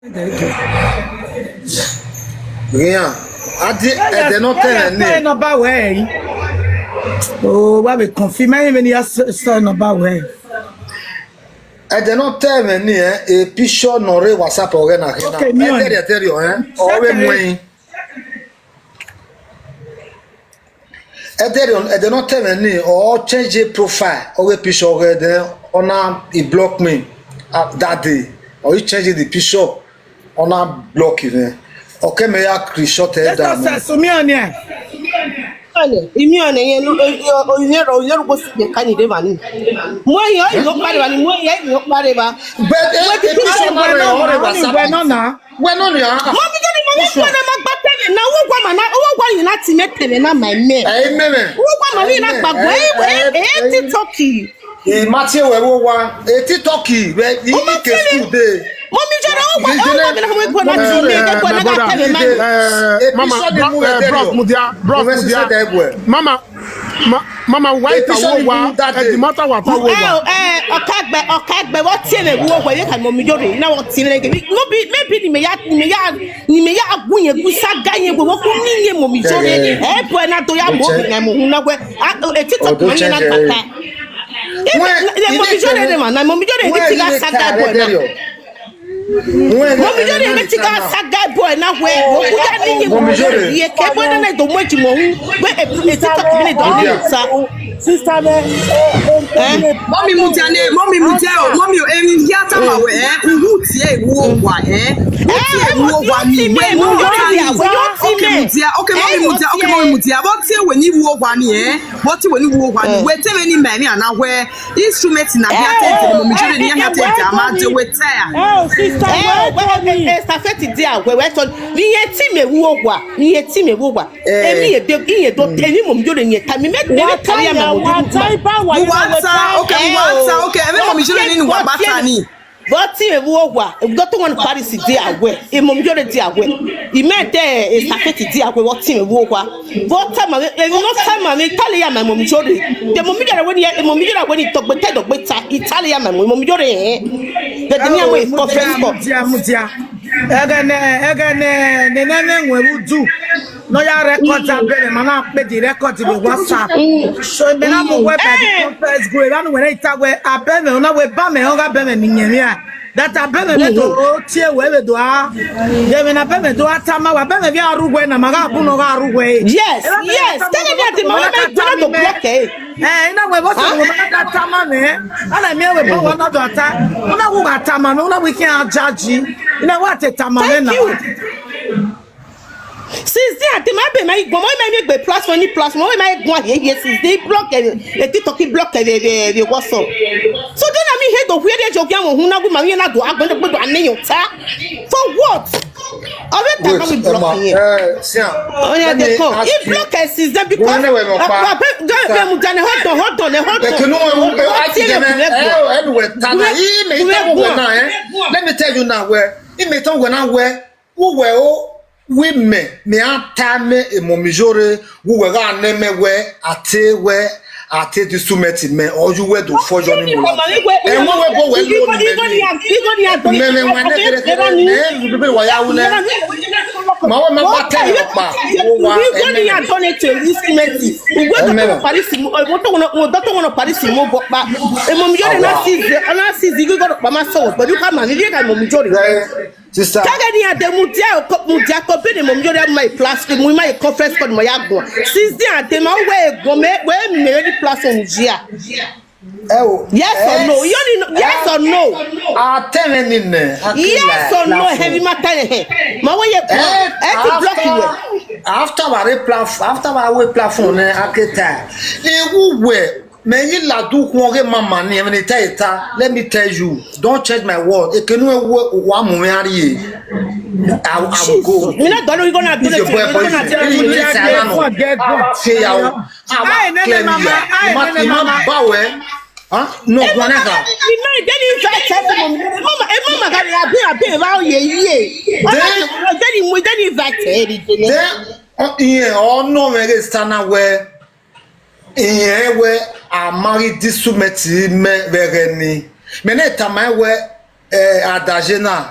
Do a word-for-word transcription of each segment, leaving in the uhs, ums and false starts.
Rian, a di ẹdẹ ne ọ tẹn mwẹ ni. Sẹ nọmba wẹ ẹre. O, wa vbe confirm ẹre vbene I ya sẹ nọmba wẹ ẹre. Ẹdẹ ne ọ tẹn mwẹ ni, ẹ, e picture ne ọ rre WhatsApp ọghẹ na khin na. Okay, mi on. Ẹdẹrriọ, ẹdẹrriọ, ẹ, ọ vbe mu ẹyin. Ẹdẹrriọ, ẹdẹ ne ọ tẹn mwẹ ni, ọ change profile, ọ ghe picture ọghẹ, then ọ na, he block me, ah, that day. Or he change the picture, ọ na block mwẹ. Ọ ke mẹ ya screenshot ẹre da nẹ. Sumi ọniẹn. Ọnẹ, imi ọnẹ yẹn, oyin rọ, oyin rugbo si ka ni de vani. Mu ẹyin, oyin okpa de vani, mu ẹyin, oyin okpa de va. But, eh, wẹ ti eh, picture ma rẹ, ọ rre WhatsApp. Wẹ nọ na. Wẹ nọ nia. Mọmi Jọri, mọmi Jọri, ma gba pele na, wo gua ma na, wo gua yi na ti mẹ pele na ma mẹ. Ẹ, mẹ mẹ. Wo gua ma ni na gba gbe, ẹ, ẹ, ẹ, TikTok. I ma tie wẹ vbe owa, e TikTok vbe i ke school de. Mọmi Jọri, wo gua, wo gua mi na mo gua na ti mẹ, gua na gba pele ma. Eh, mama, bro, eh, bros mudia, bros mudia. Mama, Ma, mama, wa ita wo wa, ẹ di mata wa ta wo wa. Ẹ, ọkagbẹ, ọkagbẹ, vbe ọ tie mwẹ vbe uwu owa, vbe ka Mọmi Jọri, na vbe ọ tie mwẹ ghe. No be, maybe ni mẹ ya, ni mẹ ya, ni mẹ ya gu yẹn, gu saga yẹn, vbe ọ ku ni yẹn Mọmi Jọri. Ẹ, boy na do ya mo, na mo hu na wẹ, a, e TikTok ma yẹn na gbata. Ẹ, Mọmi Jọri ne ma, na Mọmi Jọri ni ti gha saga boy na. Mọmi Jọri ne ti gha saga boy na wẹ, okuya ni ni Mọmi Jọri ye ke boy na do mu eji mo hu, wẹ e TikTok ni do ni sa. Sister me, eh, Mọmi mudia ne, mọmi mudia o, mọmi o, emi ya ta ma wẹ, eh, uhu tie iwu owa, eh, uhu tie iwu owa mi, wẹ Mọmi Jọri ni. Okay, mudia, okay, mọmi mudia, okay, mọmi mudia, vbe ọ tie wẹ ni iwu owa ni, eh, vbe ọ tie wẹ ni iwu owa ni, wẹ te mwẹ ni ma emwi ana wẹ, instrument na hia te de, Mọmi Jọri ni hia te de, a ma de wẹ ta. Oh, sister, eh, wẹ, wẹ, eh, Safeti dia wẹ, wẹ so, ni ye ti mẹ vbe owa, ni ye ti mẹ vbe owa. Eh. Emi ye de, iye do, emi Mọmi Jọri ni ta, mi mẹ, mi mẹ ta ya ma mo. Wa ta iba wa, wa ta, okay, wa ta, okay, emi Mọmi Jọri ni wa ba ta ni. Vbe ọ tie mwẹ vbe owa, vbe ọ to wan Paris dia wẹ, e Mọmi Jọri dia wẹ, imẹ de, e Safeti dia wẹ, vbe ọ tie mwẹ vbe owa. Vbe ọ tama mwẹ, emwi ne ọ tama mwẹ, I ta lele ya ma Mọmi Jọri. De Mọmi Jọri wẹ ni, e Mọmi Jọri wẹ ni dọgbe ta, dọgbe ta, I ta lele ya ma Mọmi Jọri, eh. De, de ni a mu e conference call. Mudia, mudia. Ẹghẹ ne, ẹghẹ ne, ne, ne, ne, wẹ vbe udu. Ne ọ ya record abẹmwẹ, ma na kpe di record vbe WhatsApp. So, mẹ na mu wẹ by the conference go, evba ne uwẹ na ta wẹ abẹmwẹ, ọ na wẹ ba mẹ, ọ gha abẹmwẹ ne iyẹn mwian. That abẹmwẹ vbe do tie wẹ vbe do a. Ye vbe ne abẹmwẹ do a tama wẹ, abẹmwẹ vbe a ru wẹ na, ma gha bu ne ọ gha ru wẹ. Yes, yes. Tell me that the mama make you not to block it. Eh, ina wẹ vbọ sẹ wẹ ma na tama mẹ. Ana mi wẹ ba wẹ na do ata. Una wu gha tama mẹ, una wi khian jaji. Ina wa te tama mẹ na. Thank you. Since then, I demand be my go, my, my, my platform, any platform, my, my go here, here, since they block, eh, eh, TikTok, he block, eh, eh, eh, eh, WhatsApp. So then I mean, hey, the weird age of young, who now, my, na do, I'm gonna go to a name, sir. For what? Already, wait, I will block Emma, you. Uh, Sian, oh, yeah, let me come. He block, eh, since then because, uh, uh, but, uh, uh, hold on, hold on, hold on. But you know, uh, uh, I think, eh, eh, anyway, Tana, he may tell you now, eh? Let me tell you now, where he may tell you now, where Uwẹ o, wẹ mẹ, mẹ a ta mẹ emọ mi yore, uwẹ gha nẹ mẹ wẹ, a te wẹ, a te di instrument mẹ, ọ ye uwẹ do fọ yọ ni mu ladian. Ẹmwẹ wẹ bọ wẹ lo ni mẹ ni. Mẹ mẹ wa nẹ kẹrẹkẹrẹ, ẹ, bibiri wa ya wu nẹ. Ma wẹ ma gba tẹ ọkpa, wo wa, ẹ, mẹ mẹ. Uwẹ do Paris mu, ọ, mo to wọn, mo do to wọn Paris mu bọ pa. Emọ mi yore na si ze, na si ze, ghi gọdọ kpa ma sọ, but you come and you get emọ mi yore. Sister. Kẹgẹ ne iran de mudia, mudia ko bene emọ mi yore ma e platform, mu ma e conference call ma ya guan. Since then, a de ma wẹ egbọn mẹ, wẹ mi mẹ ni platform jia. Ẹ o. Yes or no? Yes or no? A tẹ mwẹ ni nẹ. Yes or no? Heavy matter he. Ma wẹ ye, eh, e ti block you. After wa re platform, after wa re platform nẹ, a ke ta. Ewu wẹ, mẹ yi ladu khuọn ghe mama ni, ẹmwẹ ne I ta, I ta, let me tell you, don't change my word. Ekene uwẹ wa mu mwẹ rrie, I, I will go. Mi na dọlọ igho na dọlọ igho na dọlọ igho na. Fe ya o. A wa clear mi ya. I ma, I ma ba wẹ. Huh? No, one eka. Mi ma deni invite ẹ fún mi. Mama, e mama ga abi abi e ba ye ye. Deni mu deni invite ẹ ri deni. Then, uh, yeah, ọ nọ mwẹ ghe sta na wẹ. Irẹn wẹ a ma ghi di instrument mẹ vbe ẹghẹ ni. Mẹ na tama ẹn wẹ, eh, adaje na,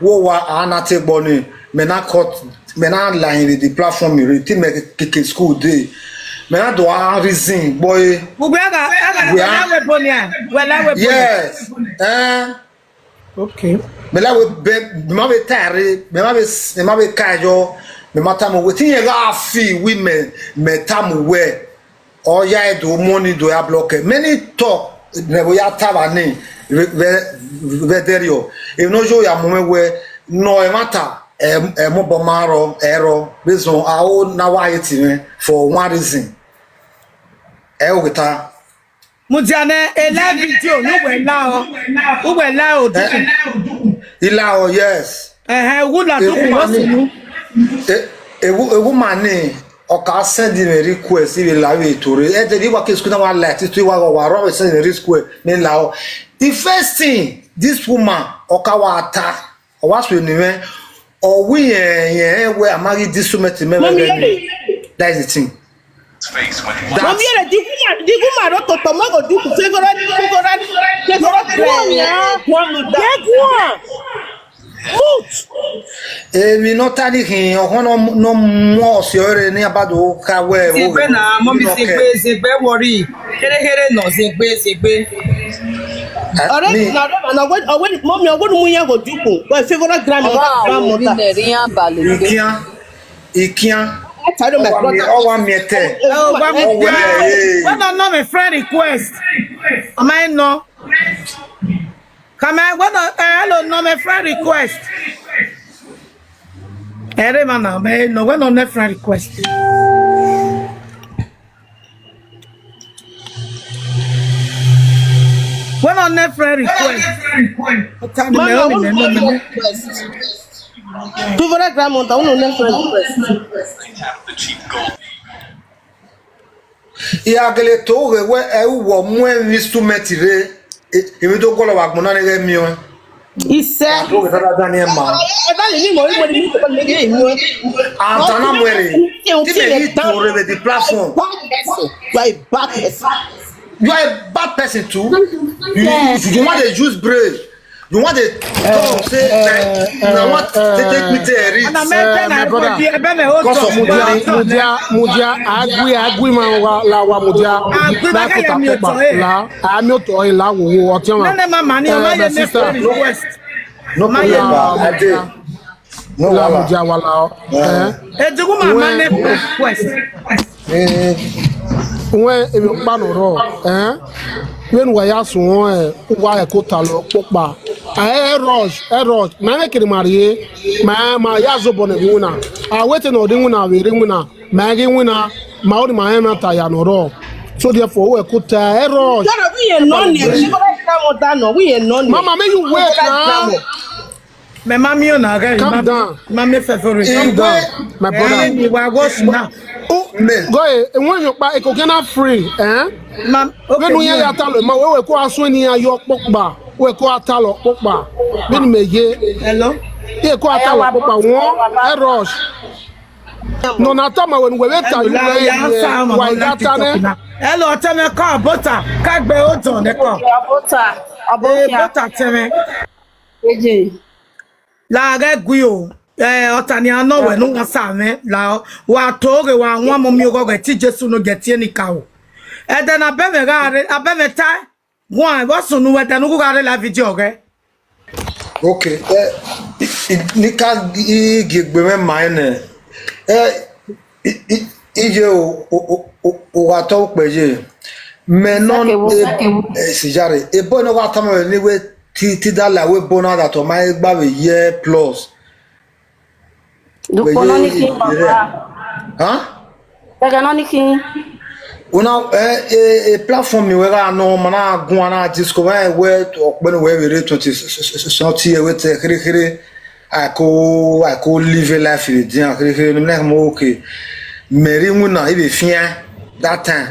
Wo wa a na te gbọ ni, mẹ na cut, mẹ na la hin vbe the platform rre, te mẹ keke school dey. Mẹ na do a reason gbọ e. Ugbẹ aga aga Wẹ a wẹ la wẹ bonia, wẹ la wẹ bonia. Yes. Eh. Okay. Mẹ la wẹ bẹ, mẹ ma vbe ta rre, mẹ ma vbe, mẹ ma vbe ka yọ, mẹ ma tama wẹ. Te irẹn gha feel wẹ mẹ, mẹ tama wẹ. Ọ ya do money do ya block. Many talk ne vbe ya ta vba ni vbe, vbe, vbe dẹrriọ. Emwi ne ọ yo ya mu mwẹ wẹ, nọ ẹmwata, ẹ, ẹ mobọ ma rrọ, ẹ rrọ. Reason, a ho na wa hate mwẹ for one reason. Ẹ ho ghe ta. Mudia nẹ, e live video ne uwẹ la ọ, uwẹ la ọ Eh, dukhun. I la ọ, yes. Ẹhẹn, uwu la dukhun Ewu ma wọ ni, sunu. e, ewu, ewu ma ni, ọ ka send me request, I vbe la vbe to rre. Ẹ de ni wa ke school na wa la, ti tu wa wa rọ vbe send me request, ne la ọ. The first thing, this woman, ọ ka wa ta, ọ wa suẹn ni mwẹ, ọ wi yẹn, yẹn wẹ a ma ghi di instrument mẹ Mummy, vbe ni. That is the thing. Mummy, ere di kuma, di kuma ro toto mo go do ku favourite, favourite, favourite friend. Ye guan. Mute. Emwi ne ọ ta ni khin, ọkhọn ne ọ mu ọse ọre ne a ba do kha wẹ Zẹgbe na, mummy, zẹgbe, zẹgbe worry. Khere khere nọ, zẹgbe, zẹgbe. Ọre na, ọre na, ọre, ọre, mummy, ọre mu yan go do ku, but favourite grand, grandmother. Ikian, ikian. Ọ wa miẹn, ọ wa miẹn tẹ. Ọ wa miẹn tẹ. Wẹ nọ nọ mwẹ friend request. Ọ ma nọ. Come on, wẹ nọ, eh, hello, nọ mwẹ friend request. Ẹ rre emwa na, mẹ nọ, wẹ nọ nẹ friend request. Wẹ nọ nẹ friend request. Ọ ta ni mẹ, ọ ni mẹ, nọ mẹ. Favourite grandmother, unu nẹ friend request. I gha gele to ghe wẹ ẹ i wọ mu emwi instrument rre, emwi do guọlọ vbe agbọn na ne ghẹ miẹn ọẹn. Isẹ. Wa to ghe dada dan ni ma. Ẹ bá lè ní ìmọ̀ ìmọ̀ ní ìmọ̀ ní ìmọ̀. Àtànà mọ̀ẹ́rẹ́, tí mi yìí tó rẹ the platform. Bad person. You are a bad person. You are a bad person too. You, you, you want to use brain. You want to talk, say, eh, eh, na what they take me to a risk. Eh, my brother, because of money. Mudia, Mudia, agui, agui, man, wa, la wa, Mudia. Agui, la ma kota kẹmi kopa, otọ, eh. La, ami otọ, eh, la wo, wo, ọtí, man. Nene, mama, ni, eh, ọma my ye sister. Request. No problem, I dey. No, la, wahala. Mudia, wala, eh. Eh. Edugu, mama, ne request. Eh, wẹ emwi ọkpa nọ rrọọ, eh? Vbene uwa ya suẹn, eh, uwa ẹko talọ kpokpa. Eh, ẹ rush, ẹ rush. Ma mwẹ kere ma rrie, ma, ma ya zobọ ne winna. A wẹ te ne ọ rre iwinna, vbe rre iwinna, ma ghi winna, ma ori ma rẹn mwa ta ya nọ rrọọ. So therefore, uwa ẹko ta, ẹ rush. Yọrọ, we ye nọ ni, we ye nọ ni. Mama, make you wait now. Mẹ ma miẹn ọna ghẹ. Calm down. Ma miẹn fẹfẹre. Calm down, my brother. Ẹ, ni wa watch now. Oh, go ahead. Enwe yọ kpa, eko gena free, eh? Ma, okay. Vbene u ya ya talọ, ma wẹ wẹ ko a suẹn ni ya yọ kpokpa. Wẹ ko a talọ kpokpa. Vbene mẹ ye. Hello? Ye ko a talọ kpokpa. Wọn, ẹ rush. Nọ na tama wẹ ne uwẹ vbe ta, you wẹ, wa i da ta nẹ. Hello, ọtẹn mwẹ kọ, bota, ka gbe odọ nẹ kọ. Bota, eh, bota tẹn mwẹ. Eje. La ghẹ gui o. Eh, ọta ni a nọ wẹ ne uwa sa mwẹ la, wa to ghe wa wan mu mi oghọghọ ẹtin Jesu ne ọ gie tie ni ka o. Ẹdẹ ne abẹ mwẹ gha rre, abẹ mwẹ tae, wan, vbọ sunu wẹ ẹdẹ ne u gha rre la video ghẹ. Okay, eh, i, i, ne I ka gi egbe mwẹ ma nẹ, eh, I, I, iye o, o, o, o, u gha tọ ukpẹ ye. Mẹ nọ, Sake wo, e, sake wo. Eh, sijare. Ebo ne ọ gha tama mwẹ ni wẹ ti, ti da la wẹ ebo na that ọ ma gba vbe year plus. Dukpo nọ ni khin, papa. Huh? Gẹgẹ nọ ni khin. Una, eh, eh, eh, platform wẹ gha nọ, ma na guan na disco, wẹ, wẹ, ọkpẹ ne wẹ vbe rre twenty something year, wẹ te khere khere. I could, I could live a life in the day, khere khere, ne mẹ na mo, okay. Mẹ rre iwinna, I vbe fian that time.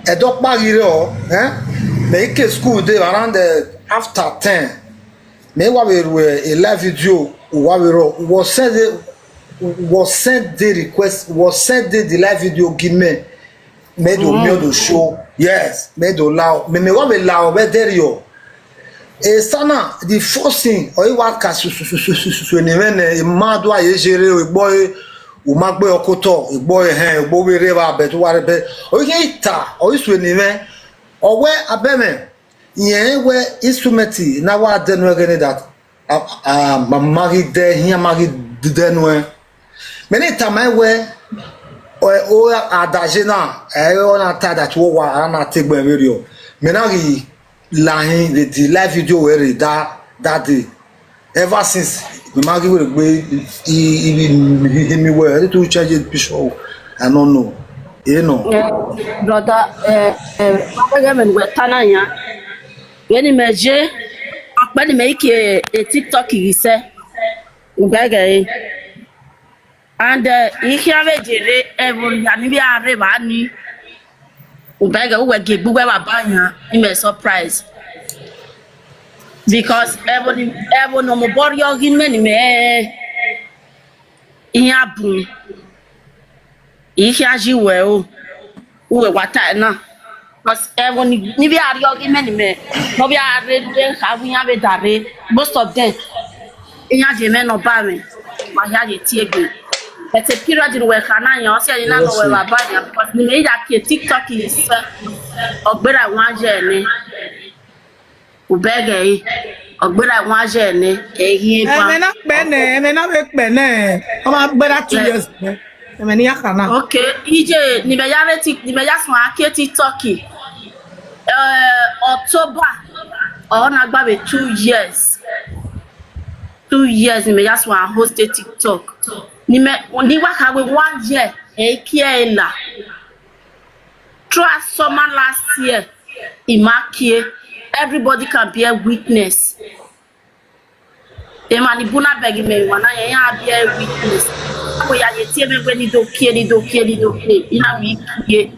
Ẹdẹ ọkpa ghi rrọọ, eh? Mẹ i ke school dey around the after ten. Mẹ wa vbe ru a live video, wa vbe rrọọ, wa send the, wa send the request, wa send the, the live video give me. Mẹ do miẹn do show. Yes, mẹ do lao. Mẹ, mẹ wa vbe lao vbe ẹdẹrriọ. Esa na, the first thing, ọ i wa ka su, su, su, su, su, su, su, eni mwẹ nẹ, ima do a ye zere, egbe ọre, u ma gbe ọkotọ, egbe ọre hẹn, egbe vbe rre evba, but u wa rre, but ọ i khian ta, ọ i su eni mwẹ, ọ wẹ abẹ mwẹ, irẹn wẹ instrument na wa dẹ nuẹ ẹghẹ ne that, a, a, ma, ma ghi dẹ, iran ma ghi dẹ nuẹ. Mẹ ne tama wẹ, ọ, ọ, adaje na, ẹ, ọ na ta that wọ wa, a na te gbẹn vberriọ. Mẹ na ghi la hin vbe the live video wẹ rre that, that day. Ever since, mẹ ma ghi wẹ gbe i, i, i, i, mi wẹ, ẹ tu change the picture o. I don't know. You know. Eh, brother, eh, eh, ẹghẹ mẹ ne uwẹ ta na yan. Vbene imẹ ye, ọkpẹ ne imẹ i ke e TikTok ghi sẹ. Ugbẹgẹ re. And, eh, I khian vbe jere ẹvbo hia ni vbe a rre evba ni. Ugbẹgẹ uwẹ gie egbe uwẹ vbe aba yan, imẹ surprise. Because ẹvbo ni, ẹvbo ne ọ mobọ rriọ ghi mẹ ne imẹ iran bun. I khian yi wẹ o, uwẹ wa ta ẹre na. Because ẹvbo ni, ni vbe a rriọ ghi mẹ ne imẹ, ne ọ vbe a rre, rre kha vbe iran vbe da rre, most of them, iran ye mwẹ ne ọ ba mwẹ, wa hia ye tie egbe. But a period ne uwẹ kha na yan, ọ si ẹre na ne uwẹ vbe aba yan, because ne imẹ ya kie TikTok ye sẹ, ọ gberra one year nẹ. Ubẹghe ẹre, ọ gberra one year nẹ, ẹ i ghi ban. Ẹmwẹ na kpẹ nẹ, ẹmwẹ na vbe kpẹ nẹ, ọ ma gberra two years nẹ, ẹmwẹ ne iran kha na. Okay, iye, ne imẹ ya rre ti, ne imẹ ya suẹn a kie TikTok, eh, October, ọ na gba vbe two years. Two years ne imẹ ya suẹn a host TikTok. Ne imẹ, ne I wa kha wẹ one year, ẹ i kie ẹre la. Throughout summer last year, I ma kie, everybody can bear witness. Emwa ni bu na bẹghe imẹ emwa na, iran bear witness. Wẹ ya ye tie mwẹ wẹ ne I do kie, ne I do kie, ne I do kie, I na wẹ I kie.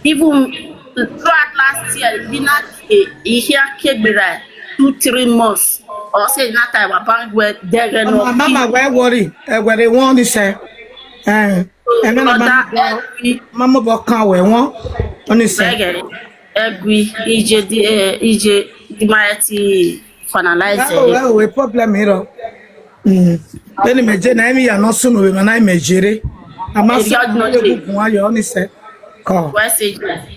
Even throughout last year, I na kie, I khian kie gberra two, three months. Ọ sẹ I na ta ẹre vbe aba wẹ dẹghẹ ne ọ kie. Mama, wẹ worry, ẹ wẹ rre wọn ni sẹ. Eh, ẹmwẹ na ma mobọ, ma mobọ kan wẹ wọn, ọ ni sẹ. Ẹgui, iye di, eh, iye di ma ti finalize. Ẹ o, ẹ o, problem rọ. Mm. Vbene imẹ je na, emwi ya nọ sunu vbe emwa na imẹ jere. A ma sẹ egungun ayọ, ọ ni sẹ. Kọ. Wẹ sẹ,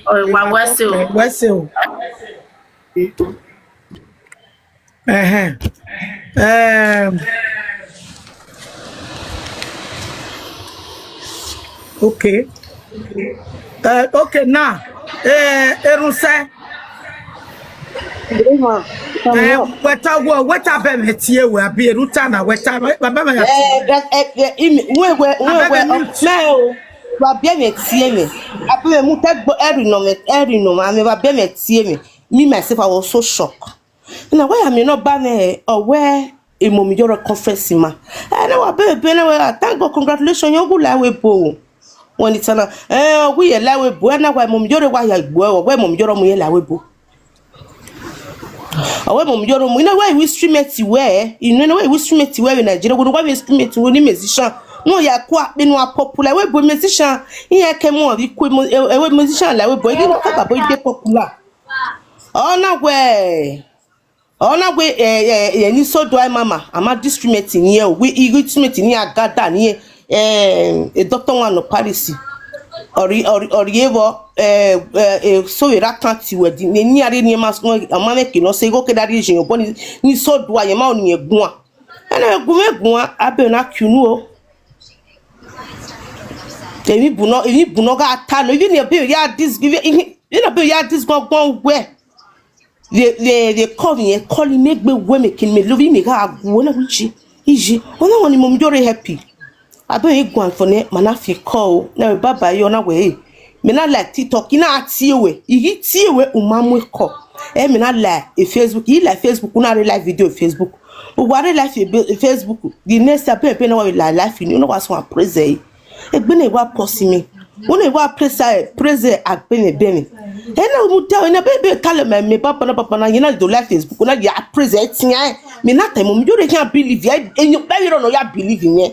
ọ, wa wẹ sẹ o. Wẹ sẹ o. Ẹhẹn. Em, okay. Eh, okay, now, eh, Erunse. Eh, wẹ ta wọ, wẹ ta bẹ mwẹ tie wẹ, abi Eruta na, wẹ ta, baba mwẹ ya tie. Eh, eh, eh, eh, imi, wẹ, wẹ, wẹ, wẹ, mẹ o, wa bẹ mwẹ tie mwẹ. Abi mwẹ mu te gbo, ẹri nọ mwẹ, ẹri nọ mwẹ, wa bẹ mwẹ tie mwẹ. Me, myself, I was so shocked. Na wa ya miẹn ne ọ ba mwẹ, ọ wẹ emọ mi yọrọ conference ma. Ẹ na wa bẹbẹ na wẹ, "Ah, thank God, congratulations, yẹn gu la ẹvbo ebo." Wẹ ni ta na, ẹ, ọ wẹ irẹn la ẹvbo ebo, ẹ na wa emọ mi yọrọ wa ya gbe ọ, ọ wẹ emọ mi yọrọ mu irẹn la ẹvbo ebo. Ọ wẹ emọ mi yọrọ mu, I na wa instrument wẹ, I na wa instrument wẹ vbe Nigeria, wẹ ne wa instrument wẹ ni musician. Nọ ya ku akpe ne a popular, ẹvbo ebo musician, iran ke mu ọvbi ku emo, ẹ, ẹvbo musician la ẹvbo ebo, I ghi ka babo igbe popular. Ọ na wẹ, ọ na wẹ, ẹ, ẹ, ẹ, ni so do ai mama, a ma di instrument ni ẹ o, wẹ igho instrument ni a ga da ni ẹ, ẹ, e doctor wan nọ Paris. Ọ rhie, ọ rhie, ọ rhie vbọ, ẹ, ẹ, ẹ, so vbe ra kan ti wẹ di, ne ni a rhie ni ma sọ, ọ ma mwẹ ke nọ sẹ, igho ke da rhie ye obọ ni, ni so do ai, ma ọ ni ẹ guan. Ẹ na gu mwẹ guan, abẹ na ki unu o. Emwi bu nọ, emwi bu nọ gha ta nọ, even ne be ya dis, even, even ne be ya dis gbọngbọn wẹ. Vbe, vbe, vbe call mwẹ, call mwẹ gbe wẹ mẹ kene mẹ lovie mẹ gha gu, ọ na wẹ iye, iye. Ọ na wẹ ne imọ mi yọrọ happy. Abẹ i guan fo nẹ, ma na fi call o. Na wẹ baba yo, ọ na wẹ e. Mẹ na like TikTok, I na tie wẹ, I ghi tie wẹ, u ma mu call. Ẹ mẹ na like e Facebook, I like Facebook, u na rre live video Facebook. U wa rre live e be-, Facebook, the next time, pen, pen, na wa vbe la live ni, u na wa suẹn praise ẹre. Egbe ne wa pọsi mẹ. U na wa praise, praise agbẹmwẹ bẹmwẹ. Ẹ na mu da, ẹ na be, be, tale mẹ, mẹ, papa na, papa na, yẹn na do live Facebook, u na ya praise ẹre tian. Mẹ na ta imọ, mi yo re khian believe, ẹ, ẹ, yo, be, yo, no, ya believe yẹn.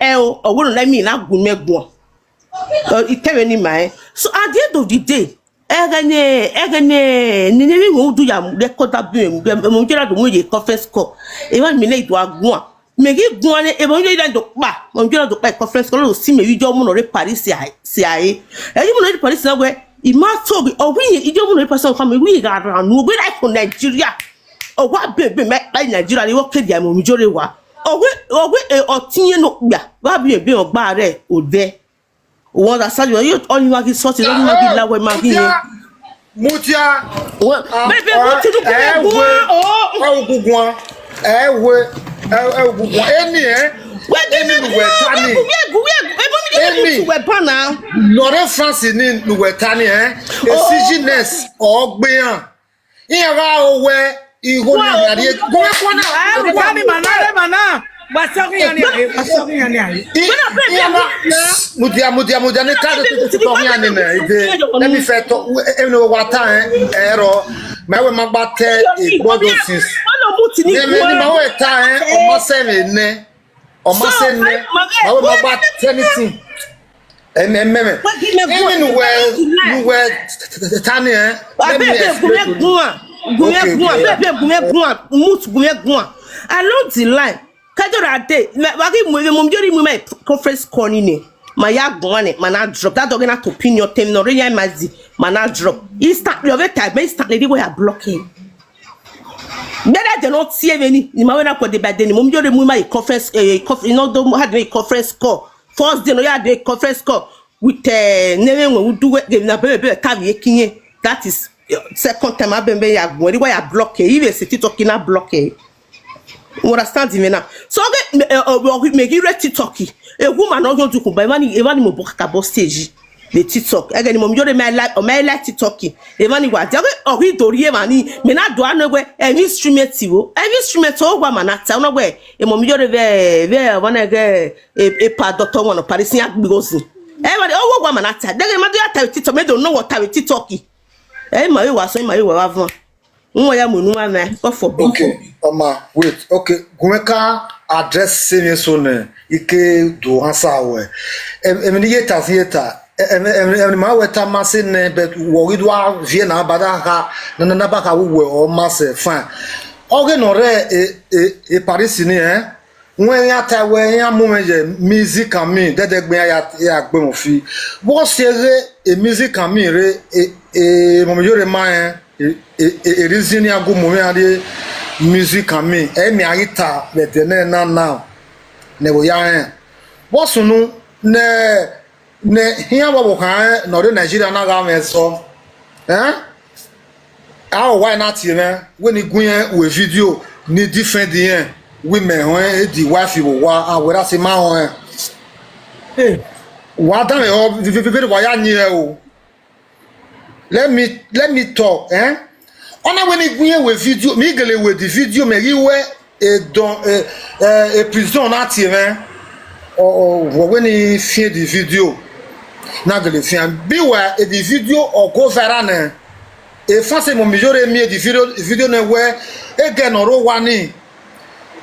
ẹo, ọ wẹ ne ọ na miẹn na gu mẹ guan. Ọ, I tẹn mwẹ ne ima rẹn. So at the end of the day, ẹghẹ ne, ẹghẹ ne, ne, ne emwi wẹ u do ya record that be, emwi wẹ u do mu ye conference call. Emwa ni mẹ ne I do a guan. Mẹ ghi guan nẹ, emwi wẹ u do kpa, emwi wẹ u do kpa conference call, ọ si mẹ vbe iye ọmọ nọ rre Paris a, si a re. Ẹ, iye ọmọ nọ rre Paris na wẹ, I ma so ghe, ọ wẹ iye ọmọ nọ rre Paris na khama, wẹ I gha rhan unu, ọ wẹ ra fo Nigeria. Ọ wa bebe mẹ kpa Nigeria, ni wẹ ọ ke dia emwi wẹ u do rre wa. Ọ wẹ, ọ wẹ, e, ọ tie ne okpia, wa bebe ọgba rẹ odẹ. Wẹ understand, you, ọni ma ghi sọti, ọni ma ghi la wẹ ma ghi ye. Mudia, mudia. Wẹ, Ah, bebe, ah, mutu du ẹ kure wẹ, guan, oh. Ẹ wẹ guguan, ẹ wẹ, ẹ, ẹ wẹ guguan. Eni ẹ, Wẹ gi eni mẹ nu wẹ guan, ta wẹ ni. Gu, wẹ gu, wẹ gu, ebo mi de Eni. Mutu wẹ ba na. Nọ rre France ni nu wẹ ta ni ẹ. Oh. Esiji nurse ọ gbe iran. Iran gha ho wẹ igho ne Wa iran o, rrie. Gu wẹ guan na. Ẹ, gu wẹ guan. Tani ma na, re ma na. Wa sọ ghi yan ni a, wa sọ ghi yan ni a. I, Wẹ na bẹ iran bẹ na. Mudia, mudia, mudia, ne ka de Bẹ tutu mutu tọ iran ni nẹ, ide. Let me first talk. Ẹ, ẹ, no, wa ta, ẹ, ẹ rọ. Mẹ wẹ ma gba tẹ, Yo, e, ni, gbọdọ Mudia, sis. Wẹ na mutu ni Mẹ, mẹ, ni guan. ma wẹ ta, ẹ, ọ ma sẹ mẹ nẹ. Ọ ma So, sẹ nẹ. ma, ma, Ma wẹ ma wẹ gba tẹ anything. Ẹ, mẹ, mẹ, mẹ. Wẹ gi mẹ Eni guan. nu wẹ, Wẹ gi mẹ. nu wẹ ta ni, ẹ. Let me Abeg, gu mẹ explain to you. guan. Gu mẹ Okay, guan. okay. Abeg, gu mẹ guan. Mutu, gu mẹ guan. Along the line. Kẹdo ra de, mẹ, wa ghi mu, emwi Mommy Iyore mu ma conference call ni nẹ, ma ya guan nẹ, ma na drop. That dog na to opinion tem, nọ rre yan ma zi, ma na drop. Instantly, of a time, instantly, the way I block him. Gbẹdẹ de nọ tie vbe ni, ni ma wẹ na kọ de ba de ni, Mommy Iyore mu ma conference, eh, conf-, you know, do had a conference call. First day, no, ya de conference call with, eh, name when we do it, na bebe, bebe, ta vbe kinye. That is Second time, abẹnbẹn ya guan, erriọ wa ya block ẹ, I vbe sẹ TikTok na block ẹ. You understand me now? So, okay, me, eh, oh, oh, me ghi rre TikTok, a woman no yon dukhun, but emwa ni, emwa ni mobọ kakabọ stage. vbe TikTok. Ẹghẹ ne Mọmiyore ma like, ọ ma like TikTok. Emwa ni wa dia, ọ ghi do rhie emwa ni, mẹ na do a nọ wẹ, emwi instrument vbo? Emwi instrument ọ wa ma na ta, ọ nọ wẹ, Mọmiyore vbe, vbe ọmwa na ghe, e, e pa dọtọ wọn nọ Paris, iran gbe igho zin. Emwa ni, ọ wa ma na ta, deghẹ ma do ya ta vbe TikTok, mẹ do nọ wẹ ọ ta vbe TikTok. Ẹ i ma vbe wa sẹ, i ma vbe wa vbe avan. Wọn ya mu unu mwẹ, God forbid. Okay, ọma, wait. Okay, gu mwẹ ka address emwi eso nẹ, I ke do answer wẹ. Em-, emwi ne I ye ta sin ye ta. Em-, em-, em-, emwi ne ma wẹ ta ma sẹ nẹ, but wẹ ghi do a viẹ na ba da kha, na, na, na ba kha vbe uwẹ ọ ma sẹ, fine. Ọghe ne ọ rre e, e, e Paris ni, eh? Wẹ iran ta wẹ iran mu mwẹ ye Music Ami, dẹdẹ gbe iran ya, ya gbe mwẹ fi. Vbọ si eghe e Music Ami rre, e, e, Mọmiyore ma rẹn, e, e, e, e reason iran gu mu mwẹ iran rrie Music Ami, ẹ i miẹn a ghi ta vbe ẹdẹ nẹ na na, ne ẹvbo ya rẹn. Vbọ sunu ne, ne iran vbe ọvbokhan rẹn ne ọ rre Nigeria na gha mwẹ ẹzọ, eh? A ho wa na tie mwẹ, wẹ ne I gu irẹn ru video ne I defend irẹn, wẹ imẹ họn e di wife vbe owa, a wẹ ra sẹ ma họn ẹn. Wa danmwehọ, vbe, vbe, vbe, vbe wa ya yin ẹre o. Let me, let me talk, eh? Ọ na wẹ ne I gu irẹn ru video, mẹ i gele ru the video, mẹ ghi wẹ edọn, eh, eh, e prison na tie mwẹ. Ọ, ọ, wẹ wẹ ne I fian the video, na gele fian. Meanwhile, the video ọ go viral nẹ. E fans Mọmiyore miẹn the video, video nẹ wẹ, egẹ ne ọ rre owa ni,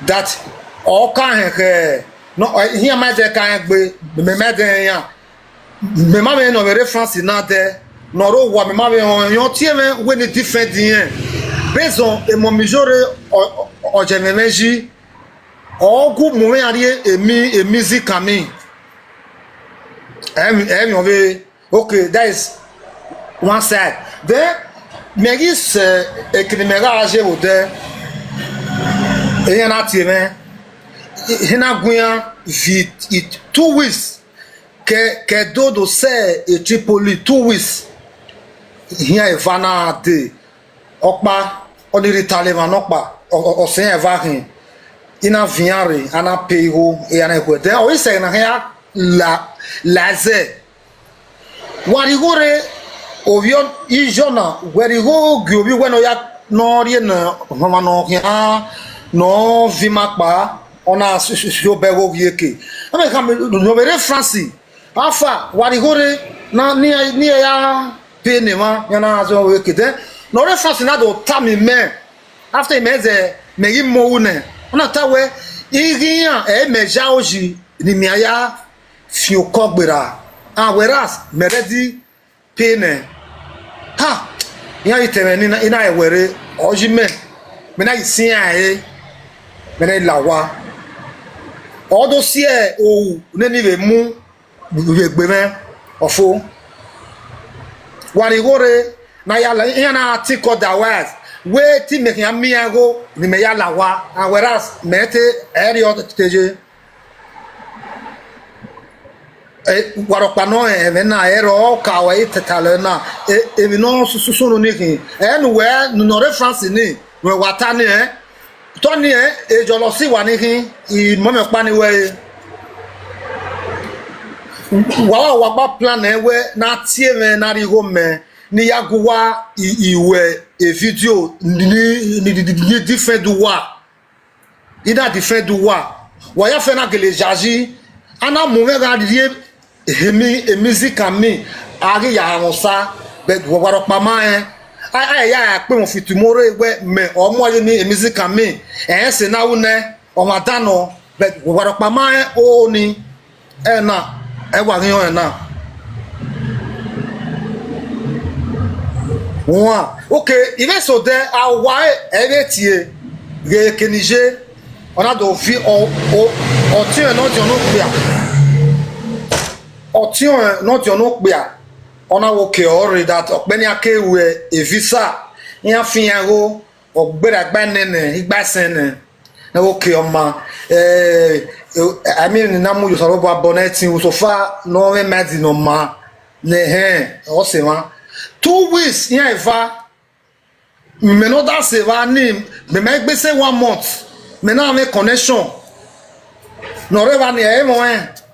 that ọ ka hẹn khẹ, nọ, iran ma zẹ ka rẹn gbe, mẹ ma zẹ rẹn iran. Mẹ ma vbe ne ọ vbe rre France na dẹ, ne ọ rre owa, mẹ ma vbe họn, ọ tie mwẹ wẹ ne I defend irẹn. Based on Mọmiyore, ọ, ọ, ọ jẹ mwẹ mwẹ yi, ọ gu mu mwẹ iran rrie emi, e Music Ami. Ẹ, ẹ mwẹ ọvbe, okay, that is one side. Then, mẹ ghi sẹ, ekene mẹ gha je vbe odẹ, iran na tie mwẹ, I, I na gu iran vi, i, two weeks. Ke, ke do do sẹ e Tripoli two weeks, iran eva na dee, ọkpa, ọnii rhie Italẹ emwa nọkpa, ọ, ọ, ọ sẹ iran eva khin, I na viọ iran rre, a na pay igho, iran na khuẹ. Then ọ i sẹ na khian la, la zẹ. Wa rhie igho rre, ovbi iyọ na, wẹ rhie igho gie ovbi uwẹ ne ọ ya, ne ọ rhie ne ọmwa ne ọ khian, ne ọ viọ ima kpa, ọ na si, si, si obọ ẹghẹ ovbi eke. Amẹ khama ne ọ vbe rre France, afa, wa rhie igho rre, na, ne iran, ne iran ya pay ne emwa, iran na zẹ ovbi eke. Then, ne ọ rre France na do tama imẹ, after imẹ zẹ, mẹ ghi mu ru nẹ, ọ na ta wẹ, I ghi iran, ẹ i mẹ ya oyi ne imẹ ya fian okọ gberra, and whereas mẹ ready pay nẹ. Ha! Iran ghi ta ẹmwẹ ne I na, I na rẹn wẹ rre, ọ yi mẹ, mẹ na ghi sẹ iran ẹre, mẹ na ghi la owa. Ọ do si ohu ne ne I vbe mu vbe egbe mwẹ, ọ fo. Wa rhie igho rre, ne a ya la, iran na think otherwise, wẹ te imẹ khian miẹn igho ne imẹ ya la owa, and whereas mẹ te, ẹre ọ te ye. Eh, wa rhọkpa nọ, ẹmwẹ na, ẹre ọ ka ruẹ i tata lẹ na, eh, emwi ne ọ su-, su-, sunu ni khin, ẹ ne uwẹ ne ọ rre France ni, wẹ wa ta ni, eh, tọ ni, eh, e jọlọ si wa ni khin, I mọ mẹ ọkpa ni wẹ re. Wa wa, wa gba plan nẹ wẹ ne a tie mwẹ ne a rhie igho mẹ, ne I ya gu uwa i, I ru e video ni, ni, ni, ni, ni defend uwa. I na defend uwa, wa ya fẹ na gele yayi, a na mu mwẹ gha rhie emi, e Music Ami, a ghi ya mwẹ osa, but wa, wa rhọkpa ma rẹn, a, a ya kpe mwẹ fi tomorrow wẹ mẹ ọ mu ye ni e Music Ami, ẹ i sẹ ne a ru nẹ, ọmwa dan nọ, but wa, wa rhọkpa ma rẹn o ni. Ẹna, ẹ wa ghi họn ẹna. Wan, okay, I vbe sẹ odẹ, a wa ẹ vbe tie, ghe eke ne I ye, ọ na do fi, ọ, ọ, ọtiọnrẹn ne ọ diọn ne okpia. Ọtiọnrẹn ne ọ diọn ne okpia, ọ na wẹ okay, ọ rre that, ọkpẹn ne iran ke ru e visa, iran fi iran igho, ọ gberra igba nene, igba ẹsẹn nẹ. Na wẹ okay, ọma, eh, eh, I mean, ne a mu ye Osanobua bọ ne ẹtin, so far ne ọ mwẹ mind ne ọ ma, ne ẹhẹn, ọ sẹ emwa. Two weeks, iran eva, mẹ ne ọ da sẹ evba ni, mẹ ma egbe sẹ one month, mẹ na mwẹ connection. Ne ọ rre evba ni, ẹ i mwẹ ọnrẹn,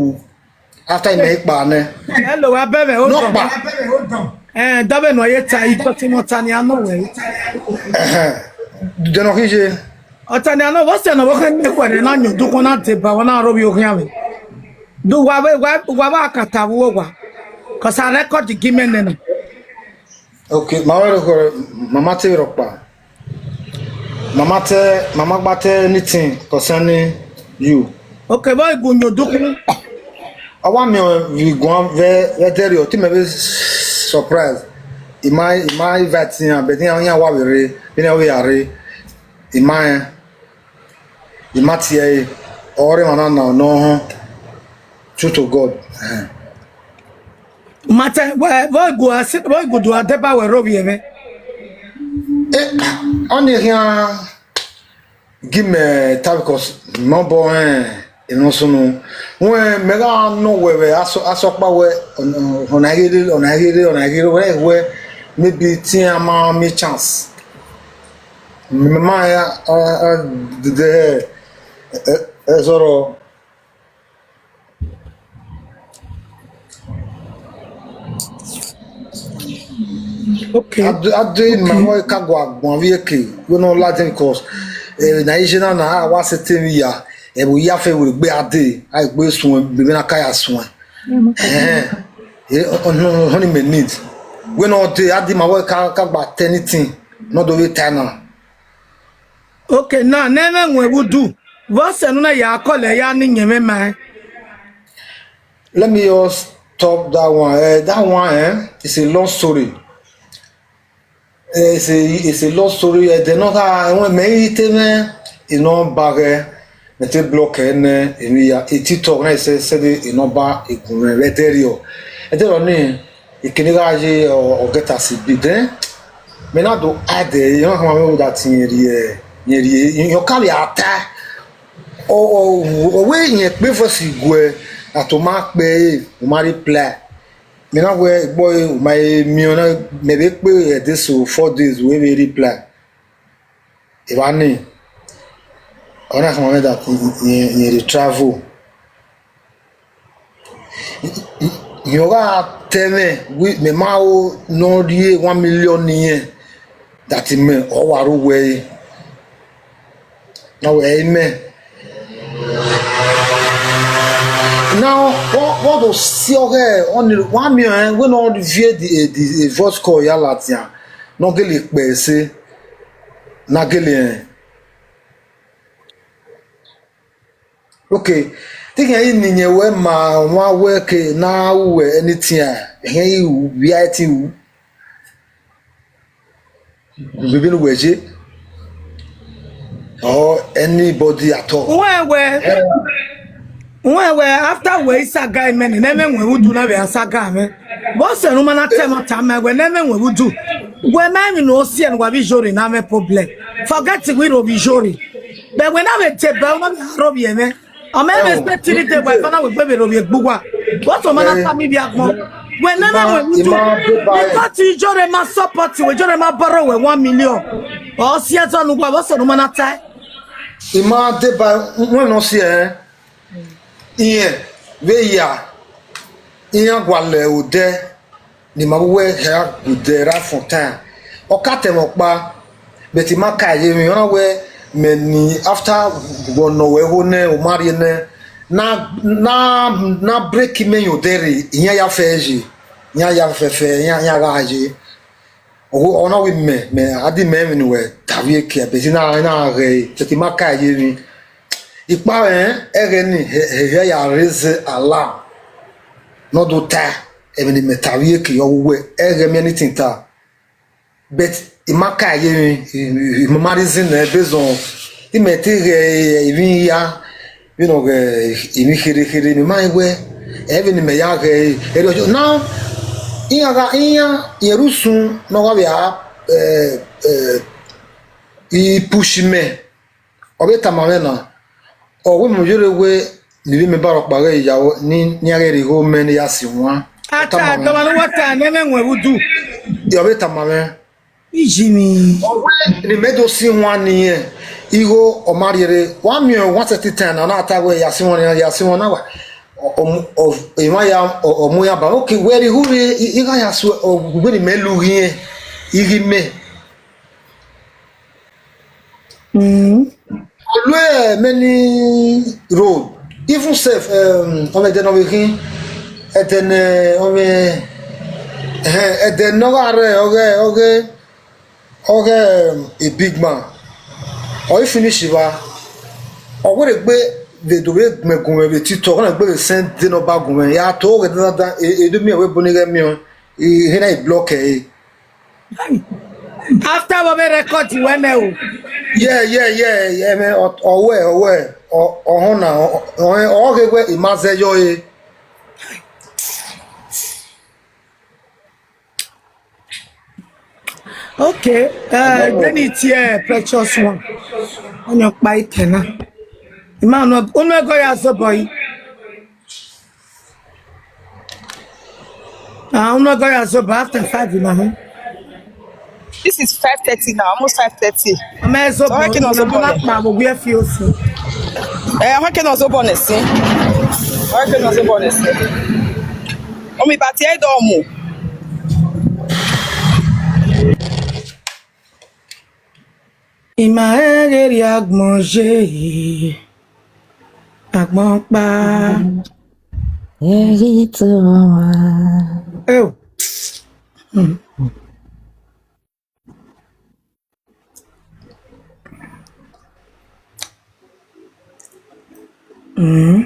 wu. After imẹ kpa nẹ. Hello, wa bẹmwẹ, hold on. Nọkpa. Eh, dọbẹ nọ ye ta, I tọsi mọ ta ni a nọ wẹ. Ẹhẹn. Dẹ nọ khin ye. Ọta ni a nọ, vbọsẹ ne ọ vbe khan miẹn khuẹrhẹ na yan odukhunmwu na deba, ọ na rhovbiẹ okhian mwẹ. Do wa vbe, wa, wa vbe akata vbe uwu owa. Cause a record gi mẹ nẹ na. Okay, ma wẹ rhọkọ, ma ma te vbe rhọkpa. Ma ma te, ma ma gba te anything concerning you. Okay, vbọ I gu yan odukhunmwu. A wa miẹn vbe guan vbe, vbe ẹdẹrriọ, te imẹ vbe surprise. I ma, I ma invite iran, but iran, iran wa vbe rre, vbene ọ vbe ya rre. I ma rẹn, I ma tie ẹre, ọre emwa na na nọ họn. True to God. Ẹhẹn. Ma te, vbọ, vbọ I gu a si, vbọ I gu do a deba wẹ rhovbiẹ mwẹ. Eh, ọnii khian gi mẹ ta, because mẹ obọ rẹn emwi ne ọ sunu. Wẹ mẹ gha nọ wẹ vbe asọ, asọkpa wẹ, ọ, ọ, ọna i ghi rre, ọna i ghi rre, ọna i ghi rre, wẹ wẹ, maybe te iran ma miẹn chance. Mẹ ma ya, a, a, dede, ẹ, ẹ, ẹ, zọrọ. Okay. Ade, ade, okay. Ma wẹ ka gua gbọn vbe eke, wẹ nọ ladian, because, eh, na iye na na, a wa sẹtin vbe ya, ẹvbo ya fe wẹ gbe ade, a gbe suẹn, bebe na ka ya suẹn. Eh, eh, ọ, ọ, ọ, ọ ni mẹ need. Wẹ nọ de, ade ma wẹ ka, ka gba te anything, nọ do vbe ta na. Okay, now, ne mwẹ wẹ vbe udu. Vbọsẹ ne u na ya kọlẹ ya ne iyẹn mwẹ ma? Let me just stop that one. Eh, that one, eh, is a long story. Eh, it's a, it's a long story. Eh, de nọ kha, eh, wẹ mẹ i te mwẹ, I nọ ba ghẹ, mẹ te block ẹre nẹ, emwi ya, e TikTok na, sẹ, sẹ de, I nọ ba egun mwẹ vbe ẹdẹrriọ. Ẹdẹrriọ ni, ekene gha ye, ọ, ọ get as e be. Then, mẹ na do add, eh, iran khama mwẹ that irẹn rhie, irẹn rhie, irẹn ọ ka vbe a ta. Ọ, ọ, ọ wẹ irẹn kpe voice guẹ, that u ma kpe ẹre, u ma reply. Mẹ na wẹ egbe ọre, u ma he miẹn ọna, mẹ vbe kpe ẹdẹ eso four days, u vbe reply. Evba ni, ọ na khama mwẹ that irẹn, irẹn, irẹn rhie travel. Irẹn ọ gha tẹ mwẹ, wẹ mẹ ma ho ne ọ rhie one million ne irẹn, that mẹ ọ wa rre uwu ẹre. Na wẹ ẹre mẹ. Now, ọ, Vbọ do si ọghẹ ọni wa miẹn ọnrẹn wẹ ne ọ viẹ the, the voice call ya ladian ne ọ gele kpẹ ẹse ne a gele rẹn. Okay, te I khian i ni yẹn wẹ ma wan wẹ ke na ru anything a, I khian i ru via ẹtin ru. Vbene uwẹ ye, or anybody at all. Uwẹ wẹ, uwẹ wẹ, after wẹ i saga imẹ ni, ne ẹmwẹ wẹ udu na vbe a saga mwẹ. Vbọsẹ ne u ma na ta ẹmwata mẹ wẹ ne ẹmwẹ wẹ udu. Wẹ ma emwi ne ọ siẹ ne wa vbe iyore na mwẹ problem. Forget we ro vbe iyore. But wẹ na vbe te ba, u na vbe aro vbiẹ mwẹ. Ọ ma vbe expect ni te wa, eva na wẹ gbe vbe ro vbe egbe uwa. Vbọsẹ u ma na ta mi vbe agbọn. Wẹ ne ẹmwẹ wẹ udu. Because iyore ma support wẹ, iyore ma borrow wẹ one million. Ọ si ẹzọ ne uwa, vbọsẹ ne u ma na ta. I ma deba wẹ ne ọ si ẹre. Irẹn vbe ya, iran gualọ odẹ ne ima vbe uwẹ hia gu odẹ ra fọn tan. Ọ ka tẹ mwẹ ọkpa, but I ma ka ye emwi, ọ na wẹ mẹ ni after vbọ nọ wẹ ho nẹ, u ma rhie nẹ, na, na, na break imẹ yan odẹ rre, iran ya fẹ ye, iran ya fẹfẹ, iran, iran gha ye. Ọ na wẹ mẹ, mẹ, a di mẹ emwi ne uwẹ ta vbe eke, but I na, I na ghẹ ẹre, but I ma ka ye emwi. Ikpa rẹn, ẹghẹ ni, hẹ, hẹ, hẹ ya raise alarm. Ne ọ do ta, emwi ne imẹ ta vbe eke, ọ wẹ ẹghẹ mẹ anything ta. But I ma ka ye emwi, I, I, I ma reason nẹ, based on, imẹ te ghẹ emwi hia, vbene ọ ghẹ emwi kherhe kherhe, mẹ ma rẹn wẹ, ẹvbo ne imẹ ya ghẹ ẹre, ẹre ọ na, iran gha, iran, irẹn rre usun ne ọ gha vbe a, eh, eh, i push mẹ. Ọ vbe tama mwẹ na, ọ wẹ mẹ yere wẹ ne ivbi mẹ ba rhọkpa ghẹ ya ni, ne iran ghẹ rhie igho mẹ ne I ya si wan. Ọ tama mwẹ. Dọmwa ne uwa ta ne ẹmwẹ wẹ udu. Ọ vbe tama mwẹ. Iji mi. Ọ wẹ ne imẹ do si wan ni rẹn, igho ọ ma rhie rre, wa miẹn one thirty time na, ọ na ta wẹ ya si wan nian, ya si wan na wa. Ọ, ọ, ọ, emwa ya, ọ, ọ mu iran ba. Okay, wẹ rhie igho rre, I, I gha ya suẹ, ọ, wẹ ne imẹ lu ghiẹn, I ghi mẹ. Mm. Ọ lu many road. Even self, um, ọmọ ẹdẹ ne ọ vbe khin, ẹdẹ ne ọ vbe, ẹhẹn, ẹdẹ ne ọ gha rre, ọghe, ọghe, ọghe, um, a big man. Ọ i finish evba. Ọ wẹ rre egbe vbe do vbe gbẹn gun mwẹ vbe TikTok, ọ na egbe vbe send de ne ọ ba gun mwẹ. Ya to ọghe dandan, e, e do miẹn wẹ ebo ne I ghẹ miẹn, I, I na i block ẹre. After we be record wẹ nẹ o. Yeah, yeah, yeah, yeah, man. Ọ, ọ wẹ, ọ wẹ, ọ, ọ họn na, ọ, ọ, ọ ghe wẹ I ma zẹ yọ re. Okay, uh, then it's here, precious one. On your bike, na. Ima unu, unu ego ya so boy. Ah, unu ego ya so, but after five in my home. This is five thirty now, almost five thirty. Ama eso So, how can also unu bonnet? Ma bo gbe fi osu. Eh, how can also bonnet, see? How can also bonnet, see? Omi bati e do mu. Ima ẹghẹ rhie agbọn ye, agbọn kpa. Ẹghe to ọmwa. Eo. Hmm. Mm.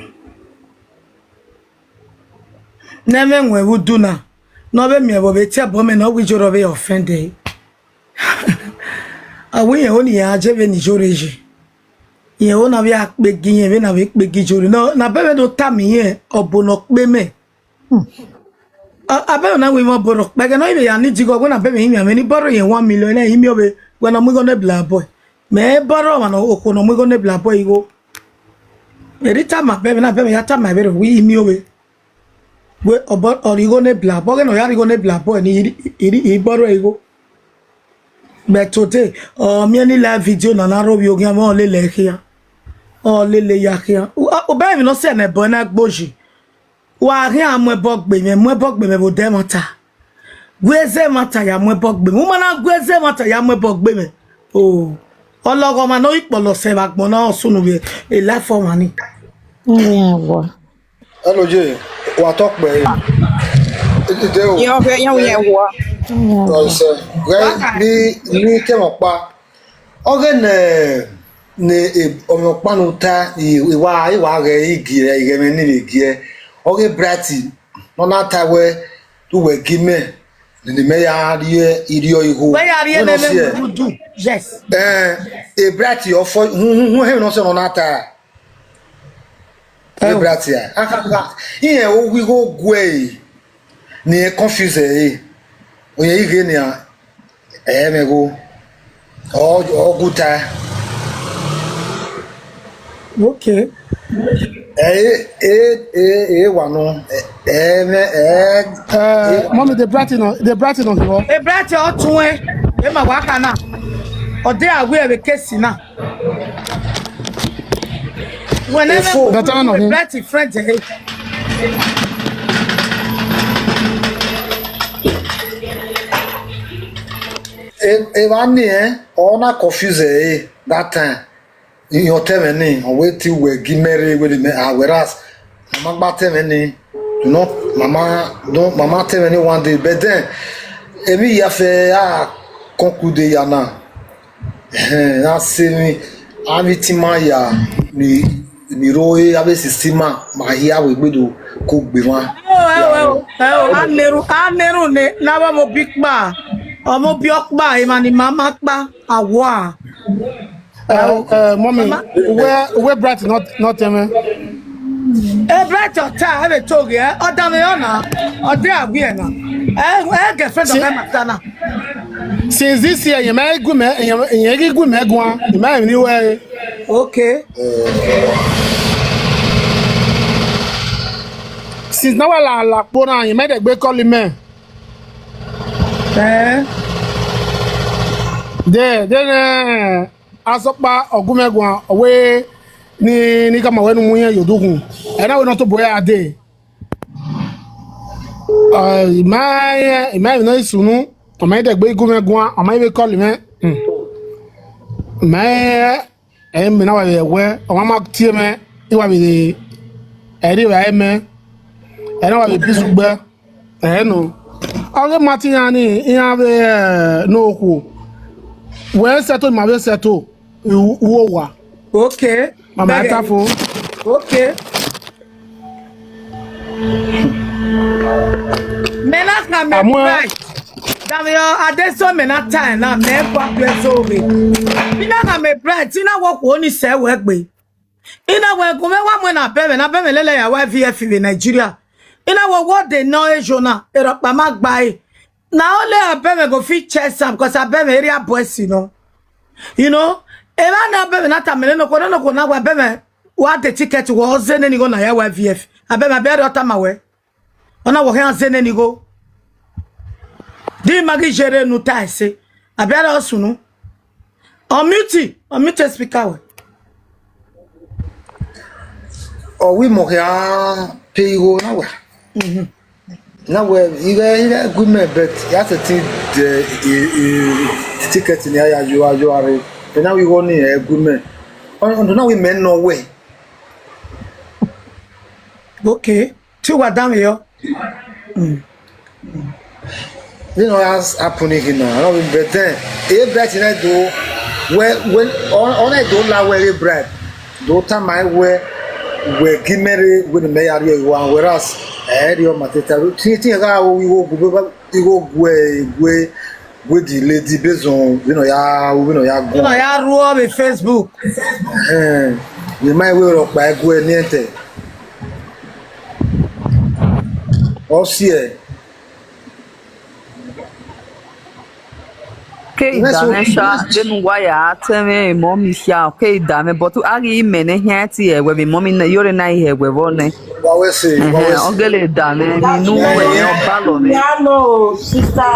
Ne ẹmwẹ wẹ udu na, ne ọ vbe miẹn vbe ọ vbe tie ẹbọ mẹ ne ọ wẹ ijoro vbe offend ẹre. A wẹ irẹn ho ne irẹn a je vbe ne ijoro ye. Irẹn ho na vbe a kpegi irẹn vbe na vbe kpegi ijoro. Na, na bẹmwẹ do tama irẹn ọbo ne ọ kpe mẹ. Hmm. A, a bẹmwẹ na wẹ imẹ ọbo rhọkpa, ẹghẹ ne ọ i vbe ya ne idigho wẹ na bẹmwẹ emianmwẹ ne I borrow irẹn one million, na emiovbe, wẹ ne ọ mu igho ne black boy. Mẹ borrow ọmwa ne okhuo ne ọ mu igho ne black boy igho. Eri tama bẹmwẹ na bẹmwẹ ya tama vberriọ wẹ emiovbe. Wẹ ọbọ, ọ rhie igho ne black boy, ọghe ne ọ ya rhie igho ne black boy ni I, I, I, I borrow igho. But today, ọ miẹn ni live video na na rre ovbi oghian mwẹ, ọ lele ẹre khian. Ọ lele ya khian. U, u bẹmwẹ emwi ne ọ sẹ ne ẹbọ na gboji. Wa khian mu ẹbọ gbe mwẹ, mu ẹbọ gbe mwẹ vbe odẹ ẹmwata. Gu ẹzẹ ẹmwata ya mu ẹbọ gbe mwẹ. U ma na gu ẹzẹ ẹmwata ya mu ẹbọ gbe mwẹ. O, ọlọghọmwa ne ọ i kpọlọ sẹ vbe agbọn na, ọ sunu vbe life ọmwa ni. Iran wa. Hello, Jay. Wa tọ kpẹ. Ide o. Yan ọghe, yan yan wa. Ọsẹ. Ghẹ ni ni kẹmọ kpa. Ọghe ne ne ọmọ ọkpa ne u ta, i wa, i wa ghẹ igie, ighẹ mwẹ ni vbe giẹ. Ọghe Bright ne ọ na ta wẹ, uwẹ gi mẹ, ne mẹ ya rhie irhiọ igho. Wẹ ya rhie ne mẹ rudu. Yes. Eh, e Bright ọfọ, hun hun hun, ẹmwẹ ne ọ sẹ ne ọ na ta. E Bright a, akhakha, irẹn ovbi igho guẹ ẹre, ne irẹn confuse ẹre. Oyan ighe nian, ẹ mwẹ igho. Ọ, ọ gu ta. Okay. Ẹ, ẹ, ẹ, ẹ wa nọ. Ẹ, ẹ, ẹ, ẹ, mọmi, the Bright nọ, the Bright nọ hiro. The Bright ọ tuẹn. Ẹ ma wa ka na. Ọ de a wẹ vbe case na. Whenever Efo. That time, no. Bright friend, eh. E, evba ni, eh, ọ na confuse ẹre that time. Iyan ọtẹn mwẹ ni, ọ wẹ te uwẹ gi mẹ rre, wẹ ne mẹ, ah, whereas, mama gba tẹn mwẹ ni, you know, mama, don't, mama tẹn mwẹ ni one day, but then, emwi ya fẹ a conclude ya na, ehẹn, a sẹ emwi, avbe tima ya, ni, ni rre avbe sixteen ma, ma hia wẹ egbe do ko gbe mwa. Ẹ o, ẹ o, ẹ o, a na erhunmwu, a na erhunmwu ne, ne avbe ọmọ obi kpa, ọmọ obi ọkpa, emwa ni mama kpa, a wa. Eh, eh, mọmi, uwẹ, uwẹ Bright not, not ẹmwẹ. E Bright ọ ta, ẹ vbe to ghe, ọ danmwehọ na, ọ de a wiẹ na. Ẹ, ẹ girlfriend of Si- my master na. Since this year, yẹn ma gu mẹ, yẹn, yẹn ghi gu mẹ guan, yẹn ma emwi ni wẹ. Okay. Since na wa la, la kpo na, yẹn ma dẹ gbe call mẹ. Eh. De, de nẹ, Asọkpa ọ gu mwẹ guan, ọ wẹ ne, ne I khama wẹ ne u mu irẹn ye odukhunmwu. Ẹ na wẹ ne ọ tobọ ẹre a dee. Ọ, I ma rẹn, I ma rẹn emwi ne ọ i sunu, ọ ma i dẹgbe gu mwẹ guan, ọ ma i vbe call mwẹ. Hmm. I ma rẹn, ẹ, mẹ na wa vbe ẹwẹ, ọ ma ma tie mwẹ, I wa vbe rre, ẹ rri evbare mẹ, ẹ na wa vbe bizu gbẹ. Ẹ nọ. Ọ ghe ma te iran ni, iran vbe, ẹ, ne okhuo. Wẹ settle, ma vbe settle, u, u owa. Okay. Mama ta fo. Okay. Mẹ na khama Bright. Danmwehọ, adeso mẹ na ta ẹn na, mẹ gua biẹ so ghe. I na khama Bright, I na wẹ okhuo ni sẹ wẹ gbe. I na wẹ gu mwẹ wa mu ẹn ne abẹmwẹ, ne abẹmwẹ lele ya wa I V F vbe Nigeria. I na wẹ owa ọdẹ nọ eyo na, erọkpa ma gba ẹre. Na ole abẹmwẹ go fit chest am, 'cause abẹmwẹ area boys nọ. You know, evba ne abẹmwẹ na tama nene okhuo, nene okhuo na wẹ abẹmwẹ wa de ticket wẹ ọ zẹ nene igho na ya wa I V F. Abẹmwẹ abẹ rẹ ọ tama wẹ. Ọ na wẹ ọ khian zẹ nene igho. Di ma ghi yere ne u ta ẹse. Abẹ rẹ ọ sunu. Unmute, unmute speaker wẹ. Ọ wẹ imọ khian pe igho na wẹ. Mhm. Na wẹ, ighẹ, ighẹ agreement, but ya sẹtin de, e, e, ticket ni a ya yo, a yo a rre. But na wẹ igho ni agreement. Ọ, ọ na wẹ imẹ nọ wẹ. Okay. Te uwa danmwehọ. Mm. Vbene ọ ya happen khin na, I don't even, but then, e Bright na do, wẹ, wẹ, ọ, ọ na do la wẹ ghe Bright, do tama wẹ, wẹ gi mẹ rre, wẹ ne mẹ ya rrie igho, whereas, ẹ rrie ọma teta, tin, tin gha ru igho gu, igho gu, gu, gu the lady based on vbene ọ ya ru, vbene ọ ya guan. Vbene ọ ya ru vbe Facebook. Ẹhẹn, vbe ma wẹ rhọkpa gu ẹre ni ẹtẹ. Ọ siẹ. Ke i da mwẹ sha, vbene uwa ya ta ẹmwẹ emọ mi khia, ke i da mwẹ, but a ghi mẹ nẹ khian tie ẹwẹ vbe emọ mi nẹ, yore na i hẹ ẹwẹ vbọ nẹ. Wa wẹ se, wa wẹ Ẹhẹn, se. Ọ gele da mwẹ, ni nu wẹ, ọ balọ mwẹ. Hello, sister.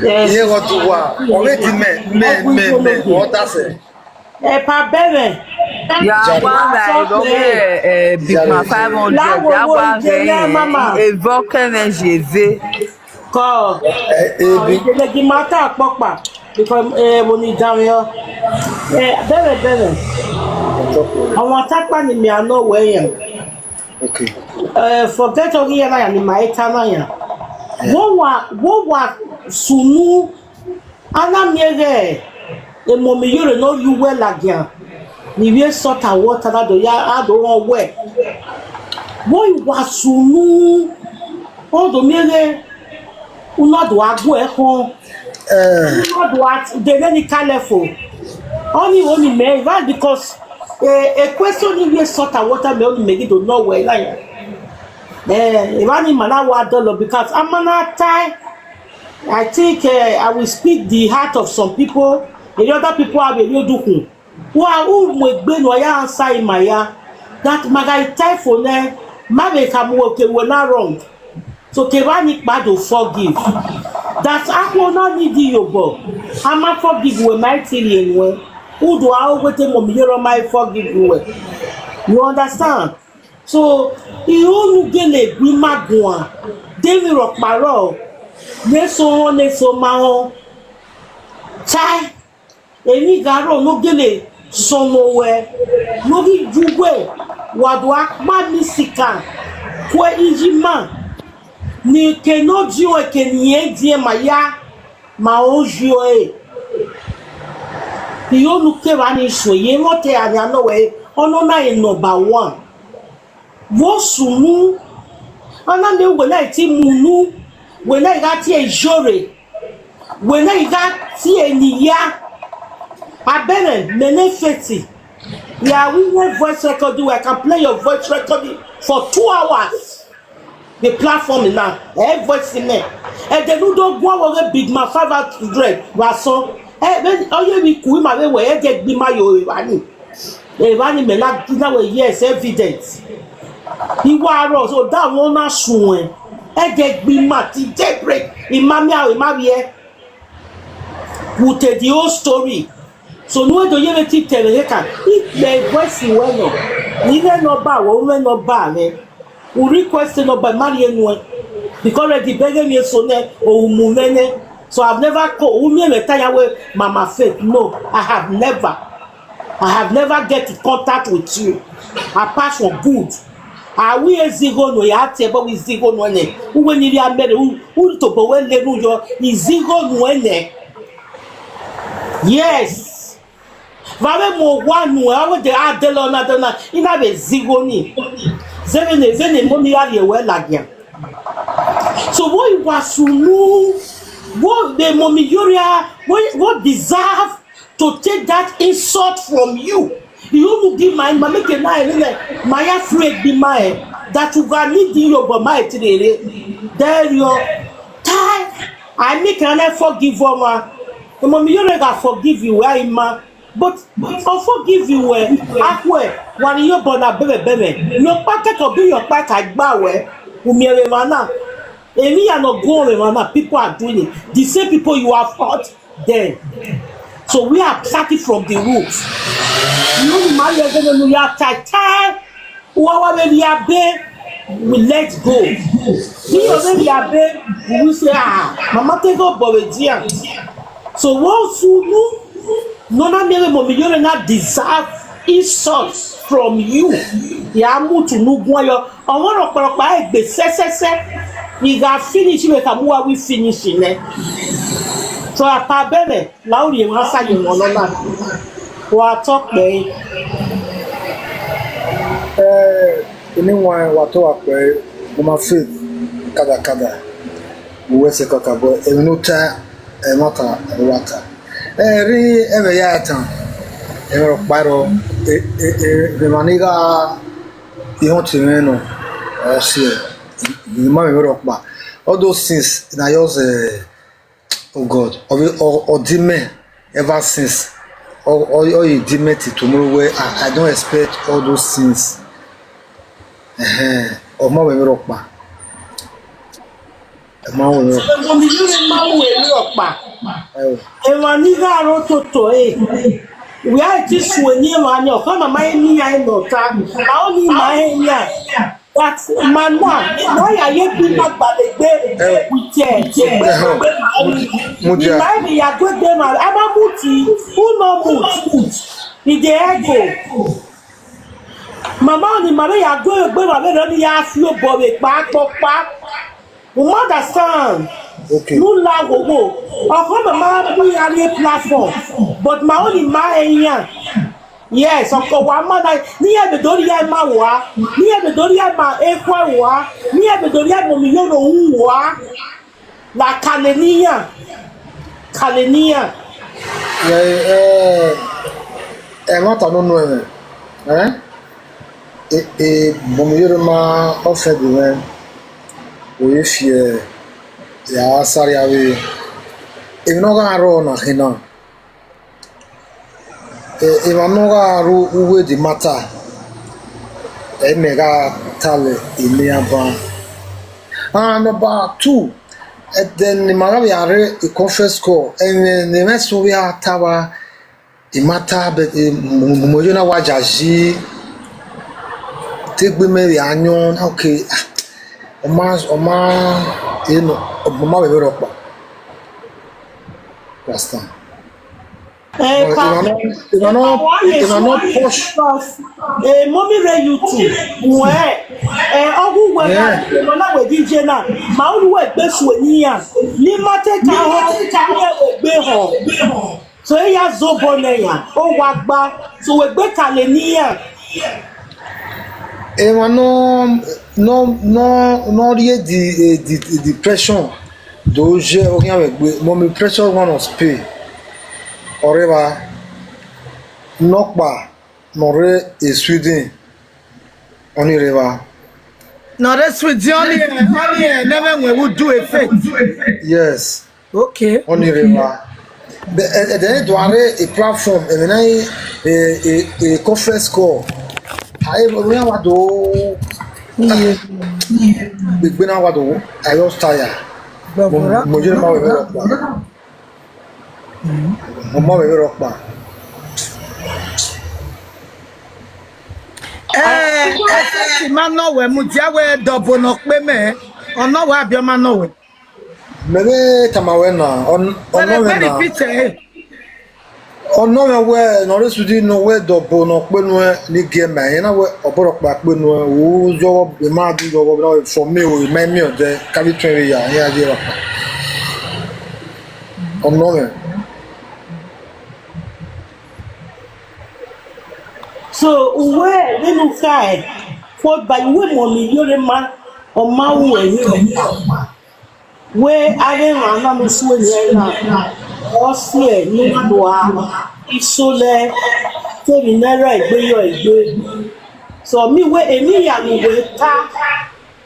Yes. Iye ghọ tu wa, ọ vbe di mẹ, mẹ, mẹ, mẹ, ọ dasẹ. Epa bẹmwẹ. Ya wa ra ẹrọ vbe, eh, Big Man five hundred, ya wa ra ẹre, evọ kẹmwẹ ye eve. Kọ. Eh, eh, Big. Ìdílé gi ma ta kpọkpa, because, eh, wo ni danmwehọ. Eh, bẹmwẹ, bẹmwẹ. Ọmwa takpa ni mẹ a nọ wẹ yan. Okay. Eh, forget ọghe iran na ya ni ma eta na ya. Wo wa, wo wa sunu, a na miẹn ghẹ emọ mi yore ne ọ rhie uwẹ ladian, ni vbe salt and water na do ya, a do rẹn uwẹ. Wo wa sunu, ọ do miẹn ghẹ u na do a gu ẹkhọ. Eh, u na do a de vbene ka lẹ fo. Ọni wo ni mẹ, why? Because, eh, e question ni vbe salt and water mẹ, ọni mẹ ghi do nọ wẹ na ya. Eh, evba ni ma na wa dọlọ, because a ma na tae, I think, eh, I will speak the heart of some people. The other people have a real dukhun. Wa u mu egbe ne uwa ya answer ima ya, that ma gha tae fo nẹ, ma vbe khama uwẹ ke wẹ na wrong. So kevba ni kpa do forgive. That akhuo na need iyobọ, a ma forgive wẹ, ma i ti rhie nuẹn. U do a wẹ te emọ mi yore ọ ma i forgive wẹ. You understand? So, iro ne u gele gu ima guan, de emwi rhọkpa rrọọ, ne eso họn, ne eso ma họn. Tae, emwi gha rrọọ ne u gele sọnnọ wẹ, ne ọ ghi ye uwẹ, wa do a kpa ni sikan, kue iye ima, ne eke ne ọ diọn, eke ne irẹn diẹn ma ya, ma rẹn uyi ọre. Iro ne u kevba ni suẹn ye, emwi ọtẹn a nian nọ wẹ, ọ nọ na re number one. Vbe osunu, a na miẹn wẹ na i ti mu unu, wẹ na i gha tie iyore, wẹ na i gha tie ne iya. Abẹmwẹ, mẹ ne feti, ya ru mwẹ voice record, I can play your voice record for two hours. The platform na, ẹ voice mẹ. Ẹdẹ ne u do guan wẹ ghe Big Man five hundred vbe asọn. Ẹ, vbe ọ ye vbe ku ima vbe wẹ, ẹ ghẹ gbe ima ye evba ni. Evba ni mẹ na, na wẹ yes, evident. I wa rrọọ, so that one na suẹn. Ẹ ghẹ gbe ima till daybreak. Ima miẹn aro, ima vbiẹ. With the whole story. So ne uwẹ do ye vbe titẹ vbe ehe kan, ikpẹ voice wẹ nọ, ne I mwẹ nọmba wẹ, u mwẹ nọmba mwẹ. U request nọmba, ma rhie nuẹn. Because already bẹghe emwi eso nẹ, u mu mwẹ nẹ. So I've never call, u miẹn mwẹ ta ya wẹ, Mama Faith, no, I have never. I have never get in contact with you. Apart from good. A wẹ i zigho nuẹn, ya tie ẹbọ wẹ i zigho nuẹn nẹ. Uwẹ ni rhie amẹ rre, u, u tobọ wẹ lele uyọ, i zigho nuẹn nẹ. Yes. Vbe avbe mu owa nuẹn, avbe de a dẹlọ na, dẹlọ na, I na vbe zigho ni. Zẹ vbene, vbene emọ ni gha rhie ruẹ ladian. So vbọ i wa sunu, vbọ emọ mi yore a, vbọ, vbọ deserve to take that insult from you. I unu gi ima, ima make na rẹn nẹ, ma ya free egbe ima rẹn, that u gha need iyobọ ma i ti rhie rre. Dẹrriọ, tae, I make na forgive ọmwa. Emọ mi yore gha forgive you, wẹ ima. But ọ forgive you wẹ, akhuẹ, wa rhie iyobọ na bẹmwẹ bẹmwẹ. Iyọkpa kẹkẹ ọ bi iyọkpa ka gba wẹ, u miẹn vbe emwa na. Emwi ya ne ọ guọnmwẹ emwa na, people are doing it. The same people you have hurt, then. So we are starting from the roots. You ma ye gene nu ya ta ta. Uwa wa vbe rhie abe, we let go. Iye vbe rhie abe, we say, ah, mama te go bọ vbe dia. So wo sunu, nọ na miẹn vbe emọ mi yore na deserve insult from you. Ya mutu ne u guan yọ. Ọmwa rhọkparhọkpa egbe sẹsẹsẹ, I gha finish vbe khama uwa wẹ I finish nẹ. So, apa bẹmwẹ, la u rhie emwa sa ye emwa nọ na, wa tọ kpẹre. Eh, eni wan wa tọ wa kpẹre, Mama Faith, kada kada, uwẹ sẹ kakabọ, emwi ne u ta, ẹmwata, ẹmwata. Eh, rhie ẹmwẹ ya tan, ẹmwẹ rhọkpa rrọọ, e, e, e, emwa ni gha I họn te mwẹ nọ, ọ siẹ, I ma mwẹ rhọkpa. All those things na just, eh, oh God, ọ vbe, ọ, ọ di mẹ ever since. Ọ, ọ, ọ ye di mẹ till tomorrow where I, I don't expect all those things. Ẹhẹn, ọ ma mwẹ rhọkpa. Ẹ ma wẹ. Ẹvbo ni yẹrẹ ma ru emwi ọkpa. Ẹ o. Emwa ni gha ro toto ẹre, wẹ a i ti suẹn eni emwa ni, ọkhọ na ma he miẹn iran nọ ta, ma ho ni ma he miẹn. But ma na, ma ya ye gbe ima gbalegbe with, eh, egbe ma ni. Mudia. Ima emwi ya gu egbe ma, a ma muti, who no mut? I dey echo. Mama ni ma vbe ya gu egbe ma vbe rọ ni ya fi obọ vbe kpa kpọkpa. U ma understand? Okay. Nu la wowo. Ọkhọ mama bu ya rrie platform, but ma oni ma ẹyan. Yes, ọkọ wa ma na, ne iran vbe do rhie ima ua, ne iran vbe do rhie ima ekhọe ua, ne iran vbe do rhie mommy Iyore ua. La kale ne iran, kale ne iran. Ẹ, ẹ, ẹmwata ne unu ẹmwẹ, ẹ? E, e, mommy Iyore ma ọfẹn gie mwẹ, ọ ye fi ya sẹ arria vbe emwi ne ọ gha rrọọ na khin na. Ẹ, emwa ne ọ gha ru uwu the matter, ẹ, mẹ gha talẹ eni aban. And number two, ẹdẹ ne ima gha vbe a rre conference call, ẹmwẹ ne ẹmwẹ sẹ ovbi a ta vba, I ma ta, but, eh, mu, mu, mu, you know, wa jaji, te egbe mẹ vbe a yọn, okay, ah, ọ ma, ọ ma, you know, ọ ma vbe vbe rhọkpa. Understand? Eh, But ka, if I not, if I not, wa ye if I not sure push, because, eh, mommy re YouTube, wẹ, eh, ọghu wẹ na, Yeah. wẹ na wẹ D J na, ma unu wẹ gbe sue ni ya, ni ma te ka họn, ni wẹ gbe họn. So, e ya zobọ nẹ ya, ọ wa gba, so wẹ gbe kale ne iran. Emwa nọ, nọ, nọ, nọ rhie the, eh, the, the depression, do ye ọ khian vbe gbe, mommy Precious One of Spain, ọ rre evba, nọkpa ne ọ rre e Sweden, ọnii rre evba. Ne ọ rre Sweden, ọnii, ọnii, ne ẹmwẹ wẹ u do effect. Yes. Okay. Ọnii rre evba. But, eh, eh, then do are a platform, eh, when I, eh, eh, eh, conference call. I, when I want to, Yeah. Gbegbe na wa do, I just tire. Mo, Barbara. Mo je ma wẹ vbe rhọkpa. Mo ma wẹ vbe rhọkpa. Eh, effect ma nọ wẹ, mudia wẹ double nọ kpe mẹ. Ọ nọ wẹ abi ọ ma nọ wẹ. Mẹ vbe tama wẹ na, ọ, ọ Wẹ nọ vbe mwẹ na. Repeat ẹre. Ọ nọ mwẹ wẹ, ne ọ rre Sweden nọ wẹ double nọ kpe nuẹn ni gie ma, ẹn na wẹ ọ bọrọ kpa kpe nuẹn, u yọghọ, I ma do yọghọ, na wẹ for me o, I ma miẹn odẹ, ka vbe tuẹn vbe ya, iran ye rhọkpa. Ọ nọ mwẹ. So, uwẹ, vbene u kha ẹre, fo ba uwẹ mommy Iyore ma, ọ ma ru ẹre. Wẹ avbe emwa na ne u sue nẹ na, ọ siẹ ne u lua isolẹ, te emwi ne ọ rre egbe yọ egbe. So, mi wẹ, emwi hia ne uwẹ ta,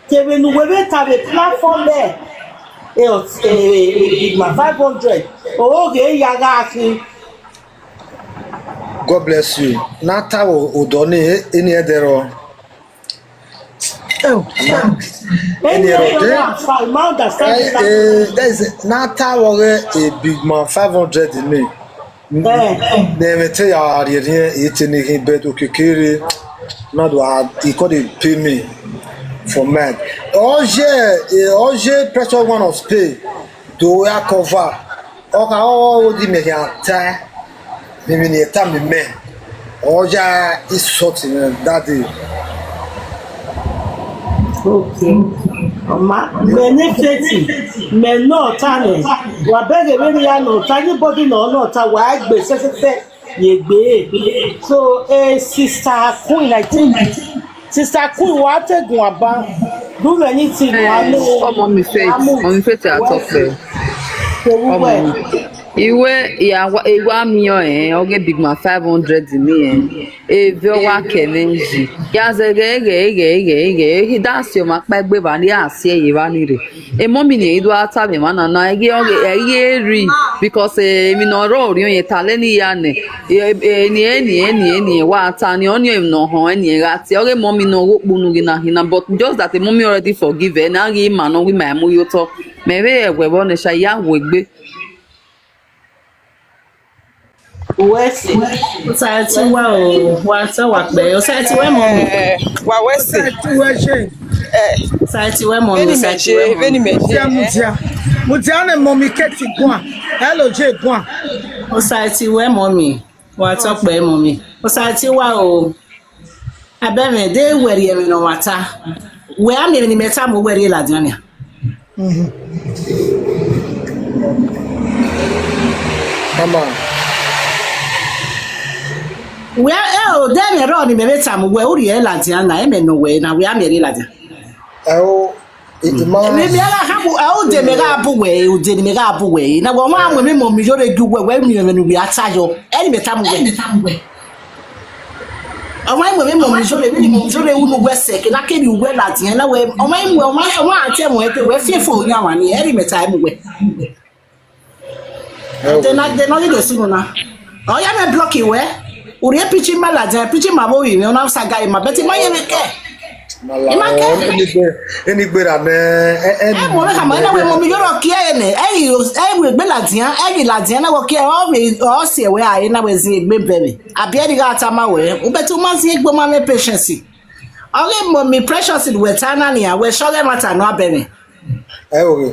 kevbe ne uwẹ vbe ta vbe platform ẹre, e, e, e, ma five hundred, ọrọre ya gha khin. God bless you. Na ta vbe odọ ni, eni ẹdẹrọ. Oh, Eni ẹdẹrọ de. Eh, eh, that is, na ta vbe ọghe a big man five hundred ni. Eh. Ne ẹmwẹ te ya rhie rhiẹn, e te ni khin, but okiekie rre, na do a, he come dey pay me for mad. Ọ ye, eh, ọ ye Precious One of Spain. Do ya cover. Ọ kha ọ di mẹ khian ta, mimi ni ta mi mẹ. Ọ ya insult me that day. Okay. Ọ ma, mẹ ne feti, mẹ nọ ta nẹ. Wa bẹghe vbene ya nọ ta, anybody nọ nọ ta, wa gbe sẹsẹsẹ. Ye gbe. So, eh, Sister Queen, I think, Sister Queen, wa te gun aba. Do anything, wa Eh, no. Ọmọ mi Faith, Amu. Ọmọ mi Faith, I talk there. Kevbe Ọmọ uwẹ. Mi. Iwe, ya wa, iwa mi ọ, eh, ọ ghe big man five hundred ni, eh. Eve ọ wa kẹ mwẹ yi. Ya zẹ ghẹ, ghẹ, ghẹ, ghẹ, ghẹ. He da si ọma kpa egbe evba ni, a si ẹre evba ni rre. Emọ mi ni do a ta vbe emwa na na, ẹghe ọghe, ẹghe ri, because, eh, emwi ne ọ rrọọ orhiọn yẹn ta lẹ ne I ya nẹ, eh, eh, eni, eni, eni, eni, wa ta ni, ọni emwi ne ọ họn, eni gha tie, ọghe emọ mi ne ọ ghe okpunu ghi na hin na, but just that emọ mi already forgive ẹ, na ghi ima ne ọ ghi ma mu ye otọ, mẹ vbe ẹwẹ vbọ nẹ sha, I ya wu egbe. Uwẹ sẹ. Osaiti wa o, wa sẹ wa kpẹ. Osaiti wẹ mọ mi. Eh, wa wẹ sẹ. Osaiti wẹ ṣe. Eh, Osaiti wẹ mọ mi, vbene mẹ Osaiti je, wẹ mọ vbene mi. Mẹ je, Mudia, eh. Mudia, mudia ne mọ mi keti guan. Hello, je guan. Osaiti wẹ mọ mi. Wa tọ kpẹ mọ mi. Osaiti wa o. Abẹmwẹ, de wẹ rhie ẹmwẹ ne ọmwa ta. Wẹ a miẹn emwi ne imẹ tama uwẹ rhie ladian nian. Mama. Wẹ, ẹ o, de ẹmwẹ rrọọ ne imẹ vbe tama uwẹ, u rhie ladian na, ẹmwẹ ne uwẹ na, wẹ a miẹn rhie ladian. Ẹ o, I, I ma. Mẹ, mẹ gha kha bu, ẹ, ude mẹ gha bu wẹ, ude ne mẹ gha bu wẹ. Na wẹ, ọmwa mu emwi mọ mi yore gi uwẹ, wẹ miẹn ẹmwẹ ne uwẹ a ta yọ. Ẹ ne mẹ tama uwẹ. Ọmwa mu emwi mọ mi yore, emwi mọ mi yore unu wẹ sẹ, ke na keri uwẹ ladian, na wẹ, ọmwa mu, ọmwa, ọmwa a te mu ẹte, wẹ fiefo yan wa ni, ẹ ne mẹ ta mu wẹ. Ẹ o. De na, de na ghi do sunu na. Ọ ya mẹ block wẹ. U rhie picture ma ladian, picture ma vbe ovbi mwẹ, ọ na saga ima, but ima ye vbe kẹ. Ima kẹ. Eni gbe, eni gbe ra nẹ, ẹ, ẹ. Ẹ mu vbe khama, ẹ na wẹ mọ mi yore kie ẹre nẹ. Ẹ ghi, ẹ wẹ egbe ladian, ẹ ghi ladian, na wẹ kie, ọ vbe, ọ si ẹwẹ a, ẹ na wẹ zin egbe bẹmwẹ. Abi ẹ ni gha tama wẹ, u but u ma zin egbe, u ma mwẹ patience. Ọ ghi mọ mi Precious ne wẹ ta na nian, wẹ shọghe ẹmwata nọ abẹmwẹ. Ẹ o ghe.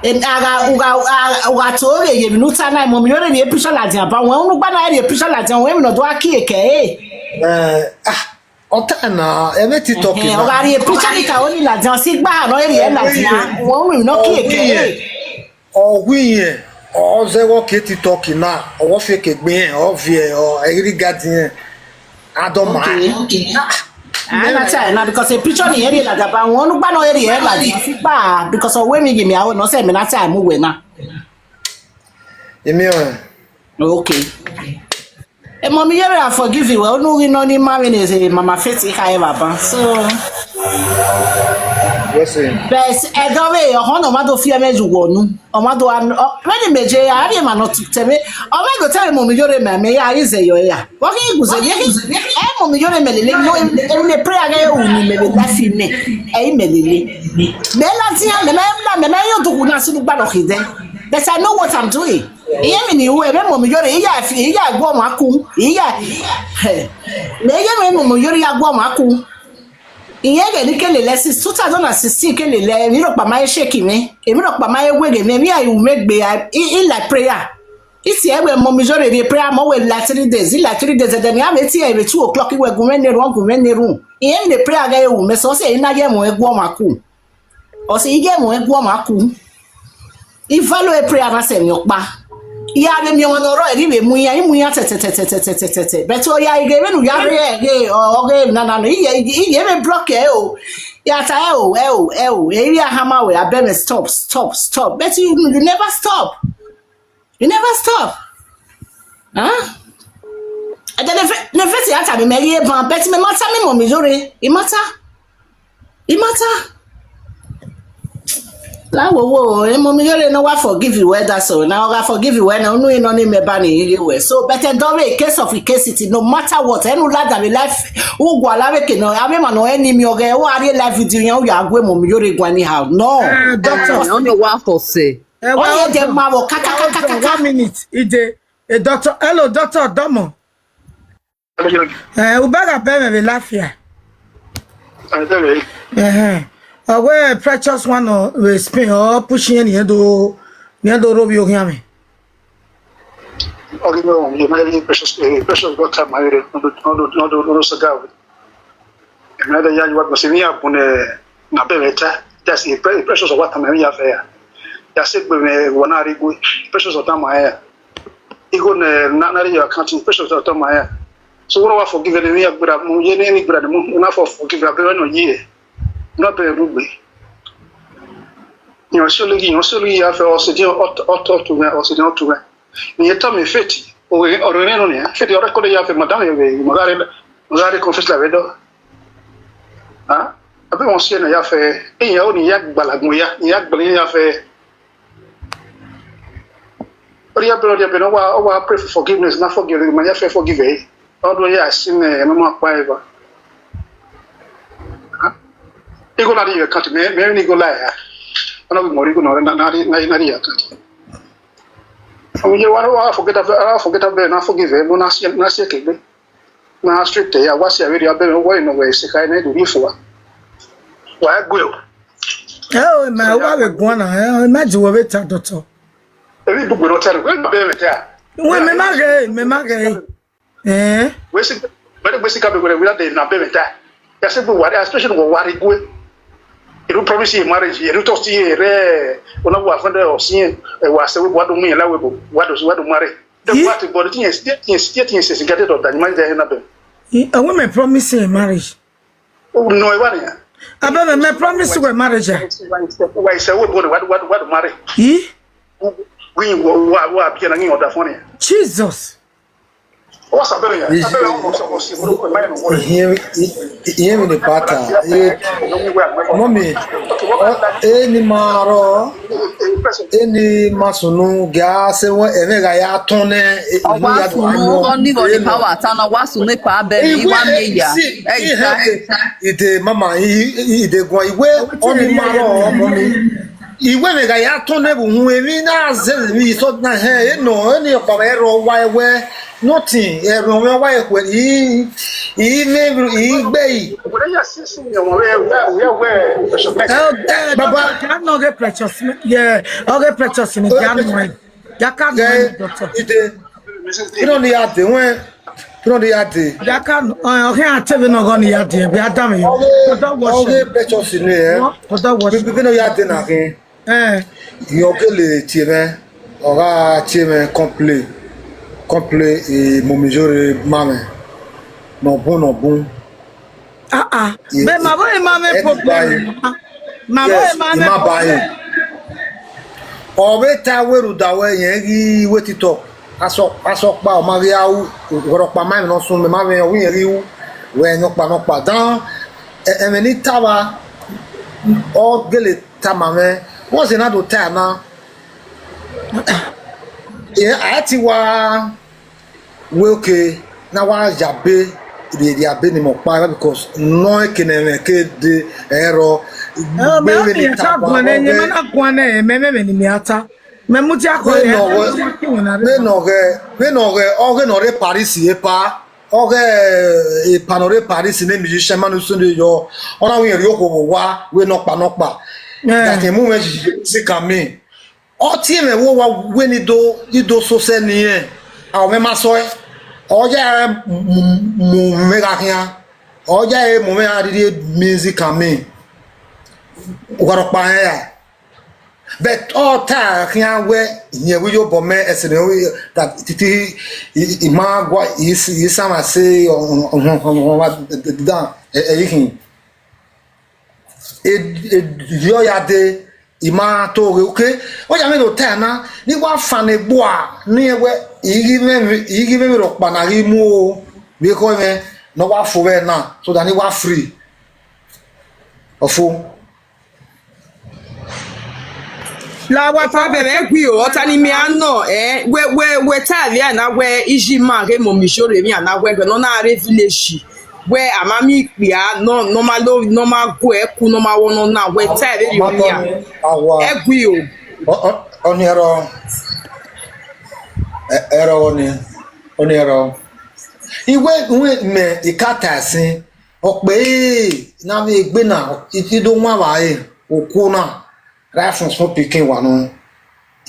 Em, a gha, u gha, a, u gha to ghe ye emwi ne u ta na, mọ mi yore rhie picture ladian ba, wẹ unu gba na rhie picture ladian, wẹ emwi ne ọ do a kie kẹ, eh. Eh, ah, ọ ta na, ẹ vbe TikTok. Ẹhẹn, na. Ọ gha rhie picture ni ka oni ladian, ọ si gba nọ rhie ladian, wẹ unu emwi ne ọ kie kẹ, eh. Ọ wi yẹn, ọ zẹ vbe ọ kie TikTok na, ọ vbe fi eke gbe irẹn, ọ viẹ, ọ, ẹ i rhie igadi irẹn, a dọ ma. Okay, okay. Ah, a na ta ẹre na, because a picture ni ẹ rhie ladian ba, wẹ unu gba nọ rhie ladian, ọ si gba, because ọ wẹ emwi ye mẹ aro, nọ sẹ mẹ na ta ẹre mu wẹ na. Emi ọnrẹn. Okay. Emọ mi yere, I forgive you. Unu ghi nọ ni ma vbene Mama Faith kha re vbe aban. So, yes, sir. But ẹdẹ ọvbehe, ọhọn ne ọ ma do fi ẹmwẹ ye uwẹ unu. Ọ ma do, ọ, vbene imẹ je, a rhie emwa ne ọ tu tẹ mwẹ. Ọ ma do tẹ mwẹ, emọ mi yore, mẹ, mẹ ya ghi zẹ yọ ya. Vbe ọ ghi gu zẹ ye? Emọ mi yore mẹ lele, no, emwi ne prayer ghe ru ni mẹ vbe life mẹ. Ẹ i mẹ lele. Mẹ ladian, mẹ ma, mẹ ma yo duku na sunu gba nọ khidẹ. But I know what I'm doing. Iye emwi ne I ru, ẹmwẹ emọ mi yore, I ya fi, I ya gu ọmwa ku, I ya, hẹ, mẹ iye emwi emọ mi yore, I ya gu ọmwa ku. Iye ẹghẹ ne I ke lele since two thousand and sixteen, I ke lele, emwi rhọkpa ma he shake mwẹ, emwi rhọkpa ma he weghe mwẹ, emwi a i ru mwẹ gbe, I, I, I like prayer. I tie wẹ emọ mi yore rhie prayer, mẹ wẹ like three days, I like three days, ẹdẹ ne I vbe tie vbe two o'clock, I wẹ gu mwẹ ne erhunmwu, gu mwẹ ne erhunmwu. Iye emwi ne prayer ghẹ ru mwẹ, sẹ ọse I na ye ẹmwẹ gu ọmwa ku. Ọ sẹ I ye ẹmwẹ gu ọmwa ku. I value prayer na sẹ emwi ọkpa. I ya vbe miẹn ọmwa ne ọ rrọọ, I vbe mu iran, I mu iran tẹtẹtẹtẹtẹtẹtẹ. But ọ ya ghe vbene u ya rre ẹre, ọ ghe nana nọ, I ye, I ye vbe block ẹre o. Ya ta ẹre o, ẹre o, ẹre o. Ẹ i vbe a hama wẹ, abẹmwẹ, stop, stop, stop. But you, you never stop. You never stop. Huh? Ẹdẹ ne Faith ya ta, mẹ, mẹ ghi ban, but mẹ ma ta, mẹ emọ mi yore. I ma ta. I ma ta. La wo wo, emọ mi yore ne ọ wa forgive you well, that's all. Na ọ gha forgive you well, na unu i nọ ne mẹ ba ni ghe wẹ. So, but ẹdẹ ọvbehe, case of case it, no matter what, ẹnu ladian vbe life, u gualọ avbe ke nọ, avbe emwa nọ enemy ọghẹ, u gha rhie live video yan, u ya gu emọ mi yore guan anyhow. No. Eh, doctor. Eh, ọ nọ wa khọ sẹ. Eh, ọ wa ye hold de on. Ma vbọ kaka kaka kaka. One minute, Ide. Eh, doctor, hello, doctor, dọmọ. Eh, u ba gha bẹmwẹ vbe lafia. Ẹhẹn. Ọ wẹ Precious one nọ vbe Spain, ọ push irẹn ne irẹn do, ne irẹn do rhovbiẹ oghian mwẹ. Ọ ghi nọ, ye ma ye Precious, eh, Precious got time, ma ye re, no do, no do, no do, no do saga we. Emwi na ya ye uwa gbẹn, sẹ emwi ya bun ne na bẹmwẹ ta, that's it, Precious wa tama emwi ya fẹ ya. Ya sẹ egbe mwẹ, wa na rre igue, Precious tama ya. Igho ne na, na rre your account, Precious tama ya. So wẹ wa forgive ne emwi ya gberra mu, ye ne emwi gberra ne mu, na for forgive, a bẹmwẹ nọ ye. Na bẹmwẹ rugbe. Yan sẹ ologhi, yan sẹ ologhi ya fẹ, ọ sẹ dian, ọ, ọ, ọ tu mwẹ, ọ sẹ dian, ọ tu mwẹ. Ne irẹn tama Faith, ọ rẹn nọ nian, Faith ọ rẹkọd ya fẹ, madam vbe, ma gha rre, ma gha rre confess la vbe dọ. Ah, a bẹmwẹ ọ si ẹre ne ya fẹ, iran o ne ya gbalagbọn ya, ne ya gbẹlẹ iran ya fẹ. Ọ rhie bẹrẹ, ọ rhie bẹrẹ, ọ wa, ọ wa pray for forgiveness, na forgive, ma ya fẹ forgive ẹre. Ọ do ya sin ẹmwẹ ma kpa eva. Ah, igho na rre your account, mẹ, mẹ ne igho la ya. Ọ na ghi mọ igho na, na, na, na, na rre your account. Ọ ye wa, wa forget about, wa forget about, na forgive ẹre, na si, na si ẹre ke egbe. Na straight ya, wa si avbe rhie abẹmwẹ, wa nọ wẹ ese kha ne do rhie fua. Wa gue o. Ẹ o, ma wa vbe guan na, ẹ, ma ji wẹ vbe ta, doctor. Emwi gbegbe ne ọ ta, wẹ ma bẹmwẹ ta. Wẹ mẹ ma ghe, mẹ ma ghe. Eh? Wẹ si, Wẹ de gbe sika be wẹrẹ wira de na be vbe ta. Ya se gbe wa, especially wọ wa rre igue. Eru promise ye marriage, eru trust ye rẹ, ona wa fẹndẹ ọ si, ẹ wa sẹ wẹ wa do mu yẹn la wẹ bo, wa do, wa do marry. The Ye? What about the things, the things, the things is get it of that, you might say, na be. I, a woman promising a marriage. Oh, no, I want ya. Abeg, me promise you a marriage, yeah. Why say we born, what, what, what marry? Ye? We, wa, wa, wa, be na ngin order for ya. Jesus. What's a better? Abeg, I want to see what my no worry. Ihe, ihe, ihe vbe ne pata. Eh, Mummy, ọ, eni ma rrọọ, eni ma sunu, gia se wẹ, ẹmwẹ gha ya tọn nẹ, eh, Ọ wa ya do sunu, ayọ. Ọ ni vọ ni pa wa ta na, ọ wa sunu pa abẹ, I wa miẹn ya. See, Ẹ, he had the, the mama, he, he, he dey go, he wẹ, ọ ni ma rrọọ, Mummy. Iwẹ vbe gha ya tọn nẹ vbe uhunmwu emwi na zẹ vbe emwi sọ na hẹ, enọ, eni ọkpa mwẹ rrọọ wa ẹwẹ, nothing, ẹrọ mwẹ wa ẹkhuẹ, i, i mẹ, i gbe yi. Baba, ya nọ ghe Precious, yeah, ọ ghe Precious ni, ya nọ, ya ka nọ, doctor. Ide, ino ni ya de, wẹ, ino ni ya de. Ya ka nọ, ọ, ọ khian te vbe nọ gọ ni ya de, vbe a da mwẹ yọ. Ọ ghe, Ọdọ wọ ọ ghe shẹ. Precious ni, eh. Ọdọ wọ shẹ. Bi, bi, bi no ya de na khin. Eh. Irẹn ọ gele tie mwẹ, ọ gha tie mwẹ complain, complain, eh, Mummy Iyore ma mwẹ, nọ bun, nọ bun. Ah, ah. Ye, be ma vbe ma mwẹ ẹ ti problem. Ba ye. Ma vbe Yes, ma I mwẹ ma ba ye. Problem. Ọ vbe ta wẹ rhunmwuda wẹ irẹn ghi wẹ TikTok. Asọ, asọ ọkpa, ọ ma ghi a ru, wẹ rhọkpa ma emwi ne ọ sun, mẹ ma vbe ọ wẹ irẹn ghi ru, wẹ ẹyọkpa nọkpa. Dan, ẹ, ẹmwẹ ne I tama, ọ gele tama mwẹ, what's another time na? Eh, a ti wa wẹ, okay, na wa ya be, rhie, rhie abe ni mẹ ọkpa, because nọ eke ne ẹmwẹ ke de ẹrọ, Eh, gbe mẹ vbe ni ta guan, guan, ọ nẹ, gbe mẹ na guan nẹ, mẹ, mẹ, mẹ ni mẹ a ta. Mẹ mudia kọ vbe ye, nọ wẹ, mẹ nọ ghẹ, mẹ nọ ghẹ, ọ ghe nọ rre Paris epa, ọ ghe epa nọ rre Paris ne musician ma ne usun de yọ, ọ na wẹ irẹn rhie okhuo vbe owa, wẹ nọkpa nọkpa. Eh. That can move me, she can me. Ọ tie mwẹ vbe owa wẹ ne I do, I do sosẹ ne irẹn, a mwẹ ma sọe. Ọ ya mu, mu mwẹ gha khian. Ọ ya mu mwẹ gha rhie music and me. Uwa rhọkpa rẹn ya. But ọ ta khian wẹ, irẹn vbe iyobọ mẹ ẹse ne ọ, that titi I, I, I ma gua, I, I sama se, ọ, ọ, ọ, ọ, ọ, dan, ẹ, ẹ, ikhin. E, e, yọ ya de, I ma to ghe, okay. Ọ ya mwẹ ne ota na, ne I wa fan egbua, ne irẹn wẹ, I ghi mwẹ, I ghi mwẹ rhọkpa na ghi mu o, vbe ekhọe mwẹ, ne ọ wa fo vbe na, so that ne I wa free. Ọfo. La wa Ọkpa ta bẹrẹ ẹgui o, ọta ni mẹ a nọ, eh, wẹ, wẹ, wẹ ta vbe a na wẹ iji ma ghe Mummy Iyore emwi a na wẹ, wẹ nọ na rre village, wẹ a ma miẹn ikpia nọ, nọ ma lo, nọ ma gu ẹku, nọ ma wọ nọ na, wẹ ta vbe rhie ọnia. Awa. Ẹgui o. Ọ, ọ, ọni ẹrọ, ẹ, ẹrọ ọni, ọni ẹrọ. Iwẹ, iwẹ mẹ, I ka ta ẹsin, ọ kpe, na vbe egbe na, I ti do wan vba re, okuo na. Ra fun small pikin wa nọ.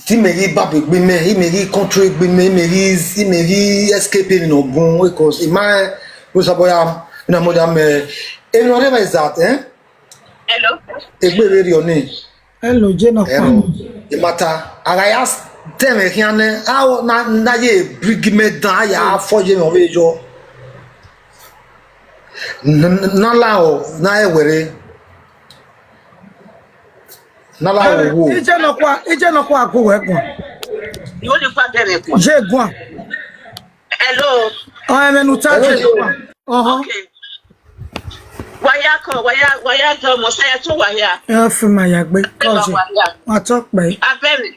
Te imẹ ghi baba egbe mẹ, imẹ ghi control egbe mẹ, imẹ ghi, imẹ ghi escape emwi ne ọ bun, because I ma rẹn, Osanobua ya, na mọ da mẹ, emwi ne ọ rre mwẹ is that, eh? Hello. Egbe vbe rriọ ni. Hello, Jane Ẹrọ, Okpan. Emata, a gha ya tẹ mwẹ khian nẹ, a o na, na ye bring mẹ down, a ya fọ ye mwẹ ọvbehe yọ. N-, n-, na la o, na ẹwẹre. Na la o wo. Ije nọkua, ije nọkua gu wẹ guan. Ìwọ ni pa bẹ̀rẹ̀ kù. Je guan. Hello. Ọ, ẹmwẹ ne u ta Hello. Je guan. Ọhọ. Okay. Wa ya kọ, wa ya, wa ya dọ mọ, sa ya tun wa ya. Ẹ fi ma ya gbe. Ẹ Kọ bá je. Wa ya. Wa tọ pẹ. Abẹ́rẹ́.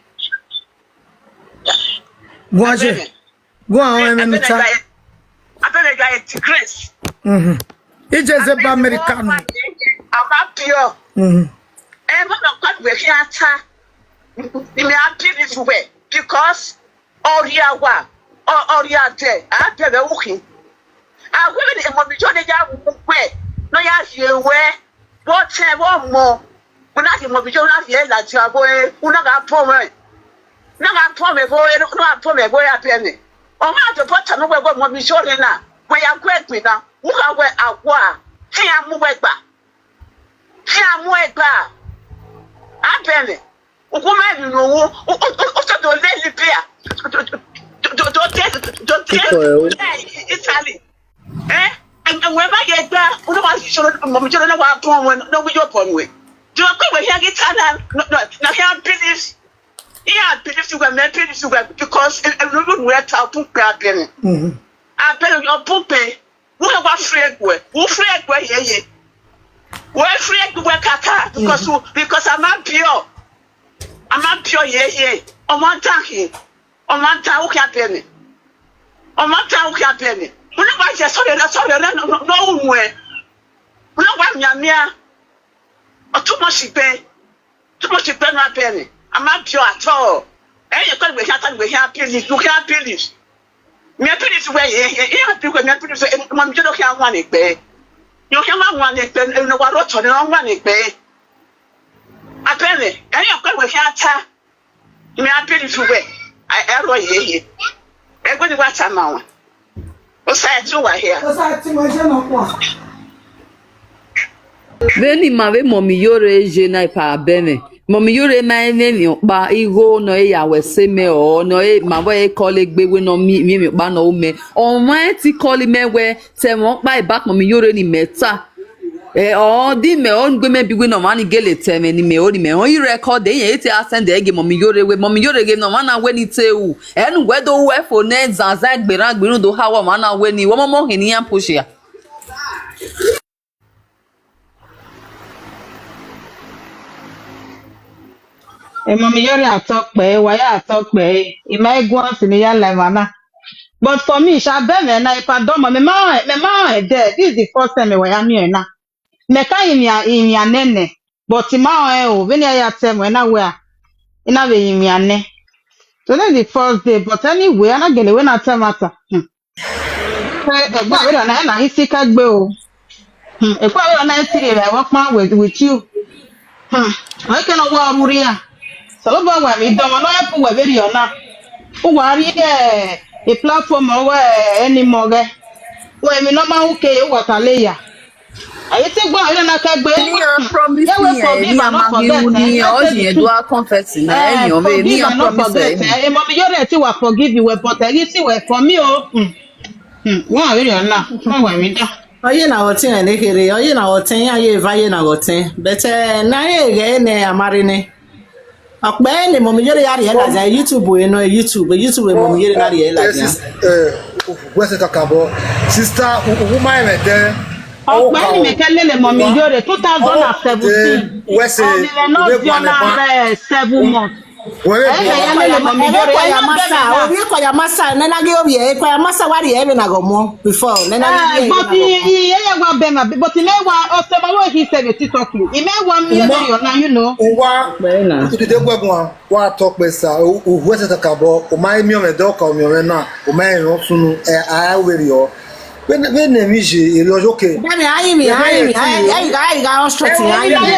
Guan je. Abẹ́rẹ́. Guan, ọ, ẹmwẹ ne u ta. Abẹ́rẹ́ ga ẹ disgrace. Mhm. Ije ze ba America nu. Ama pure. Mhm. Ẹ mọ nọ kọ gbe kí a ta. Imi a believe wẹ because ọrhia wa, ọ-, ọrhia dẹ, a bẹvẹ ukhin. A wẹ vbene Mummy Iyore ya wu wẹ, ne ọ ya rhie wẹ, vbe ọtẹn vbe ọmọ, u na rhie Mummy Iyore, u na rhie ladian vbe ore, u na gha bọ mwẹ. U na gha bọ mwẹ vbe ore, u na gha bọ mwẹ vbe ore a bẹ mwẹ. Ọ ma dobọ tama wẹ, wẹ Mummy Iyore na, wẹ ya gu ẹgbin na. Wẹ gha wẹ awa, te iran mu wẹ gba. Te iran mu ẹre gba. Abẹmwẹ, uwu ma emwi ne u ru, u, u, u, u te do le Libya, do, do, do, do, do, do, do, do, Italy. Eh? Ẹwẹ ma ye gba, u na wa si soro, mọmọ jọrọ na wa bọ wẹ, na wi yo bọ wẹ. Do ko wẹ hia ghi ta na, no, no, na hia believe. Iran believe wẹ, mẹ believe wẹ, because e, e, no, no, wẹ ta bun kpe abẹmwẹ. Abẹmwẹ, ọ bun kpe. Wẹ wa free ẹguẹ, u free ẹguẹ yeye. Wẹ free ẹguẹ kaka, because u, because a ma biọ, a ma biọ yeye. Ọ ma dan khin, ọ ma dan, u khian bẹnẹ. Ọ ma dan, u khian bẹnẹ. U na wa ye sọrriẹ na, sọrriẹ na, no, no, no, u muẹn. U na wa mianmian. Ọ too much gbe. Too much gbe na bẹnẹ. A ma biọ at all. Ẹ ye kọ wẹ khian ta, wẹ khian believe, u khian believe. Mẹ believe wẹ ye, ye, iran bi wẹ, mẹ believe wẹ, mọmọ jọrọ khian wan egbe. Yo khian ma wan egbe, ne wa rre otọ ne ọ wan egbe. Abẹmwẹ, ẹ ye kọ wẹ khian ta. Mẹ a believe wẹ, ẹ, ẹ rrọọ yeye. Ẹgbẹe ne wa tama wan. Osa ẹtin uwa hia. Osa ẹtin uwa hia nọkpa. Vbene ima vbe mọmiyore ye na ipa abẹmwẹ, mọmiyore ma i mwẹ emwi ọkpa, igho ne ọ ya wẹ sẹ mẹ, ọ ne ọ ma vbe kọl egbe wẹ ne ọ miẹn emwi ọkpa ne ọ ru mẹ, ọmwa i te kọl mẹ wẹ, te ẹmwẹ ọkpa back mọmiyore ne imẹ ta. Ẹ, ọ di mẹ, ọ gbe mẹ bi wẹ ne ọmwa ni gele ta ẹmwẹ ne imẹ ru ne imẹ rẹn, ọ i record, irẹn i te a send ẹre gie mọmiyore wẹ, mọmiyore ghe ne ọmwa na wẹ ne I te ru, ẹ ne uwẹ do ru ẹre fo nẹ, zanzan gberra gberra do ha wẹ ọmwa na wẹ ne I ru, ọmọmọ hin ne iran push ya. Emọmiyore a tọ kpẹre, wa ya tọ kpẹre, I ma i guan fi ne I ya la emwa na. But for me, sha bẹmwẹ na, ipa dọmọ, mẹ ma, mẹ ma rẹn dẹ, this is the first time mẹ wa ya miẹn na. Mẹ ka rinmwian, rinmwian nẹ nẹ, but I ma rẹn o, vbene I ya ta ẹmwẹ na wẹ a, I na vbe rinmwian nẹ. Today is the first day, but anyway, a na gele wẹ na ta ẹmwata. Hmm. Ẹgbẹe avbe erha na, na hi sikẹ gbe o. Hmm, ẹgbẹe avbe erha na i sirri vbe ẹvbo ọkpa with, with you. Hmm, ọ i kẹ ne ọ wa rhurhia. Osanobua wa emwi dọmọ ne ọ help uwẹ vberriọ na. Uwa rhie e platform ọghe ẹnimọ ghẹ. Wẹ emwi ne ọ ma ru ke uwa ta le ya. A i te gbe ọre na kẹ gbe. Iran promise ye wẹ me, forgive and not forget, eh, ọ ye do a confess na, eh, ẹni ọ vbe forgive and not forget, eh, emọmiyore te wa forgive wẹ, but ẹ ghi si wẹ for me o. Hmm. Hmm, wa vberriọ na, wa wa emwi da. Ọ ye na ghe ọtẹn ne kherhe, ọ ye na ghe ọtẹn, iran ye eva ye na ghe ọtẹn. But, eh, na ye ghẹ ne a ma rre nẹ. Ọkpẹ ne mọmiyore ya rhie ladian, YouTube ẹ nọ, YouTube, YouTube mọmiyore na rhie ladian. Wẹ sẹ kakabọ, sister, u, u ma ẹmwẹ dẹ. Ọkpẹ ne mẹ kẹ lele mọmiyore two thousand and seventeen. Wẹ sẹ, ọ ni mwẹ ne ọ viọ na rre seven months. Wẹ vbe ẹmwẹ ya lele mọmiyore, ẹmwẹ ya masa, ovbi ekọ ya masa, nẹ na ghi ovbi ekọ ya masa wa rhie vbe na ghe ọmọ before, nẹ na ghi. But iye ya wa bẹ ma, but mẹ wa, ọsẹ ma wo hi sẹ vbe TikTok. I mẹ wa miẹn vberriọ na, you know. Uwa, u dede guẹ guan. Wa tọ kpẹ sa, u, u huẹ sẹ kakabọ, u ma i miẹn ọmwẹ dẹ, ọ ka miẹn ọmwẹ na, u ma rẹn sunu, ẹ, a vberriọ. Vbene, vbene emwi ye, erriọ yo ke. Dami, a yi mi, a yi mi, a yi, a yi, a yi gha ọ straight, a yi mi.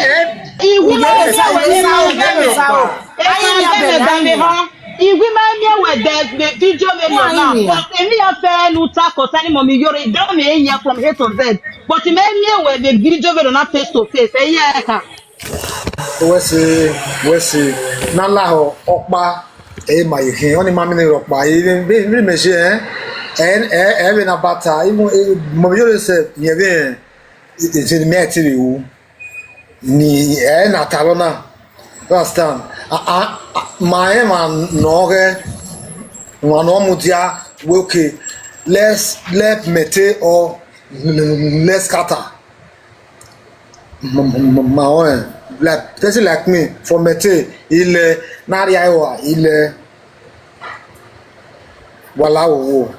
Iwi ma miẹn wẹ, iwi ma miẹn wẹ, iwi ma miẹn wẹ the, the video vberriọ na. But emwi ya fẹ ne u ta concerning mọmiyore, I don't hear from A to Z. But mẹ miẹn wẹ the video vberriọ na face to face, ẹ i ye ẹka. Wẹ sẹ, wẹ sẹ, ne a lahọ ọkpa, ẹ i ma ye khin, ọni ma miẹn rhọkpa, vbe, vbe, vbe mẹ ye, ẹ, ẹ, ẹ, ẹ vbe na bata, even, eh, mọmiyore sẹ, yẹn vbe, eh, eh, eh, mẹ te vbe ru, ni ẹ na talọ na, you understand? A, a, a, ma rẹn emwa ne ọ ghẹ, emwa ne ọ mudia, wẹ okay, let's, let me take all, let's scatter. Ma, ma, ma, ma, like, person like me, for me too, ilẹ, na rhia ẹre wa, ilẹ, wa la wo wo,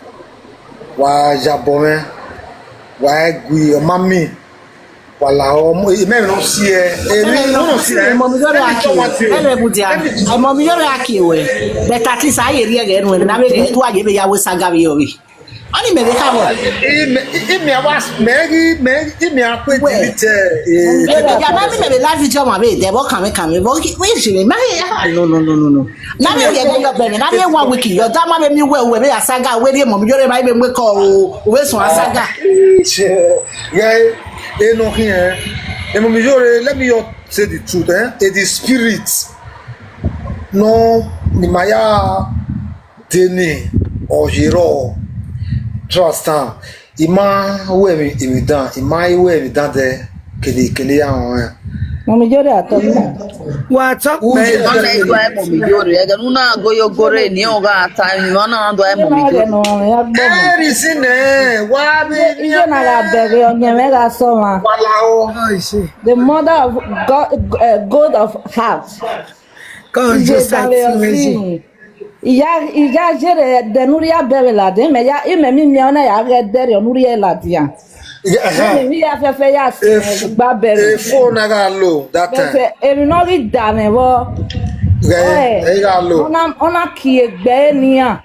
wa ya bọ mwẹ, wa gui, ọ ma mi, wa la ọ, mẹ no si ẹ, emwi no no si ẹ. Mọmiyore a kie, ẹ vbe mudia, mọmiyore a kie wẹ, but at least a ye rhie ẹghẹ nuẹn, na vbe ghe tu a ye vbe ya wẹ saga vbe yọ vbe. Ọni mẹ vbe kha vbọ? Imẹ, imẹ wa, mẹ ghi, mẹ, imẹ a kue Wẹ, delete, eh, ya ma mi mẹ vbe live video ma vbe dẹ vbọ kan mẹ kan mẹ vbọ ki we jire ma he ah, no no no no no. Na me ye gbe yo bẹrẹ, na me one week yo, da ma be mi wẹ wẹ be asaga, wẹ ri emọ mi yo re ma be mu ko o, wẹ sun asaga. Ghẹ, enọ khian, emọ mi yo re, let me just say the truth, eh? E the spirit nọ ni ma ya de ni ọ yerọ, trust am. I ma ru emwi, emwi dan, I ma i ru emwi dan dẹ, kele, kele ya rọnrẹn. Mummy Jore atọ na. Wa tọ Uye kpẹ. Ọna i do ẹ Mummy Jore, ẹghẹ ne u na go yo gore ni ọ gha ta emwi, ọna na do ẹ Mummy Jore. Ẹre si nẹ, wa be Iye na gha bẹghe ọyẹnmwẹ gha sọ mwa. Wa la o. Oh, shit. The mother of God, uh, God of heart. God Iye just like dare you, ọsi. Iya, iya jere ẹdẹ ne u rhia bẹvbe ladian, imẹ ya, imẹ mimiẹn ọna ya ghẹ dẹrriọ ne u rhia ladian. Yeah, uh-huh. Imẹ ya fẹfẹ ya si If, gba bẹvbe. If phone na gha low that time. Bẹvbe emwi ne ọ ghi da mwẹ vbọ. Yeah, ọe, yeah, gha low. Ọna, ọna kie egbe nian,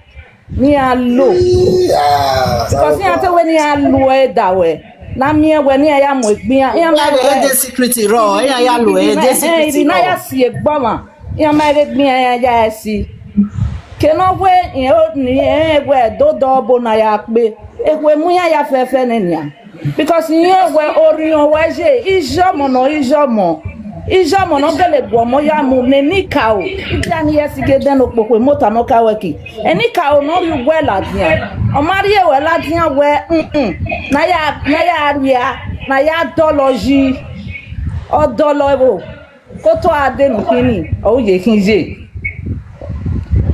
nian low. Yeah, because iran te wẹ nian low ẹre da wẹ. Na miẹn wẹ nian ya mu egbe iran, iran ma Ẹ wẹ ẹ de secret rọ, iran ya low ẹ de secret rọ. Iran ya si egbe ọmwa. Iran ma ghe gbe iran ya si. Ke ne ọ wẹ irẹn wẹ dodo ọbo na ya kpe, ekhue mu iran ya fẹfẹ nẹ nian. Because irẹn wẹ orhiọn wẹ ye, iye ọmọ nọ, iye ọmọ. Iye ọmọ ne ọ gele gu ọmọ ya mu ne eni karo. Idia ni ye si ghe dẹn ne okpokhuo emota ne ọ ka wẹ ki. Eni karo ne ọ rhie uwẹ ladian. Ọ ma rhie ruẹ ladian wẹ, mm, mm, ne a ya, ne a ya rria, ne a ya dọlọ yi. Ọ dọlọ ẹvbo. Ke otọ a de ne ukhin ni, ọ ru ye khin ye.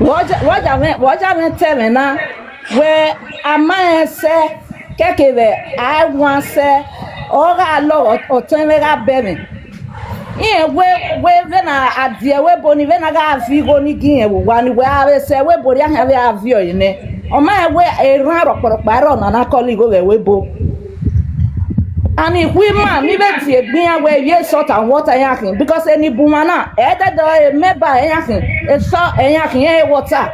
Vbe ọ ya mwẹ, vbe ọ ya mwẹ ta ẹmwẹ na, wẹ a ma rẹn sẹ, kẹkevbe a i wan sẹ, ọ gha lọ, ọ, ọtẹn mwẹ gha bẹ mwẹ. Irẹn wẹ, wẹ vbene a die ẹvbo ebo ni, vbene a gha viọ igho ni gi irẹn vbe owa ni, wẹ a vbe sẹ ẹvbo ebo rria khian vbe a viọ ẹre nẹ. Ọ ma rẹn wẹ erhan rọkpọrọkpa ẹre ọna na kọlọ igho vbe ẹvbo ebo. And ikhuo ima ni vbe tie egbe iran wẹ ye salt and water iran khin, because eni bu mwa na, ẹdẹdẹ ọre mẹba iran khin, esọ iran khin, iran water.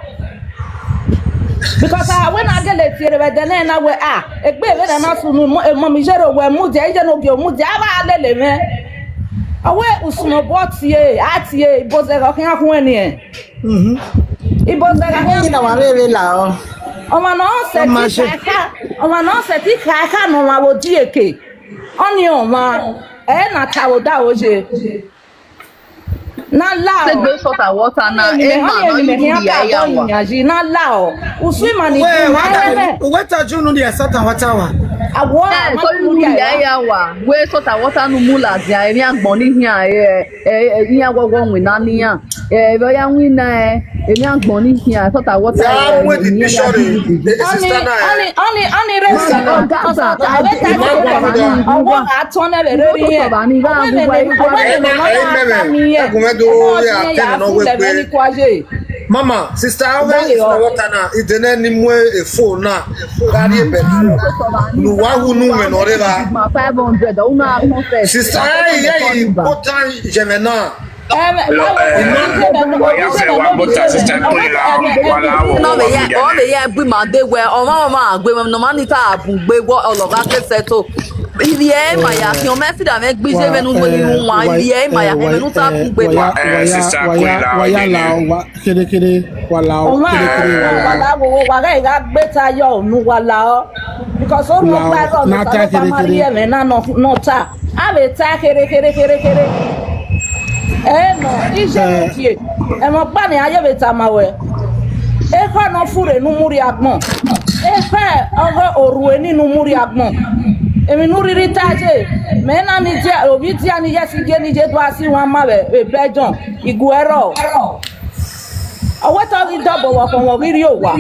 Because a wẹ na gele tie rre vbe ẹdẹ nẹ na wẹ, a, egbe vbe na na sunu, emọ mi yere wẹ mudia, iye ne ogie mudia, a vbe a lele mwẹ. Ọ wẹ usun obọ tie, a tie, ibozẹghẹ ọ khian khuẹn niẹn. Mhm. Ibozẹghẹ ọ khian. Ẹyin na wa vbe vbe la ọ. Ọmwa ne ọ sẹtin kha ẹkha, ọmwa ne ọ sẹtin kha ẹkha ne ọmwa vbe odieke. Ọnii ọmwa, ẹ na ta vbe odaro ye. Na la ọ. Tegbe salt and water na, ọnii emwi emọ mẹ, ọnii emwi mẹ khian ka ya bọ wa. Yan yi, na la ọ. Usu ima ni Wẹ, bu ma wẹ ta, ẹmwẹ. Wẹ ta ju unu dia salt and water wa. Awọ, Eh, ama sorry, nu unu ya dia ya. Ya wa. Wẹ salt and water nu mu ladian, emwi agbọn ni khian, eh, eh, eh, iran wọwọ winna ne iran. Eh, vbe ọ ya winna, eh, emwi agbọn ni khian, salt and water, Ya eh, wẹ the emwi picture iran ni, the sister na, eh. Ọnii, ọnii, ọnii, ọnii, Sister na. Ọgá, ọgá, ọgá, ọgá, ọgá, ọgá, ọgá, ọgá, ọgá, tọn nẹ vbe rere irẹn. Ọwẹ mẹ, ọwẹ mẹ, Ẹyin mẹ, ẹyin mẹ, ẹgùn mẹ do ya tẹnẹ nọ wẹ pe. Mama, sister, ọghe Sister Water na, idene ni mu efo na, gha rrie bedroom. Ne uwa hu ne uwẹ nọ rre evba. Five hundred, una, una first. Sister, ẹi, ẹi, kota yẹmwẹ na. Hello, eh, wa ya zẹ wa bota sister Queen la, wa la wo, Nọ wa vbe ya, mudia ọ vbe nẹ. Ya gbe ima de wẹ, ọmwa ọmwa gbe, nọ ma ni ta bun gbe wọ, ọlọgha ke settle. Ivie ma ya khian, mẹ fi da mẹ gbe iye vbe nu wẹ ni ru wan, ivie ma ya khian, mẹ nu ta bun gbe. Wa, eh, sister Queen la, wa ya la, wa kere kere, wa la o, kere kere, wa la. Wa la wo, wa gha gha gbe ta yọ, unu wa la ọ. Because o no gba ẹrọ, na ta kere kere. Ẹmwẹ na nọ, nọ ta. A vbe ta khere khere khere khere. Ẹ nọ, iye ne tie. Ẹmwẹ ọkpa ni a ye vbe tama wẹ. Ekhọe ne ọ furre ne u mu rrie agbọn. Ekhọe ọghe orhue ni ne u mu rrie agbọn. Emwi ne u rhirhi ta ye. Mẹ na ni dia, ovbi dia ni ye si gie ni ye do a si wan ma vbe, vbe Belgium. Igue ẹrọ. Ọ wẹ te ọ ghi dọbọ vbe ọkhọnmwẹ ọ ghi rrie owa.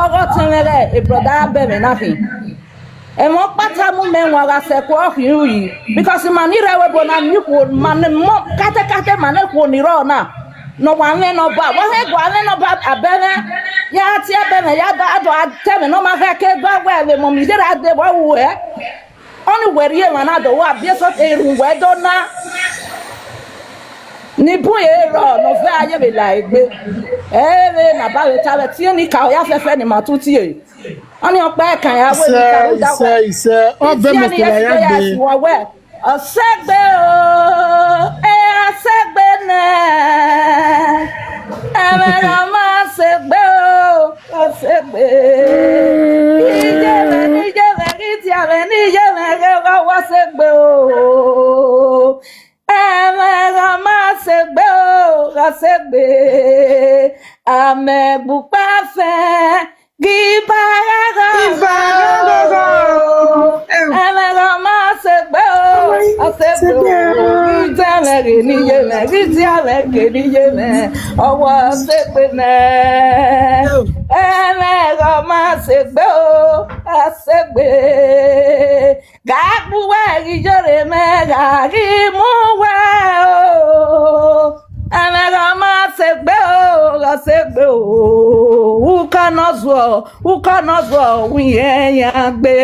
Ọghe ọtẹn mwẹ ghẹ, e brother ya bẹ mwẹ na khin. Ẹmwẹ ọkpa tama mẹ wan gha sẹ ẹko ọ khian ru yi, because ima ni rre ẹvbo ebo na, ma ne ikhuo, ma ne mọ, katekate ma ne ikhuo ni rrọọ na, ne ọ wa mwẹ ne ọ ba, wa hẹ gu a mwẹ ne ọ ba abẹ mwẹ, ya tie abẹ mwẹ, ya da, a do a ta ẹmwẹ ne ọ ma ghẹ ke do a wẹ vbe emọ mi yere a de vbe ọ ru ẹ. Ọnii wẹ rhie emwa na do wa biẹ sọ erhunmwu wẹ do na. Ne bun ye rrọọ ne ọ vẹ a ye vbe la egbe. Ẹ vbe na ba vbe ta vbe tie ni ka ọ ya fẹfẹ ne ima tu tie. Ọnii ọkpa ẹkan ya wẹ emwi ka rhunmwuda wẹ. Isẹ, isẹ, ọ vẹ Isi must ọnii ya ya gbe. Yes, wẹ wẹ. Ọ sẹ egbe o, e, ọ sẹ egbe nẹ. Ẹmwẹ gha ma sẹ egbe o, ọ sẹ egbe. Iye mwẹ, ne iye mwẹ ghi dia mwẹ, ne iye mwẹ ghe gha wa sẹ egbe o. Ẹmwẹ gha ma sẹ egbe o, gha sẹ egbe. Amẹ gbe ukpa fẹn, ghi ba gha gha. Ghi ba gha gha o. Ẹmwẹ gha ma sẹ egbe o, ọ sẹ egbe o. Ghi dia mwẹ ghe ne iye mwẹ, ghi dia mwẹ ghe ne iye mwẹ. Ọwọ sẹ egbe nẹ. Ẹmwẹ gha ma sẹ egbe o, ọ sẹ egbe. Gha gbe uwẹ ghi yore mẹ, gha ghi mu uwẹ o. Ẹmwẹ gha ma sẹ egbe o, gha sẹ egbe o. Uka nọ zuọ, uka nọ zuọ, wẹ irẹn ya gbe.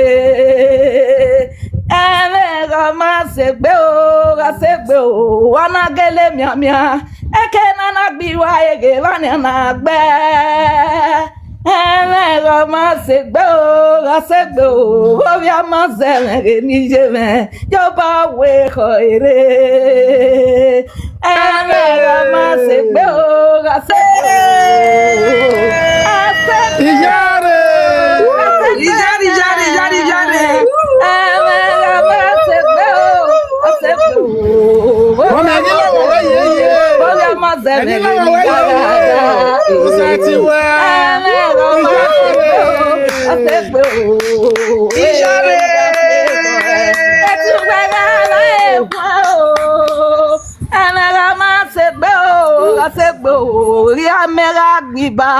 Ẹmwẹ gha ma sẹ egbe o, gha sẹ egbe o. Wa na gele mianmian, eke na na gbe iwa eghe vba nian na gbe. Ẹmwẹ gha ma sẹ egbe o, gha sẹ egbe o, ovbi a ma zẹ mwẹ ghe ne iye mwẹ, ye ọba wẹ ekhọe rre. Ẹmwẹ gha ma sẹ egbe o, gha sẹ egbe o, a sẹ egbe o. Iyare. Iyare, iyare, iyare, iyare. Ẹmwẹ gha ma sẹ egbe o, a sẹ egbe o. Ọmọ ẹni lọ́wọ́ wẹ́ yẹ yẹ. Ovbi a ma zẹ mwẹ ghe ne iye mwẹ. Usa ti wẹ. Ẹmwẹ gha ma sẹ egbe o, a sẹ egbe o. Iyare. Ẹ ti wẹ gha la ewa o. Ẹmwẹ gha ma sẹ egbe o, a sẹ egbe o. Ghi amẹ gha gbe iba,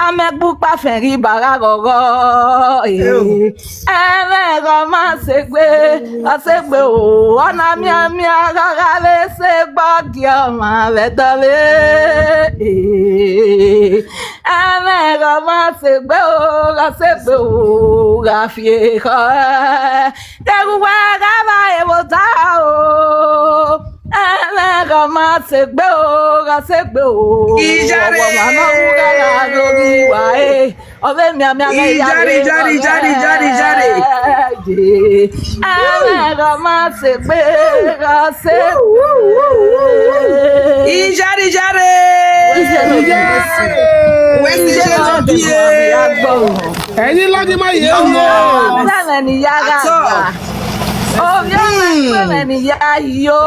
amẹ gbe ukpa fẹn ghi ba gha ghọghọ. Eh. Ẹmwẹ gha ma sẹ egbe, ọ sẹ egbe o, ọ na mianmian gha gha vbe sẹ egbe ọgie ọmwa vbe ẹdẹ ọvbe. Ẹmwẹ gha ma sẹ egbe o, gha sẹ egbe o, gha fi ekhọe. Ẹghẹ uwa gha vba evbota o. Ẹmwẹ gha ma sẹ egbe o, gha sẹ egbe o. Iyare. Ọmwa ne ọ wu gha gha do ghi wa e. Ọ vbe mianmian mẹ ya. Ijare, ijare, ijare, ijare, ijare. Ẹmwẹ gha ma sẹ egbe, gha sẹ egbe. Ijare, ijare. Ijare. Wẹ si je lọ die. Ẹyin lọgi ma ye o. Ọmọ ẹmwẹ ne I ya gha gba. Ovbi ọmọ ẹmwẹ ne I ya yo.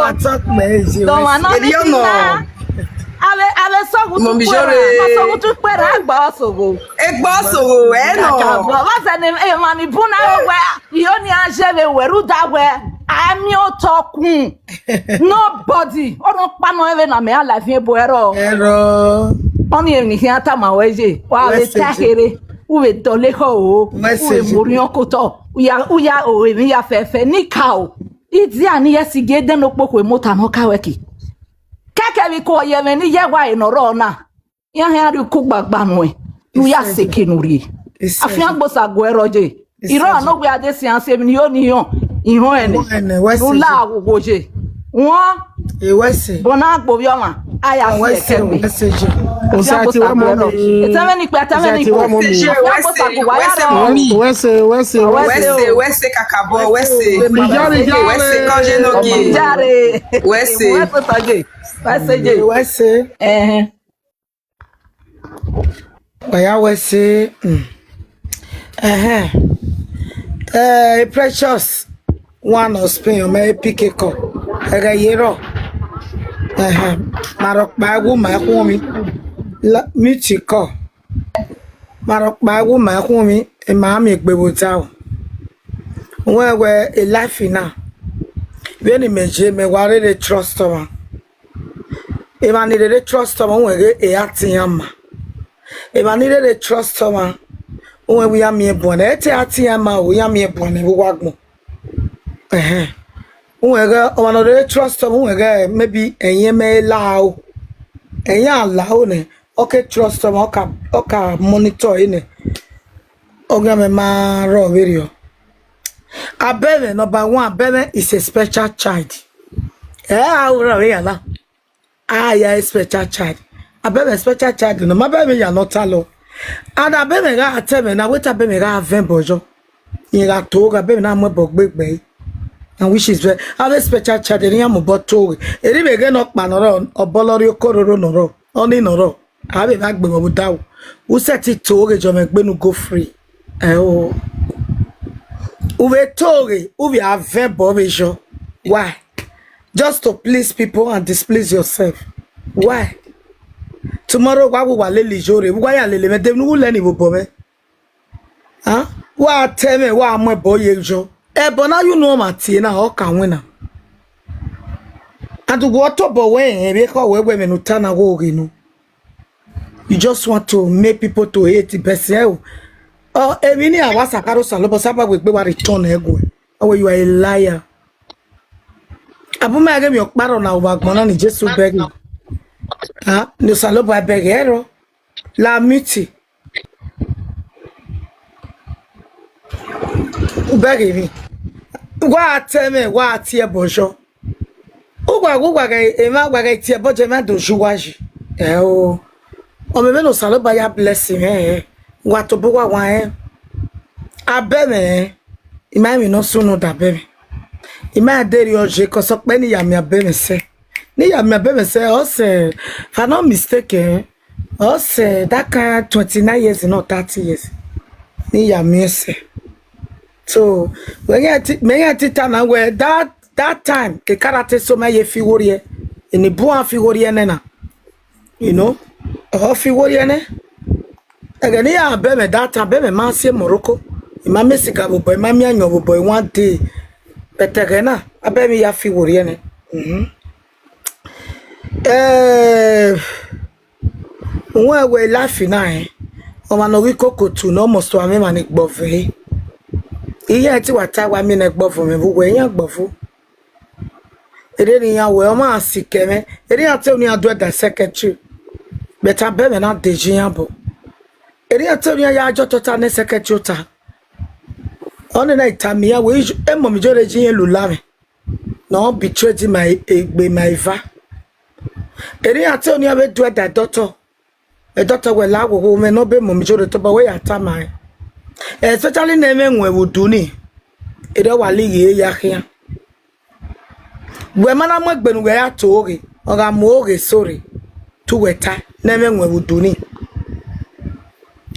Dọmwa nọ ni na. Avbe, avbe sọghutu ikpẹrẹ, sọghutu ikpẹrẹ, egbe ọsogho. Egbe ọsogho, ẹ nọ. Kaka bro, vbọzẹ ne emwa ni bun na ro wẹ, iyo ni a je vbe wẹ rhunmwuda wẹ, a miẹn otọ kun. Nobody, ọ nọ kpa nọ vbe na mẹ a live ebo ẹrọ. Ẹrọ. Ọnii emwi ne I khian tama ruẹ ye, wa vbe ta kherhe, u vbe dọlọ ekhọe o, u vbe mu orhiọn ke otọ, u ya, u ya ro emwi ya fẹfẹ, ni ka o. Idia ni ya si gie edẹ ne okpokhuo emota ne ọ ka ruẹ ke. Kẹkẹ vbe ikhuo ye ẹmwẹ ne I ya wa re ne ọ rrọọ na, iran khian rhie uku gbagba nuẹn, ne u ya sẹ eke ne u rrie. Afiangbe Osagu ẹrọ ye. Irọ ne ọ wẹ a de sian sẹ emwi ne I ho ni họn, I họn ẹnẹ. Irọ ẹnẹ, wẹ sẹ. Ne u la ghwoghwo ye. Wọn, e wẹ sẹ. Bọ na gbe ovbi ọmwa, a ya fi ẹkẹ gbe. Wẹ sẹ je. Osa ti wẹ mọ mi. Etẹmẹ ni kpe, etẹmẹ ni kpe. Afiangbe Osagu wa ya rọ. Wẹ sẹ, wẹ sẹ, wẹ sẹ. Wẹ sẹ, wẹ sẹ kakabọ, wẹ sẹ. Ijare, ijare. Wẹ sẹ kọje nọ gie. Ijare. Wẹ sẹ. Wẹ sẹ tọje. Wẹ sẹ je. Wẹ sẹ. Ẹhẹn. Wa ya wẹ sẹ, mm. Ẹhẹn. Eh, Precious, one of Spain, ọ mẹ pick a call. Ẹghẹ ye rọ. Ẹhẹn. Ma rhọkpa wu ma khuọnmwi. La, mute call. Ma rhọkpa wu ma khuọnmwi, ma miẹn egbe vbe odaro. Wẹ wẹ e life na. Vbene imẹ ye, mẹ wa rere trust ọmwa. Emwa ni rere trust ọmwa, uwẹ ghe e a tian ma. Emwa ni rere trust ọmwa, uwẹ wẹ ya miẹn buan nẹ, ẹ te a tian ma o, ya miẹn buan nẹ vbe uwa agbọn. Ẹhẹn. Uwẹ ghe ọmwa ne ọ rere trust ọmwa, uwẹ ghe maybe ẹyẹn mẹ la o. Ẹyẹn a la o nẹ, ọ ke trust ọmwa, ọ ka, ọ ka monitor ẹre nẹ. Ọghe mẹ ma rrọọ vberriọ. Abẹmwẹ, number one, abẹmwẹ is a special child. Ẹ a ru rre ya na. A ya a special child. Abẹmwẹ special child nọ, ma abẹmwẹ ya ne ọ ta lọ. And abẹmwẹ gha tẹ mwẹ na, wẹ te abẹmwẹ gha vẹ ẹbọ yọ. Irẹn gha to ghe abẹmwẹ na mu ẹbọ gbe gbe. And which is very, avbe special child, erriọ iran mobọ to ghe. Erriọ vbe ghe ne ọkpa nọ rọ, ọbọlọ rrie okororo nọ rọ, ọnii nọ rọ. Avbe vbe gbe vbe odaro. U sẹtin to ghe jọ mwẹ gbe ne u go free. Ẹo. U vbe to ghe, u vbe a vẹ ẹbọ vbe yọ. Why? Just to please people and displease yourself. Why? Tomorrow, wa wu wa lele iyore, wa ya lele mwẹ, de ne u wu lẹ ni vbe obọ mwẹ. Huh? Wa tẹ mwẹ, wa mu ẹbọ ye yọ. Ẹbọ na ye unu ọmwa tie na, ọ ka winna. And wẹ tobọ wẹ rẹn vbe ekhọe wẹ, wẹ ẹmwẹ ne u ta na wo ghe nu. You just want to make people to hate the person. Ẹo, ọ, emwi ni a wa sa karo Osanobua, Osanobua wegbe wa return ẹguẹ. Ọ wẹ, you are a liar. Abọ ma ghe emwi ọkpa rrọọ na vbe agbọn na ni Jesu bẹghe. Ah, ne Osanobua bẹghe ẹrọ. La miti. U bẹghe emwi. Wa tẹ mwẹ, wa tie ẹbọ yọ. Uwa, uwa ghẹ, emwa wa ghẹ tie ẹbọ je, emwa do ju uwa yi. Ẹo. Ọ mwẹ vbene Osanobua ya bless mwẹ, wa tobọ uwa wa rẹn. Abẹmwẹ, I ma emwi ne ọ sunu da abẹmwẹ. I ma de rri ọye, cause ọkpẹ ne I ya miẹn abẹmwẹ sẹ. Ne I ya miẹn abẹmwẹ sẹ, ọ sẹ, if I'm not mistaken, ọ sẹ that kind twenty-nine years, not thirty years. Ne I ya miẹn sẹ. So, wẹ iran ti, mẹ iran ti ta na wẹ, that, that time, ekara te so ma ye fi igho rriẹ, eni buan fi igho rriẹ nẹ na. You know, ọ fi igho rriẹ nẹ. Ẹghẹ ne I ya bẹmwẹ that time, bẹmwẹ ma si Morocco. I ma miẹn siga vbe obọ, I ma miẹn ayọn vbe obọ, one day. But ẹghẹ na, abẹmwẹ ya fi igho rriẹ nẹ. Mhm. Eh, wẹ wẹ life na rẹn, ọmwa ne ọ ghi koko tu ne ọ must wa mwẹ emwa ni gbọvọ ẹre. Iran te wa ta wa miẹn ne ẹgbọvọ mwẹ vbe uwẹ, iran gbọvọ. Erriọ ne iran wẹ, ọ ma si kẹ mwẹ, erriọ iran te unu iran do ẹdẹ secretary. But abẹmwẹ na de ye iran obọ. Erriọ iran te unu iran ya jọ tota ne secretary ota. Ọnii na tama iran wẹ, emọ mi jọ rre ye iran lula mwẹ. Ne ọ betrayed my egbe, my eva. Erriọ iran te unu iran vbe do ẹdẹ doctor. Doctor wẹ la wo wo mwẹ ne ọ be mu mi jọ rre tobọ wẹ ya tama ẹn. Especially ne ẹmwẹ wọn vbe udu ni, erriọ wa lighi ya khian. Wẹ ma na mu egbe ne uwẹ ya to ghe, ọ gha mu oghe eso rre, te uwẹ ta ne ẹmwẹ wọn vbe udu ni.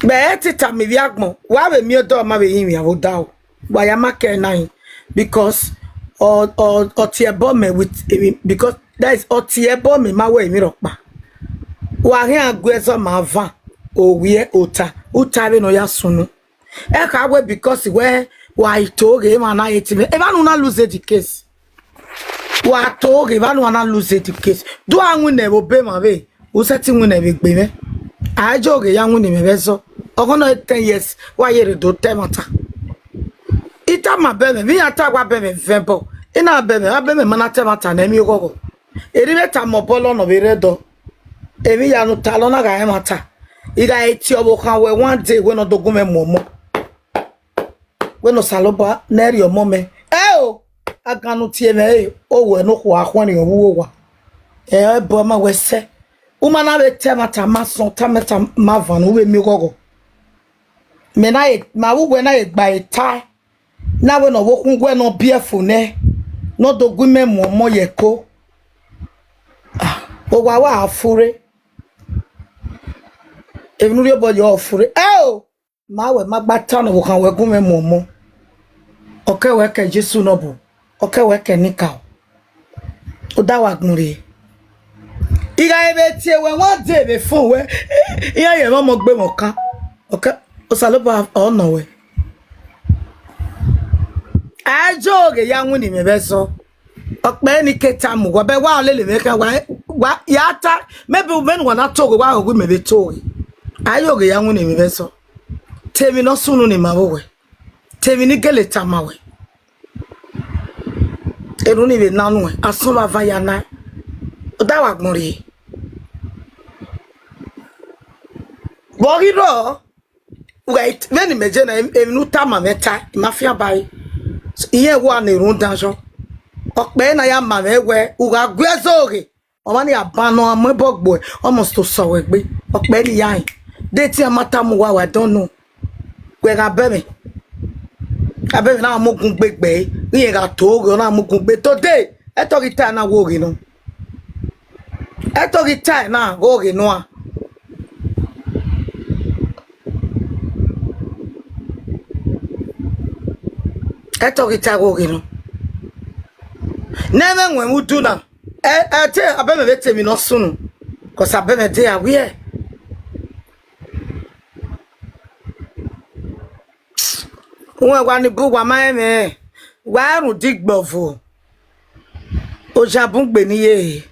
Mẹ ẹ te tama ivbi agbọn, wa vbe miẹn odọ ma vbe rinmwian vbe odaro. Wa ya ma kẹ na hin, because ọ, ọ, ọ tie ẹbọ mẹ with, because that is, ọ tie ẹbọ mẹ ma wẹ emwi rhọkpa. Wa khian gu ẹzọ ma van, owiẹ, ota, uta vbene ọ ya sunu. Ẹ kha wẹ because wẹ wa i to ghe emwa na hate mwẹ. Evba ne u na lose the case. Wa to ghe evba ne u na lose the case. Do a winna vbe obọ emwa vbe, u sẹtin winna vbe egbe mwẹ. A i jọ ghe ya winna mwẹ vbe ẹzọ. Ọghọnnọ ten years, wa ye rre do ta ẹmwata. I tama bẹmwẹ, vbe iran ta wa bẹmwẹ vẹ ẹbọ. I na bẹmwẹ, a bẹmwẹ ma na ta ẹmwata ne emwi oghọghọ. Erriọ vbe tama obọ lọ nọ vbe rre dọ. Emwi ya ne u ta lọ na gha rẹn ẹmwata. I gha tie ọvbokhan wẹ one day wẹ ne ọ do gu mwẹ mu ọmọ. Wẹ ne Osanobua ne ẹrriọ ọmọ mẹ. Ẹo, agan ne u tie mwẹ re, owẹ ne okhuo a khuẹnrẹn vbe uwu owa. Ẹ, ẹbọ ma wẹ sẹ. U ma na vbe ta ẹmwata ma sọn, ta ẹmwata ma van, u vbe miẹn oghọghọ. Mẹ na re, ma vbe uwẹ na re gba eta. Na wẹ ne ọ vbe okhuo uwẹ ne ọ biẹ fo nẹ, ne ọ do gu imẹ mu ọmọ ye ẹko. Ah, owa wa a furre. Emwi ne u rhie obọ ye ọ furre. Ẹo! Ma wẹ ma gba ta ne ọvbokhan wẹ gu mwẹ mu ọmọ. Ọ kẹ wẹ kẹ Jesu nọ bu, ọ kẹ wẹ kẹ enikaro. Oda wa gbọn rre. I gha vbe tie wẹ one day vbe fo wẹ, iran ye mwẹ ọmọ gbe mwẹ ọkan. Ọ kẹ, Osanobua ọ nọ wẹ. A i jọ ghe ya winna mwẹ vbe ẹzọ. Ọkpẹ ni ke tama uwa, bẹ wa lele mwẹ khian, wa, wa ya ta, maybe mẹ ne uwa na to ghe, wa ghe imẹ vbe to ghe. A i jọ ghe ya winna mwẹ vbe ẹzọ. Te emwi ne ọ sunu ni ma vbe wẹ. Te emwi ne I gele tama wẹ. Erhunmwu ni vbe na nuẹn, asọn vbe avan ya na. Oda wa gbọn rre. Vbe ọ ghi rrọọ, vbene imẹ je na, emwi ne u tama mwẹ ta, I ma fian ba ẹre. Irẹn wa ne erhunmwu dan yọ. Ọkpẹ na ya ma mwẹ wẹ, u gha gu ẹzọ ghe. Ọmwa ni a ban nọ, a mu ẹbọ gbe, almost to sẹ wẹ egbe. Ọkpẹ ni ya rẹn. De te a ma tama uwa, wa dọn nọ. Wẹ gha bẹmwẹ, a bẹmwẹ na mu gun gbe gbe, irẹn gha to ghe, ọ na mu gun gbe. Today, ẹtọ ghi ta na wo ghe nọ. Ẹtọ ghi ta na wo ghe nọ a. Ẹtọ ghi ta wo ghe nọ. Ne ẹmwẹ wẹ mu du na. Ẹ, ẹ te, a bẹmwẹ vbe te emwi ne ọ sunu. Cause a bẹmwẹ de a wiẹ. Uwẹ wa ni bu wa ma ẹmwẹ, wa rhunmwuda igbọvo. Oja bun gbe ne I ye.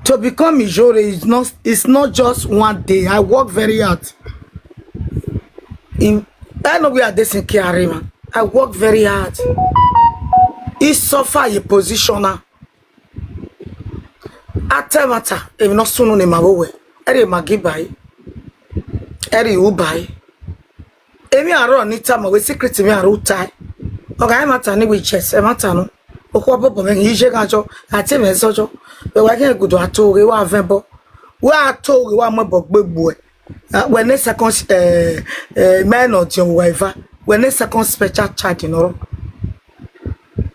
To become Ijore is not, is not just one day. I work very hard. In, I know we are this in Kiarima. I work very hard. I suffer ye position na. A ta ẹmwata, emwi ne ọ sunu ne ima vbe owẹ. Ẹ rhie Maggi ba ẹre. Ẹ rhie iru ba ẹre. Emwi arrọọ ne I tama wẹ, secret emwi arrọọ u tae. Ọ gha ẹmwata ni wẹ, yes, ẹmwata nọ. Okhuo ọbọbọ mwẹ ghi ye gha jọ, gha te mwẹ zọjọ. Vbe wa khian gudu a to ghe, wa vẹ ẹbọ. Wa to ghe, wa mu ẹbọ gbe gbuẹ. Ah, wẹ ne second, eh, eh, mẹ ne ọdiọn vbe uwa eva. Wẹ ne second special child nọ rọ.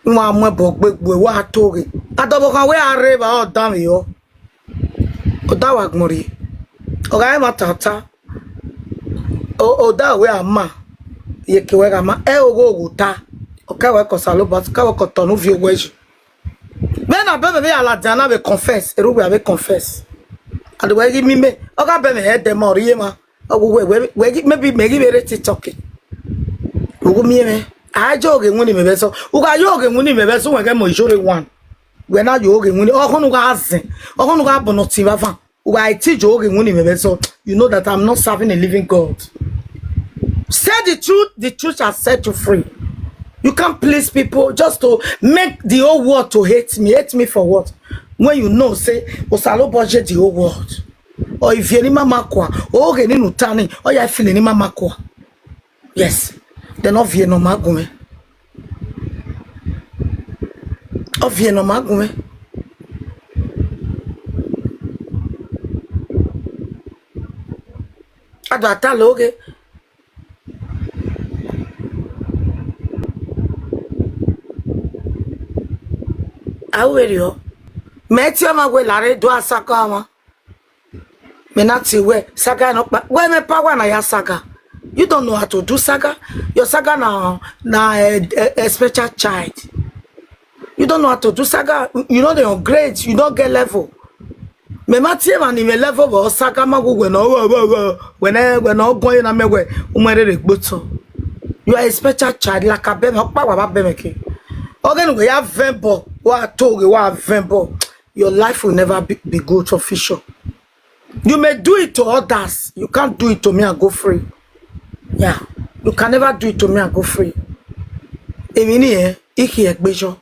Wa mu ẹbọ gbe gbuẹ, wa to ghe. Adọbọ khan wẹ a rre evba, ọ danmwehọ. Ọ da wa agbọn rrie. Ọ gha ẹmwata ta. O, ọ da wẹ a ma. Ye ke wẹ gha ma. Ẹ ogho ogho ta. Ọ kẹ wẹ ke Osanobua, ọ kẹ wẹ ke otọ ne u viọ owẹ yi. Vbene a bẹmwẹ vbe ya ladian na vbe confess, erha uwẹ a vbe confess. And wẹ ghi miẹn mẹ, ọ gha bẹmwẹ hẹ ẹdẹ ma, ọ rhie emwa. Ọ gu wẹ, wẹ, wẹ ghi, maybe mẹ ghi vbe rre TikTok. U gu miẹn mwẹ. A i ye oghe winna mwẹ vbe ẹzọ. U gha ye oghe winna mwẹ vbe ẹzọ, wẹ ghẹ mọ Ijore one. Wẹ na ye oghe winna. Ọkhọn ne u gha zẹn. Ọkhọn ne u gha bọ ne ọtẹn vbe avan. U gha i te ye oghe winna mwẹ vbe ẹzọ. You know that I'm not serving a living God. Say the truth, the truth shall set you free. You can't please people just to make the whole world to hate me. Hate me for what? When you know, say, Osanobua ye the whole world. Ọ i viẹ ne ima ma kua, oghe ne u ta ni, ọ ya feel ne ima ma kua. Yes. Then ọ viẹ ne ọ ma gun mwẹ. Ọ viẹ ne ọ ma gun mwẹ. A do ta lo ghe. A wẹ rriọ. Mẹ tie ọmwa wẹ la rre do a saga ọmwa. Mẹ na tie wẹ, saga nọkpa. Wẹ mẹ power na ya saga. You don't know how to do saga. Your saga na, na a, a, a special child. You don't know how to do saga. You know they on grade. You don't get level. Mẹ ma tie emwa ni mwẹ level vbe saga ma gu wẹ nọ, wẹ, wẹ, wẹ, wẹ nẹ, wẹ nọ guan ye na mẹ wẹ, u mu ẹre rre gbe otọ. You are a special child, like a bẹmwẹ, ọkpa wa ba bẹmwẹ ke. Ọghe ne wẹ ya vẹ ẹbọ, wa to ghe wa vẹ ẹbọ. Your life will never be, be good for future. You may do it to others. You can't do it to me and go free. Yeah. You can never do it to me and go free. Emwi ni, eh, I khian gbe yọ.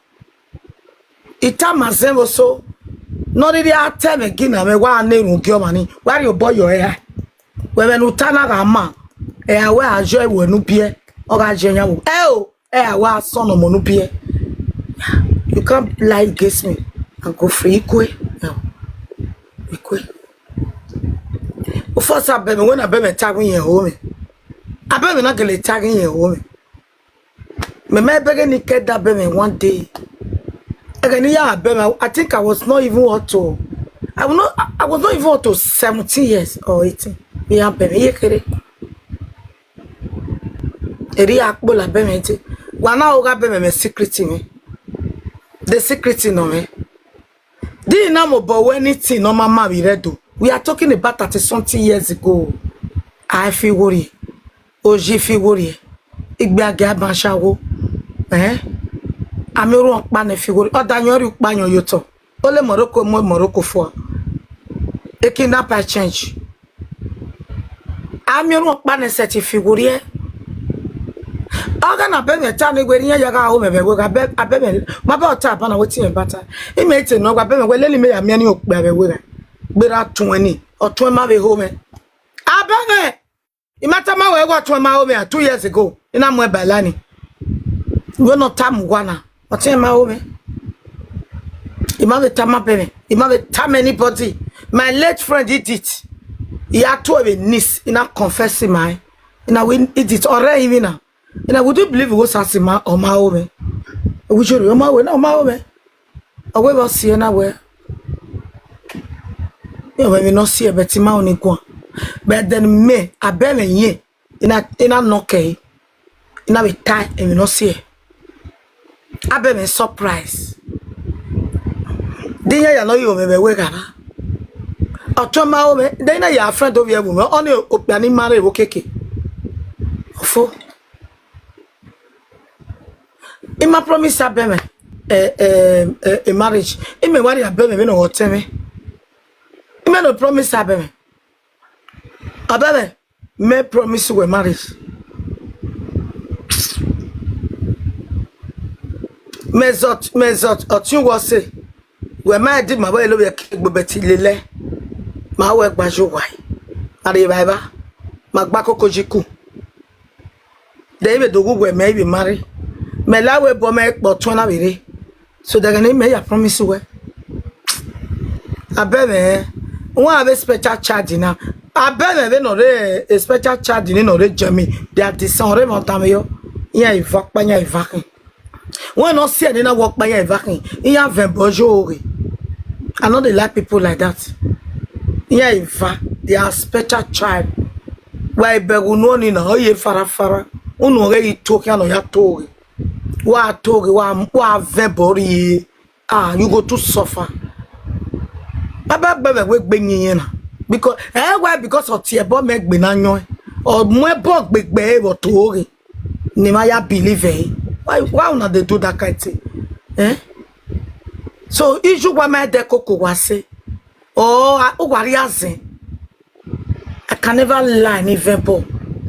I tama zẹ vbe oso. Nọ rhirhi a ta ẹmwẹ gi na mwẹ, wa na erhunmwu gie ọmwa ni. Wa rhie obọ yọ ẹre. Wẹ vbene u ta na gha ma. Ẹ a wẹ a yọ ẹvbo ne u biẹ. Ọ gha yẹ yan vbo. Ẹ o. Ẹ a wa sọn ne ọmọ ne u biẹ. You can't lie against me and go free. Ikue. Ikue. Ufọsa bẹmwẹ, wẹ na bẹmwẹ ta ghi yẹn ho mwẹ. A bẹmwẹ na gele ta ghi yẹn ho mwẹ. Mẹ ma bẹghe ni ke da bẹmwẹ one day. Ẹghẹ ne I ya bẹmwẹ, I think I was not even up to, I was not, I was not even up to seventeen years or eighteen. Iran bẹmwẹ, iye kere. Eri akpo la bẹmwẹ te. Wa na o gha bẹmwẹ mwẹ secret mwẹ. The secret nọ mwẹ. Di na mobọ wẹ anything ne ọ ma ma vbe rre do. We are talking about thirty something years ago. A fi wo rrie. Oji fi wo rrie. Igbe a gia ban sha wo. Eh? Amẹ orhu ọkpa nẹ fi wo rrie. Ọ da yọn rrie ukpa yọn ye otọ. Ole Morocco mu Morocco fua. E kidnap a change. Amẹ orhu ọkpa nẹ sẹtin fi wo rrie. Ọ gha na bẹmwẹ ta ni wẹ iran ya gha ho mwẹ vbe ẹvbo gha bẹ, a bẹmwẹ, ma bẹ ọta abana wetin ẹ bata. Imẹ te nọ gha bẹmwẹ wẹ lele imẹ ya miẹn ni okpia vbe ẹvbo gha. Gberra tuẹn ni, ọtuẹn ma vbe ho mwẹ. A bẹmwẹ. I ma tama wẹ wẹ ọtuẹn ma ho mwẹ two years ago. I na muẹn ba la ni. Wẹ nọ tama uwa na. Ọtẹn ma ho mwẹ. I ma vbe tama bẹmwẹ. I ma vbe tama anybody. My late friend Edith. I ya tuẹ vbe nis, I na confess ma ẹn. I na wẹ, Edith, ọ rre ẹrinmwi na. I na, would you believe wẹ Osa si ma, ọ ma ho mwẹ? Wẹ iyore, ọ ma ho mwẹ na, ọ ma ho mwẹ. Ọ wẹ vbe ọ si ẹre na wẹ, ọ mwẹ emwi ne ọ si ẹre, but I ma ho ni guan. But then me, Abẹmwẹ yẹn, I na, I na nọ kẹe, I na vbe ta emwi ne ọ si ẹre. Abẹmwẹ surprise. De iran ya nọ ye mwẹ vbe ẹvbo ẹghava. Ọtẹn ma ho mwẹ, de I na ya friend ovbi ẹvbo mwẹ, ọni okpia ni ma rre vbe okiekie. Ofo. I ma promise Abẹmwẹ, eh, eh, eh, a marriage. I mẹ wa rhie Abẹmwẹ vbene ọ ghẹ ọtẹn mwẹ. I mẹ no promise Abẹmwẹ. Abẹmwẹ, mẹ promise wẹ marriage. Mẹ zọt, mẹ zọt, ọtẹn wọ sẹ. Wẹ ma di ma vbe lo vbe ke gbe bẹti lele. Ma wẹ gba yo wa. Ma rhie evba evba. Ma gba koko yi ku. De I vbe do wu wẹ mẹ I vbe marry. Mẹ la wẹ bọ mẹ kpọ tuẹn na vbe rre. So de ẹghẹ ne mẹ ya promise wẹ. Abẹmwẹ, wan avbe special child na. Abẹmwẹ vbene ọ rre, eh, special child ni ne ọ rre Germany. They are the same, ọ rre emwa ọtan mwẹ yọ. Iran eva ọkpa, iran eva khin. Wẹ ne ọ si ẹre ne na wẹ ọkpa iran eva khin, iran vẹn bọ yo ghe. I no dey like people like that. Iran eva, they are special child. Wa ebe unu ọni na, ọ ye fara fara. Unu ọghe ghi to khian ne ọ ya to ghe. Wa to ghe, wa, wa vẹn bọ rrie. Ah, you go to suffer. Baba Abẹmwẹ wẹ gbe yin iyẹn na. Because, eh, why? Because ọ tie ẹbọ mẹ gbe na yọn. Ọ mu ẹbọ gbe gbe ẹre vbe ọ to ghe. Ne ma ya believe ẹre. Why, why una dey do that kind thing? Eh? So, issue wa ma ẹdẹ koko wa sẹ. Or, uh, uwa rhie azẹn. I can never lie ni vẹn bọ.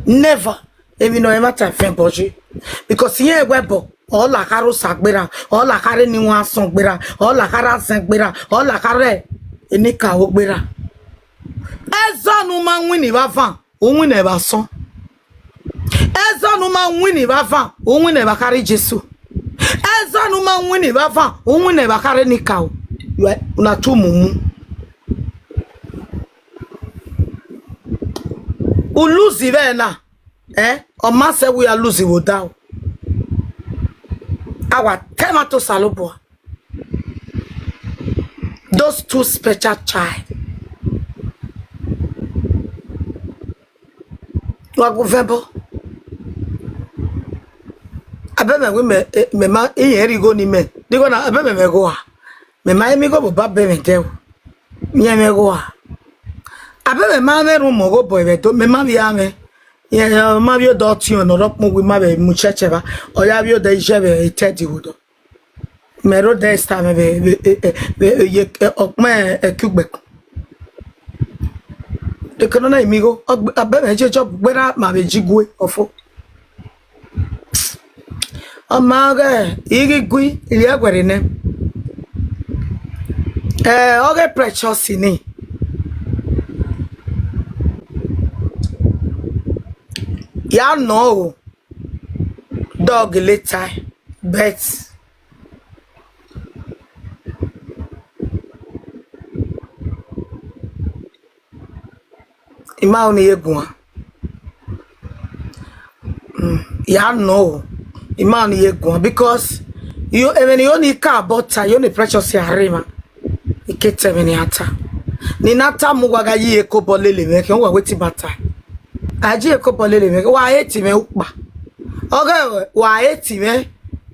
Never. Emwi ne ọ ẹmwata vẹn bọ ye. Because iran wẹ bọ, ọ la kha rre osa gberra, ọ la kha rre eni wan asọn gberra, ọ la kha rre azẹn gberra, ọ la kha rre eni ka ho gberra. Ẹzọ ne u ma winna vbe avan, u winna vbe asọn. Ẹzọ ne u ma winna vbe avan, u winna vbe akhare Jesu. Ẹzọ ne u ma winna vbe avan, u winna vbe akhare eni ka ho. Una tu mumu. U lose vbe na. Eh, ọ ma sẹ wẹ u ya lose vbe odaro. A wa ta ẹmwata Osanobua. Those two special child. Wa gu vẹn bọ. Abẹmwẹ wẹ mẹ, eh, mẹ ma, iran rhie igho ni mẹ. Igho na, Abẹmwẹ mẹ gho a. Mẹ ma miẹn igho vbe obọ Abẹmwẹ dẹ o. Mẹ ma gho a. Abẹmwẹ ma mwẹ rhunmwuda obọ vbe Ẹdo, mẹ ma vbe a mwẹ. Iran ma vbe odẹ ọtiọnrẹn ne ọ rre ọkpẹn uwu, ma vbe mu church evba. Ọ ya vbe odẹ iye vbe etẹdẹ vbe odọ. Mẹ rre odẹ Esther mwẹ vbe, vbe, vbe, vbe, ye, eh, ọkpẹn ẹkiugbẹkun. Ekene na i miẹn igho, ọ gbe, Abẹmwẹ je job gberra ma vbe ji gue ọfo. Ọ ma ghẹ, I ghi gui, I rhie ẹguẹ rre nẹ. Eh, ọ ghe Precious ni. Ya nọ o, dog later, but I ma ho ne I ye guan. Mm, ya nọ o. I ma ho ne I ye guan because yo, emwi ne I ho ni ka obọ ta, yo ne Precious ya rre emwa. I ke ta ẹmwẹ ne iran ta. Ne I na ta mu uwa gha ye iyeke obọ lele mwẹ, khian uwa wẹ te I ma ta. A ji iyeke obọ lele mwẹ, wa hate mwẹ ukpa. Ọ ghe wa hate mwẹ,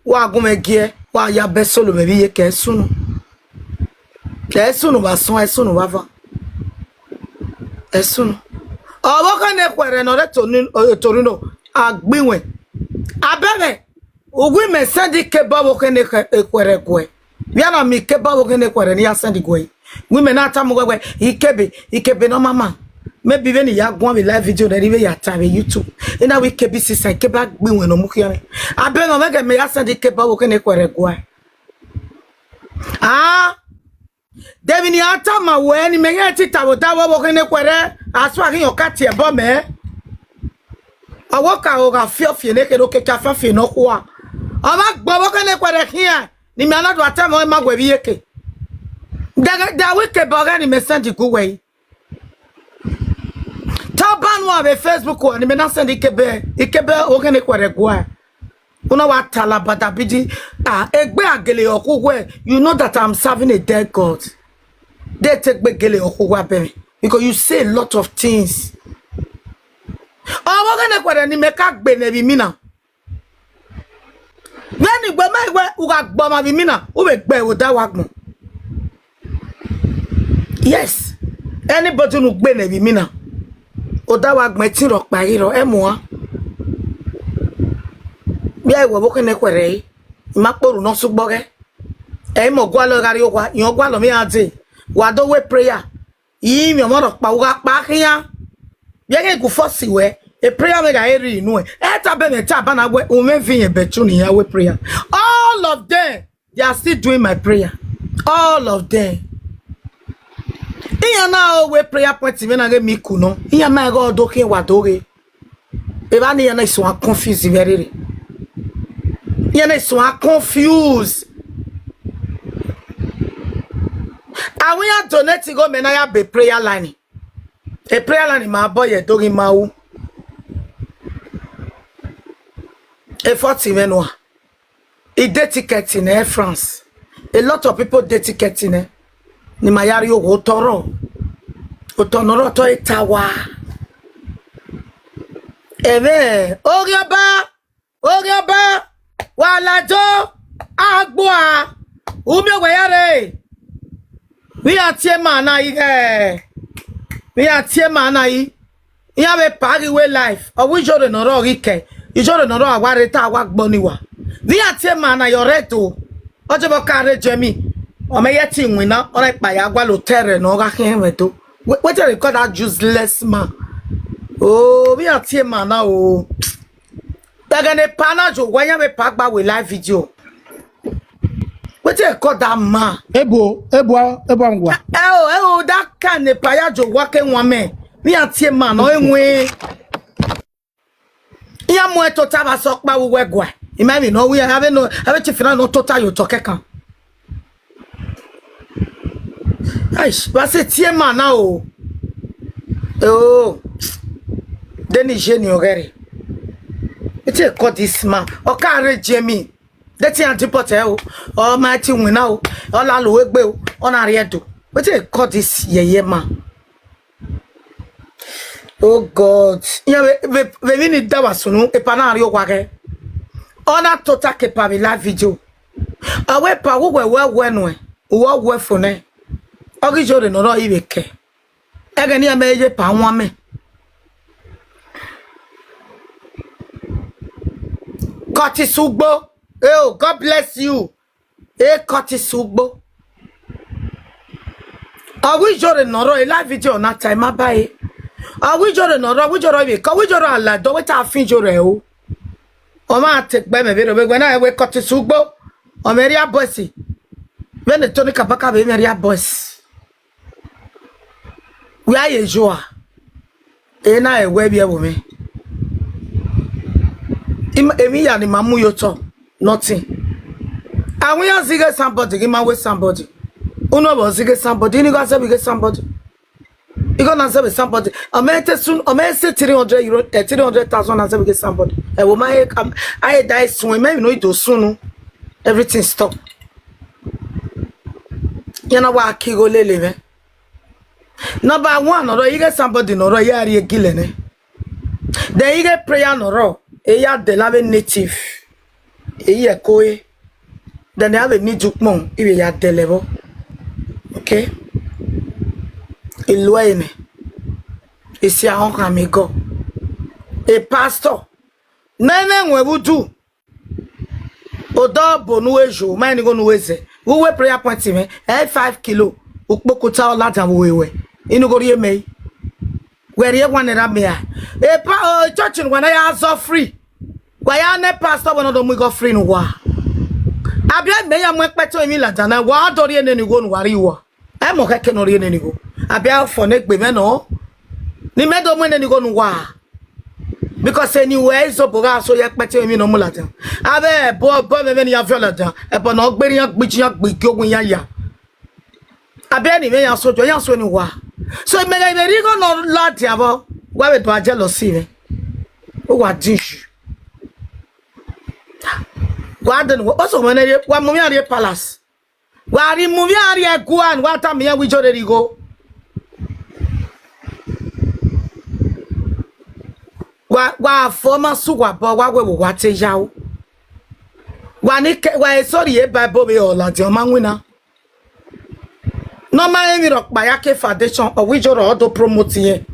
wa gu mwẹ giẹ, wa ya bẹ solo mwẹ vbe iyeke, ẹ sunu. Ẹ sunu vbe asọn, ẹ sunu vbe avan. Ẹ sunu. Ọvbokhan ne khuẹrhẹ ne ọ rre Toni-, eh, Torino, a gbe iwẹn. Abẹmwẹ, uwu imẹ send ikebe ọvbokhan ne khuẹrhẹ guẹ. Vbe a na miẹn ikebe ọvbokhan ne khuẹrhẹ ne I ya send guẹ. Uwu imẹ na tama uwẹ wẹ, ikebe, ikebe ne ọ ma ma. Maybe vbene I ya guan vbe live video nẹ, I vbe ya ta vbe YouTube. I na wẹ ikebe sisan, ikebe a gbe iwẹn ne ọ mu khian mwẹ. Abẹmwẹ, ọ mwẹ ghẹ mẹ ya send ikebe ọvbokhan ne khuẹrhẹ guẹ. Ah, de emwi ne iran tama wẹ ne imẹ i te ta vbe odaro ọvbokhan ne khuẹrhẹ, asua ghi yan ka tie ẹbọ mẹ. Ọ wẹ okaro gha fiọfiẹ ne kherhe, okiekie a fiọfiẹ ne ọ khua. Ọ ma gbe ọvbokhan ne khuẹrhẹ khian, ne imẹ a na do ta ẹmwẹ ọnrẹn ma wẹ vbe iyeke. De, de a wẹ ikebe ọghẹ ne imẹ send gu wẹ yi. Anu avbe Facebook wa ni mẹ na send ikebe, ikebe oghene khuẹrhẹ gua. Una wa tala badabidi. Ah, egbe a gele ọkhu wẹ, you know that I'm serving a dead God. They take gbe gele ọkhu wa bẹ mẹ, because you say a lot of things. Ọ vbe oghene khuẹrhẹ ni mẹ ka gbe ne vbe imina. Vbene igboma wẹ u gha gbe ọmwa vbe imina, u vbe gbe ẹvbo da wa gbọn. Yes, anybody ne u gbe ne vbe imina, oda wa gbọn ẹtin rhọkpa ghi rrọọ, ẹ muan. Vbe a wẹ vbe okhẹ ne khuẹrhẹ ẹre, I ma kpe orhu ne ọ sẹ ugbọghẹ. Ẹ i mẹ ọ gualọ gha rrie owa, irẹn ọ gualọ mwẹ iran dee, wa do wẹ prayer. I mwẹ ọmwa rhọkpa, u gha kpa khian. Vbe ẹghẹ gu force wẹ, e prayer mwẹ gha re nuẹn. Ẹ ta bẹmwẹ ta ba na wẹ, u mwẹ viọ irẹn bẹtun ne iran wẹ prayer. All of them, they are still doing my prayer. All of them. Iran na o wẹ prayer point mwẹ na ghe mi ku nọ. Iran ma ghe ọdọ khian wa do ghe. Evba ne iran na suẹn confuse vbe rere. Iran na suẹn confuse. Avbe iran donate igho mẹ na ya be prayer line. E prayer line ma bọ ye do ghi ma ru. E forty mwẹ nua. I de ticket nẹ France. A lot of people de ticket nẹ. Ne ima ya rrie owa otọ rrọọ. Otọ ne ọ rrọọ otọ eta wa. Ẹmwẹ, oghiọba, oghiọba, wa lado, agbua, u miẹn wẹ ya rre. Vbe iran tie ma na ighẹ, vbe iran tie ma na yi. Iran vbe pa ghi wẹ life, ọ wẹ ijorre ne ọ rrọọ ghi kẹ, ijorre ne ọ rrọọ a wa rre ta a wa gbọ ni wa. Vbe iran tie ma na ye ọrrẹ do, ọ jẹbọ ka rre jẹ mi, ọ mẹ ye ẹtin iwinna, ọ na kpa ya gualọ otọ ẹrrẹ ne ọ gha khian ẹmwẹ do. Wẹ-, wetin they call that useless man? Oh, vbe iran tie ma na o. Ẹghẹ ne epa na ye owa, iran vbe pa gba wẹ live video. Wetin they call that man? Ebo, ebo, ebo am gua. Ẹ o, ẹ o, that kind epa ya ye owa ke wan mẹ. Vbe iran tie ma na, ọ e wan. Iran mu ẹn tota vbe asọkpa vbe uwu ẹguae. I ma emwi ne ọ wi, avbe nọ, avbe chief na nọ tota ye otọ kẹkan. Aish, vbe a sẹ tie ma na o. Oh, de ni je ni ọghẹrẹ. Wetin they call this man? Ọ ka rre jẹ mi. De te iran deport ẹre o. Ọ ma ẹtin iwinna o. Ọ la lo egbe o. Ọ na rrie Ẹdo. Wetin they call this yeye man? Oh God. Iran vbe, vbe, vbe emwi ni da vbe sunu, epa na rrie owa ghẹ. Ọ na tota ke epa vbe live video. Ọ wẹ epa, wẹ uwẹ wẹ nuẹn, uwẹ wẹ fo nẹ. Ọ ghi ijorre ne ọ rrọọ i vbe kẹ. Ẹghẹ ne iran mẹ ye epa wan mẹ. Curtis Ugbo. Oh, God bless you. E Curtis Ugbo. Ọ wẹ ijorre ne ọ rrọọ, e live video na ta ima ba ẹre. Ọ wẹ ijorre ne ọ rrọọ, ọ wẹ ijorre vbe kẹ, ọ wẹ ijorre a la do, wẹ ta fin ijorre o. Ọ ma te gbe mẹ vbe rre, vbe wẹ na wẹ Curtis Ugbo. Ọ mwẹ rria boys. Vbene Tony Kabaka vbe mwẹ rria boys. Wẹ a ye yua. Ena ẹwẹ vbiẹ vbe mwẹ. Ima, emwi ya ne ima mu ye otọ, nothing. Awẹ iran zighe somebody, ghi ma wẹ somebody. Unu vbe zighe somebody, ini gha zẹ vbe ighe somebody. Igho na zẹ vbe somebody. Ọ mẹ te sun, ọ mẹ sẹ three hundred euro, eh, three hundred thousand na zẹ vbe ighe somebody. Ẹ wo ma he, am, a he da suẹn, mẹ emwi ne ọ i do sunu. Everything stop. Iran na wa ke igho lele mwẹ. Number one ne ọ rrọọ, ighe somebody ne ọ rrọọ, ya rrie gilẹ nẹ. Then ighe prayer ne ọ rrọọ, e ya dẹlẹ avbe native. E ye ẹko re. Then avbe need ukpọn, i vbe ya dẹlẹ vbọ. Okay? I lu ẹre nẹ. I si ahọn khan miẹn igho. A pastor. Ne ẹ mwẹ ẹwẹn vbe udu. Odọ bo ne uwẹ yo, ma rẹn igho ne uwẹ zẹ. Vbe uwẹ prayer point mwẹ, ẹ five kilo, ukpokota ọ ladian vbe uwẹ. Inigho rhie mẹ. Wẹ rhie one naira mẹ a. Epa, o, church ne uwa na ya zọ free. Wa ya nẹ pastor wẹ ne ọ do mu igho free ne uwa. Abiẹ mẹ ya mu ẹkpẹtẹ emwi ladian na, wa do rhie nene igho ne uwa rhie uwa. Ẹ mọ khẹke ne ọ rhie nene igho. Abiẹ fọ ne egbe mwẹ nọ. Ne imẹ do mu nene igho ne uwa. Because eni wẹ izobo gha so ye ẹkpẹtẹ emwi ne ọ mu ladian. Avbe ẹbọ, ẹbọ mwẹ vbene iran viọ ladian. Ẹbọ ne ọ gbe iran gbiji iran gbe igi ogun iran ya. Abiẹ ne imẹ ya so jọ, iran so eni uwa. So imẹ gha vbe rhie igho ne ọ ladian vbọ. Wa vbe do a jealousy mwẹ. Uwa din yi. Wa de nu, oso mwẹ ne rhie, wa mu mwẹ rrie palace. Wa rhie mu mwẹ rrie guan, wa tama iran wẹ Ijore rre igho. Wa, wa fo ma su wa bọ, wa wẹ vbe wa te ya o. Wa ni ke, wa eso rhie Bible vbe ọ ladian, ọ ma winna. Ne ọ ma rẹn emwi rhọkpa ya ke foundation, ọ wẹ Ijore ọ do promote irẹn.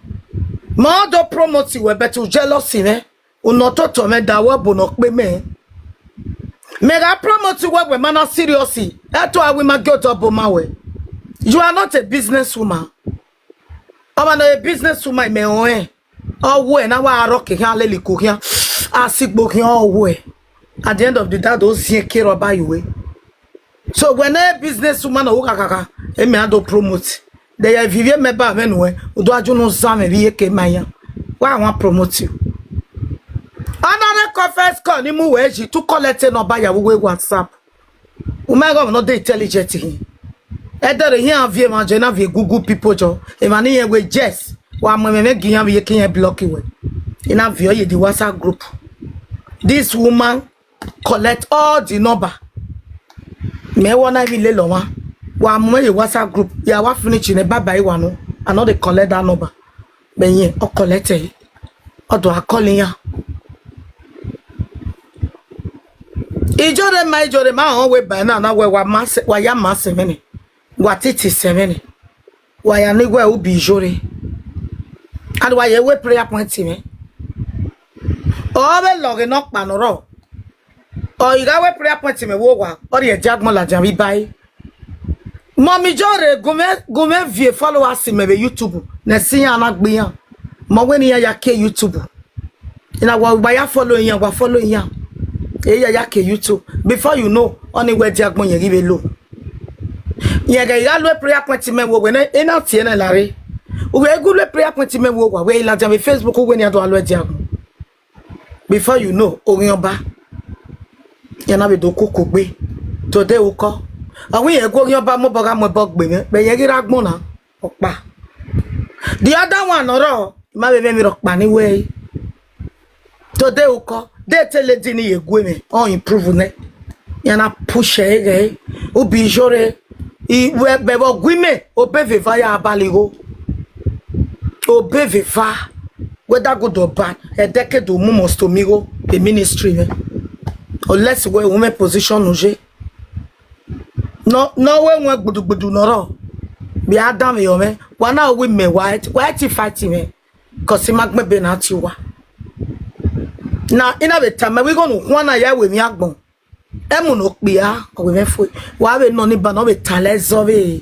Ma ọ do promote wẹ, but u jealousy mwẹ. Unu ọtọtọ mwẹ da wẹ ọbo ne ọ kpe mẹ. Mẹ gha promote wẹ, wẹ ma na serious, ẹto a wẹ ima gie odọ ọbo ma wẹ. You are not a business woman. Ọmwa ne ọ re business woman, mẹ rẹn. Ọ wẹ na wa rọ ke khian lele iko khian, a si gbo khian ọ wẹ. At the end of the day, a do ziẹn ke rhọba ye uwẹ. So wẹ ne business woman ọ ru khakhakha, emẹ a do promote. De ya ivivie mẹ ba mwẹ nuẹn, u do a ju unu zan mwẹ vbe iyeke ma iran. Wa wan promote you. Ọ na rre kọ first call ni mu wẹ yi to collect number ya vbe uwu WhatsApp. U ma ghe ọmwa ne ọ de intelligent hin. Ẹdẹrẹ iran viọ emwa jọ, na viọ Google people jọ. Emwa ni rẹn wẹ yes, wa mu ẹmwẹ mwẹ gie iran vbe iyeke iran block wẹ. I na viọ ye the WhatsApp group. This woman collect all the number. Mẹ wọ na emwi lele ọmwa. Wa mu ye WhatsApp group. Ya wa finish nẹ, bye bye wa nọ. I no dey collect that number. Mẹ yẹn, ọ collect ẹre. Ọ do a call iran. Ijore ma, Ijore ma họn wẹ ba na, na wẹ wa ma sẹ, wa ya ma sẹ mwẹ nẹ. Wa titi sẹ mwẹ nẹ. Wa ya ni wẹ u bi Ijore. And wa ye wẹ prayer point mwẹ. Ọ vbe lọghe nọkpa nọ rrọọ. Ọ i gha wẹ prayer point mwẹ vbe owa, ọ rhie ẹdia agbọn ladian vbe iba ẹre. Mummy Ijore, gu mwẹ, gu mwẹ viọ followers mẹ vbe YouTube, ne ẹse iran na gbe iran. Mẹ wẹ ne iran ya kie YouTube. I na wa, wa ya follow iran, wa follow iran. E ya ya kie YouTube. Before you know, ọni wẹ ẹdia agbọn yẹn ghi vbe lo. Yẹn ghẹ gha lo prayer point mwẹ vbe owa, wẹ ne, I na tie nẹ lare. U ghẹ gu lo prayer point mwẹ vbe owa, wẹ i ladian vbe Facebook, wẹ ne iran do gha lo ẹdia agbọn. Before you know, oghian ọba, iran na vbe do koko gbe. Today ukọ, ọ wẹ irẹn gu oghian ọba mu obọ gha mu ẹbọ gbe mwẹ, vbe irẹn ghi rre agbọn na, ọkpa. The other one nọ rrọọ, I ma vbe mwẹ emwi rhọkpa ne I wẹ ẹre. Today ukọ, de te lady ni ye gue mwẹ, ọ improve nẹ. Iran na push ẹre ghẹ, u bi Ijore, I wẹ, vbe vbe ọ gu imẹ, obọ eva ya bale igho. Obọ eva, whether good or bad, ẹdẹ ke do mu must to mi igho, the ministry mwẹ. Unless wẹ u mwẹ position ne u ye. Nọ, ne ọ wẹ wẹn gbudugbudu nọ rrọọ, vbe a danmwehọ mwẹ, wa na wẹ imẹ, wa, wa te fight mwẹ, cause I ma gbẹn ebe na tie uwa. Na, I na vbe tama wẹ igho ne u khuan na ya ru emwi agbọn. Ẹmu ne okpia, ọ wẹ mwẹ fo. Wa vbe nọ ni ba ne ọ vbe talẹ zọ vbe.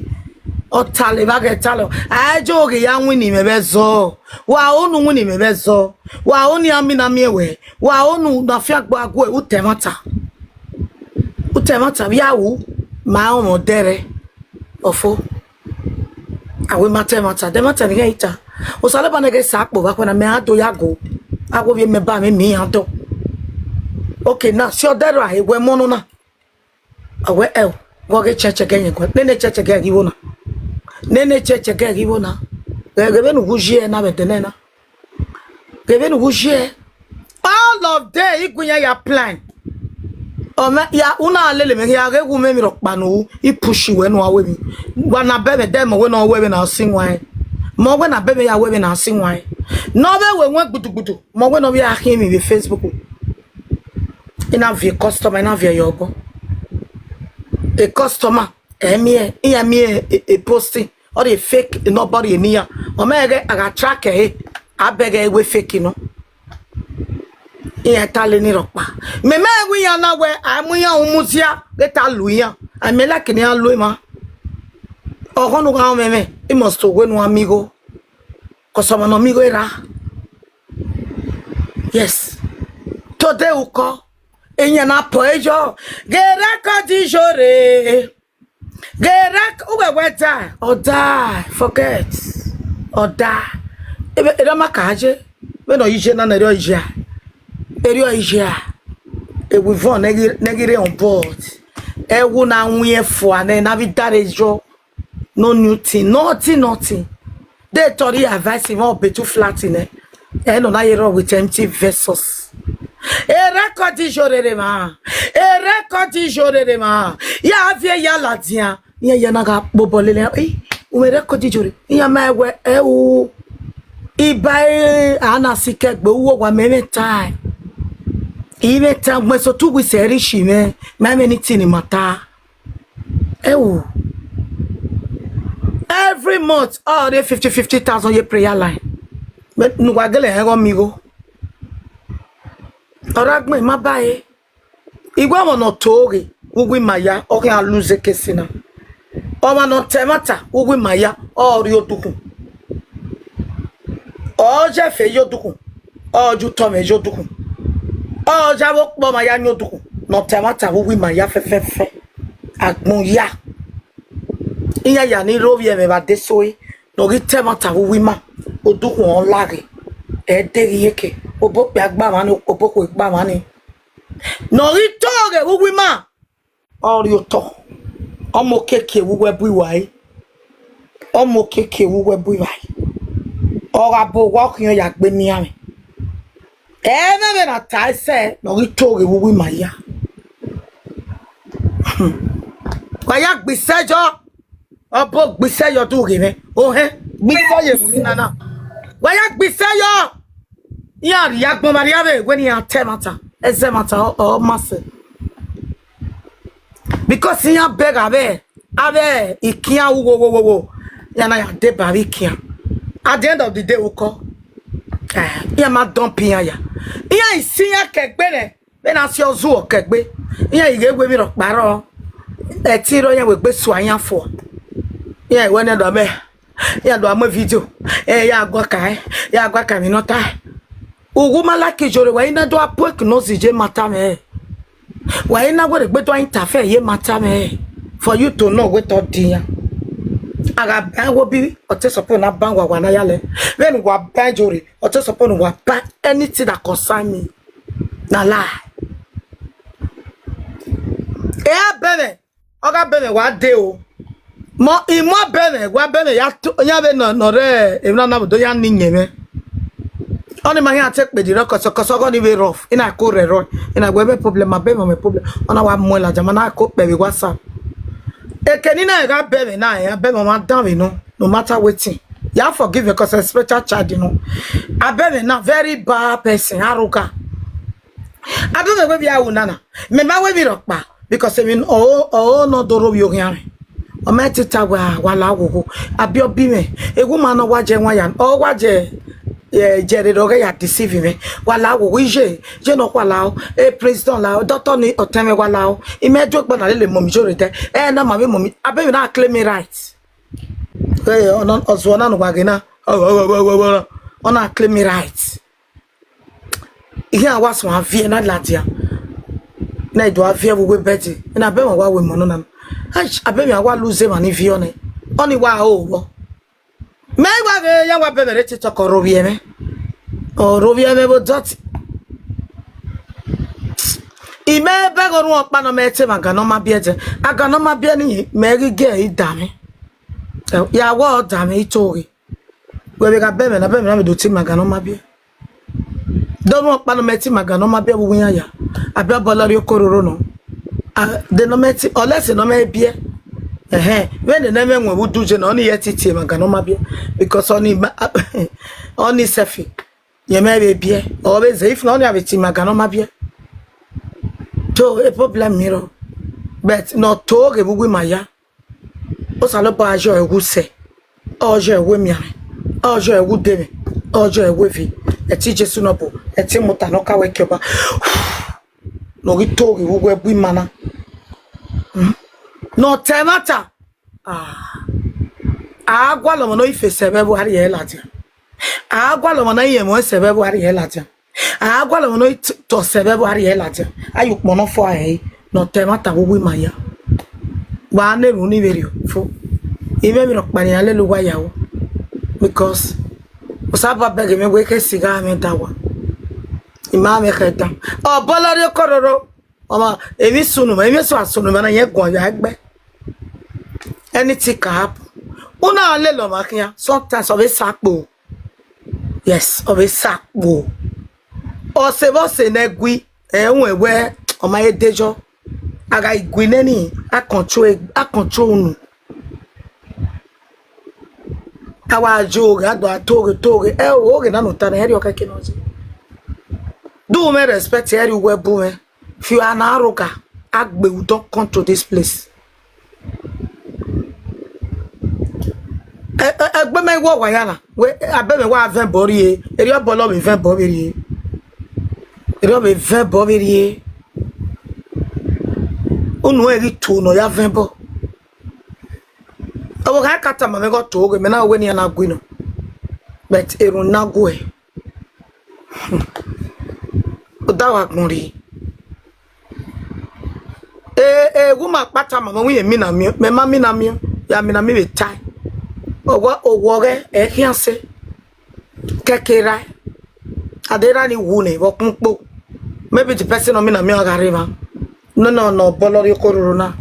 Ọ talẹ vbe a ghẹ talọ. A i je oghe ya winna mwẹ vbe ẹzọ. Wa ho ne u winna mwẹ vbe ẹzọ. Wa ho ne iran mina miẹn wẹ. Wa ho ne u na fiangbe ague, u ta ẹmwata. U ta ẹmwata vbe a ru, ma rẹn ọmwa ọdẹrẹ. Ọfo. A wẹ ma ta ẹmwata, de ẹmwata ne I ghẹ ta. Osanobua ne ghẹ sa kpo vbe akhuẹ na, mẹ ra do ya go. A wẹ ovbi mẹ ba mwẹ, mẹ iran dọ. Okay, na si ọdẹrẹ a he wẹ mọ nọ na. Ọ wẹ ẹo, wẹ ọ ghe church ẹgẹ yẹn guẹ. Nene church ẹgẹ ghi vbo na. Nene church ẹgẹ ghi vbo na. Ghẹ, ghẹ vbene u wu ye na vbe ẹdẹnẹ na. Ghẹ vbene u wu ye. All of them, I gu iran ya plan. Ọ mẹ, ya, u na lele mwẹ hia, ghẹ wu mwẹ emwi rhọkpa ne u, I push wẹ ne u a ru emwi. Wa na bẹ mwẹ, de mẹ wẹ ne ọ ru ẹmwẹ na si wan. Mẹ wẹ na bẹ mwẹ ya ru ẹmwẹ na si wan. Ne ọ vbe wẹ wẹn gbudugbudu, mẹ wẹ ne ọ vbe a khian emwi vbe Facebook. I na viọ customer, I na viọ ye obọ. A customer, ẹ miẹn, iran miẹn e, e posting, ọ rhie fake number rhie ne iran. Ọ ma rẹn ghẹ a gha track ẹre, a bẹghe wẹ fake nọ. Iran ta lele ni rhọkpa. Mẹ ma wẹ iran na wẹ, a mu iran ru mudia, ghẹ ta lu iran. A mẹ like ne iran lu emwa. Ọghọ ne u gha rọnmwẹ mwẹ, I must to wẹ ne u a miẹn igho. Cause ọmwa ne ọ miẹn igho erha. Yes. Today ukọ, iran na pọ eyọ. Ghe record Ijore. Ghe rẹ uwẹ wẹ die, ọ die, forget. Ọ die. Ebe, erriọ ma ka ye. Vbene ọ ye na, ne erriọ ye a. Erriọ ye a. Ewu ivọn ne ghi, ne ghi rre on board. Ẹwu na wiẹn fua nẹ, na vbe dare yọ. No new thing, nothing, nothing. De te ọ rhie advice mwẹ, ọ be too flat nẹ. Ẹ nọ na ye rrọọ with empty vessels. E record yo rere mwa. E record yo rere mwa. Ya viẹ ya ladian. Iran ya na gha kpobọ lele. Eh, u mwẹ record yo re. Iran ma wẹ, ẹ u. Iba e, a na sikẹ gbe uwu owa mẹ mwẹ ta. I mwẹ ta, mwẹ so two weeks ẹ rri shi mwẹ. Ma mwẹ anything ni ma ta. Ẹ u. Every month, ọ rhie fifty, fifty thousand ye prayer line. Mẹ, ne uwa gele ẹghọ mi igho. Ọ ra gbẹn ma ba ẹre. Iwẹ ọmwa ne ọ to ghe, uwu ima ya, ọ khian lose case na. Ọmwa ne ọ ta ẹmwata, uwu ima ya, ọ rhie odukhun. Ọ ya efe ye odukhun, ọ ya utọmwẹ ye odukhun. Ọ ya avbe okpọmwa ya yan odukhun, ne ọ ta ẹmwata vbe uwu ima ya fẹfẹfẹ. Agbọn ya. Iran ya ni rre ovbi ẹmwẹ vbe adesẹ ọre, ne ọ ghi ta ẹmwata vbe uwu ima, odukhun ọ laghe. Ẹ deghẹ iyeke, obokpia gba mwa ni, obokhuo gba mwa ni. Ne ọ ghi to ghe vbe uwu ima, ọ rhie otọ, ọ mu okiekie vbe uwu ẹbu ivbare, ọ mu okiekie vbe uwu ẹbu ivbare, ọ gha bu owa ọkhiọn ya gbe mianmwẹ. Ẹmwẹ vbe na ta ẹsẹ ne ọ ghi to ghe vbe uwu ima ya. Wa ya gbe isẹ yọ, ọbo gbe isẹ yọ du ghe mwẹ, ohẹn, gbe isẹ ye emwi nana. Wa ya gbe isẹ yọ. Iran rhie agbọn vbe arriavbe wẹ ne iran ta ẹmwata, ẹzẹ ẹmwata ọ, ọ ma sẹ. Because iran bẹghe avbe, avbe ikian ugho wo wo wo, iran na ya deba avbe ikian. At the end of the day, ukọ, eh, iran ma dump iran ya. Iran i si iran kẹgbe nẹ, vbene a si ọzuọ kẹgbe, iran i ghe wẹ emwi rhọkpa rrọọ, ẹtin rrọọ iran wegbe sua iran fua. Iran wẹ ne dọ mẹ, iran do a mu video, ẹ ya gua ka, ya gua ka emwi ne ọ ta. Uwu ma like iyore, wa i na do a prank nose ye ma ta mwẹ. Wa i na wẹ rhegbe do a interfere ye ma ta mwẹ. For you to know wẹ te ọ dian. A gha ban wo bi, ọ te suppose na ban wa, wa na ya lẹ. Vbene uwa ban iyore, ọ te suppose ne uwa ban anything that concern me. Na lie. E a bẹmwẹ, ọ gha bẹmwẹ wa de o. Mọ, imọ bẹmwẹ, wa bẹmwẹ ya to, ya vbe nọ, nọ rẹ emwi na na vbe do ya ni nyẹn mwẹ. Ọni ma khian te kpedi rẹ kọsọkọsọ, ọgọ ni vbe rough, ina ko rẹ rọ, ina wẹ vbe problem, ma bẹmwẹ mẹ problem. Ọna wa mu ladian, ma na ko kpẹ vbe WhatsApp. Eke ni na gha bẹmwẹ na, a bẹmwẹ ọmwa dan vbe nọ, no matter wetin. Ya forgive me, 'cause a special child, you know. A bẹmwẹ na very bad person, arrogant. A bẹmwẹ wẹ vbe a ru nana, mẹ ma wẹ vbe rhọkpa, because emwi ọ, ọ, ọ nọ do rhovbiẹ oghian mwẹ. Ọ ma te ta wa, wa la wo wo. A bi ọ bi mwẹ, ewu ma nọ wa jẹ wan ya, ọ wa jẹ, eh, jẹ rere ọghẹ ya deceive mwẹ. Wa la wo wo, iye, iye nọ wa la o, eh, president la o, doctor ni ọtẹn mwẹ wa la o. I mẹ do egbe na lele mummy yo re dẹ. Eh, na ma vbe mummy, a bẹmwẹ na claim me right. Eh, ọna, ọzuọ na ne uwa ghe na, ọ na claim me right. Iran wa suẹn aviẹ na ladian. Na i do aviẹ vbe uwu bed. Ina bẹmwẹ wa wẹ emọ nọ na. Ai, a bẹmwẹ a wa lose emwa ni viọ nẹ. Ọni wa ho vbọ. Mẹ i wa ghe ya wa bẹmwẹ rre TikTok, ọ rhovbiẹ mwẹ. Ọ rhovbiẹ mwẹ vbe odọti. I mẹ bẹghe orhuọn ọkpa ne ọ mẹ te emwa agan ne ọ ma biẹ dẹ. Agan ne ọ ma biẹ ni, mẹ ghi gie ẹre da mwẹ. Ya wẹ ọ da mwẹ, I to ghe. Wẹ vbe gha bẹmwẹ na, bẹmwẹ na vbe do te ima agan ne ọ ma biẹ. De orhuọn ọkpa ne ọ mẹ te ima agan ne ọ ma biẹ vbe uwu iran ya. A bẹ ọbọlọ rhie okororo nọ. A, de ne ọ mẹ te, unless ne ọ mẹ biẹ. Ẹhẹn, vbene ne ẹmwẹ wẹn vbe udu je na, ọni i re te tie ima agan ne ọ ma biẹ. Because ọni ma, ọni selfish. Yẹn mẹ vbe biẹ. Ọ vbe zẹ, if na ọni a vbe te ima agan ne ọ ma biẹ. So, e problem mi rọ. But ne ọ to ghe vbe uwu ima ya. Osanobua yọ ẹre wu sẹ, ọ yọ ẹre wu emianmwẹ, ọ yọ ẹre wu udemwẹ, ọ yọ ẹre wu evi, ẹtin Jesu nọ bu, ẹtin Imọta ne ọ ka wẹ ke Ọba. Ne ọ ghi to ghe vbe uwu ẹbu ima na. Hmm? Ne ọ ta ẹmwata. Ah. A gualọ ọmwa ne ọ i fe sẹ vbe ẹvbo, a rhie ẹre ladian. A gualọ ọmwa ne a i rẹn ẹmwẹ sẹ vbe ẹvbo, a rhie ẹre ladian. A gualọ ọmwa ne ọ i t-, tọ sẹ vbe ẹvbo, a rhie ẹre ladian. A ya ukpọn ne ọ fua ẹre, ne ọ ta ẹmwata vbe uwu ima ya. Wa na erhunmwu ni vberriọ fo. I mwẹ emwi rhọkpa ne iran lele uwa ya ru. Because Osanobua bẹghe mwẹ wẹ, ke sigha mwẹ da owa. I ma mwẹ khẹ dan. Ọbọlọ rhie okororo. Ọmwa, emwi sunu mwẹ, emwi eso a sunu mwẹ na, irẹn guan ya ẹgbẹ. Anything can happen. U na lele ọmwa khian, sometimes ọ vbe sa kpo. Yes, ọ vbe sa kpo. Ọse vbe ọse ne ẹ gui, ẹ ruẹn wẹ ọ ma he dejọ. A gha gui nẹ ni, a control, a control unu. A wa je oghe, a do a to oghe, to oghe. Ẹ o, oghe na ne u ta na, ẹ rhie ọ kẹkẹ nọ ye. Do mwẹ respect, ẹ rhie uwẹ bu mwẹ. If you are an arrogant, a gbe u don't come to this place. Ẹ, ẹ, ẹgbẹ mẹ wọ wa ya na, wẹ, abẹ mẹ wa vẹ ẹbọ rrie, erriọ bọlọ vbe vẹ ẹbọ vbe rrie. Erriọ vbe vẹ ẹbọ vbe rrie. Unu ẹ ghi tuo ne ọ ya vẹ ẹbọ. Ọvbokhan ka tama mwẹ ghe ọ to oghe, mẹ na wẹ ne iran na gui nọ. But erhunmwu na guẹ. Oda wa gbọn rrie. E, e, wu ma kpata ma, mẹ wẹ imẹ mina miẹn, mẹ ma mina miẹn, ya mina miẹn vbe tae. Owa, owa ọghẹ, ẹ khian sẹ. Kẹkẹ rae. A de ra ni wu nẹ vbe ọkpẹn ukpo. Maybe the person nọ mina miẹn ọ gha rre emwa. Nọ, nọ, nọ, bọlọ rrie oko roro na.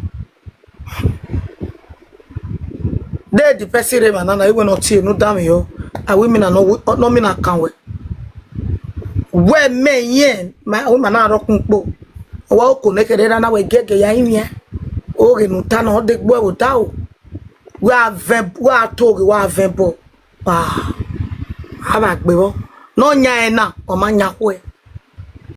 De the person rre emwa na na, iwẹ ne ọ tie ne u danmwehọ, a wẹ imina nọ, nọ mina kan wẹ. Wẹ mẹ yẹn, ma, a wẹ ima na rre ọkpẹn ukpo. Ọ wa oko ne kherhe ra na wẹ giẹgiẹ ya rinmwian. Oghe ne u ta na, ọ de gbe uẹ vbe odaro. Wa vẹ, wa to oghe, wa vẹ ẹbọ. Ah, a vba gbe vbọ. Ne ọ yan ẹre na, ọ ma yan khuẹ.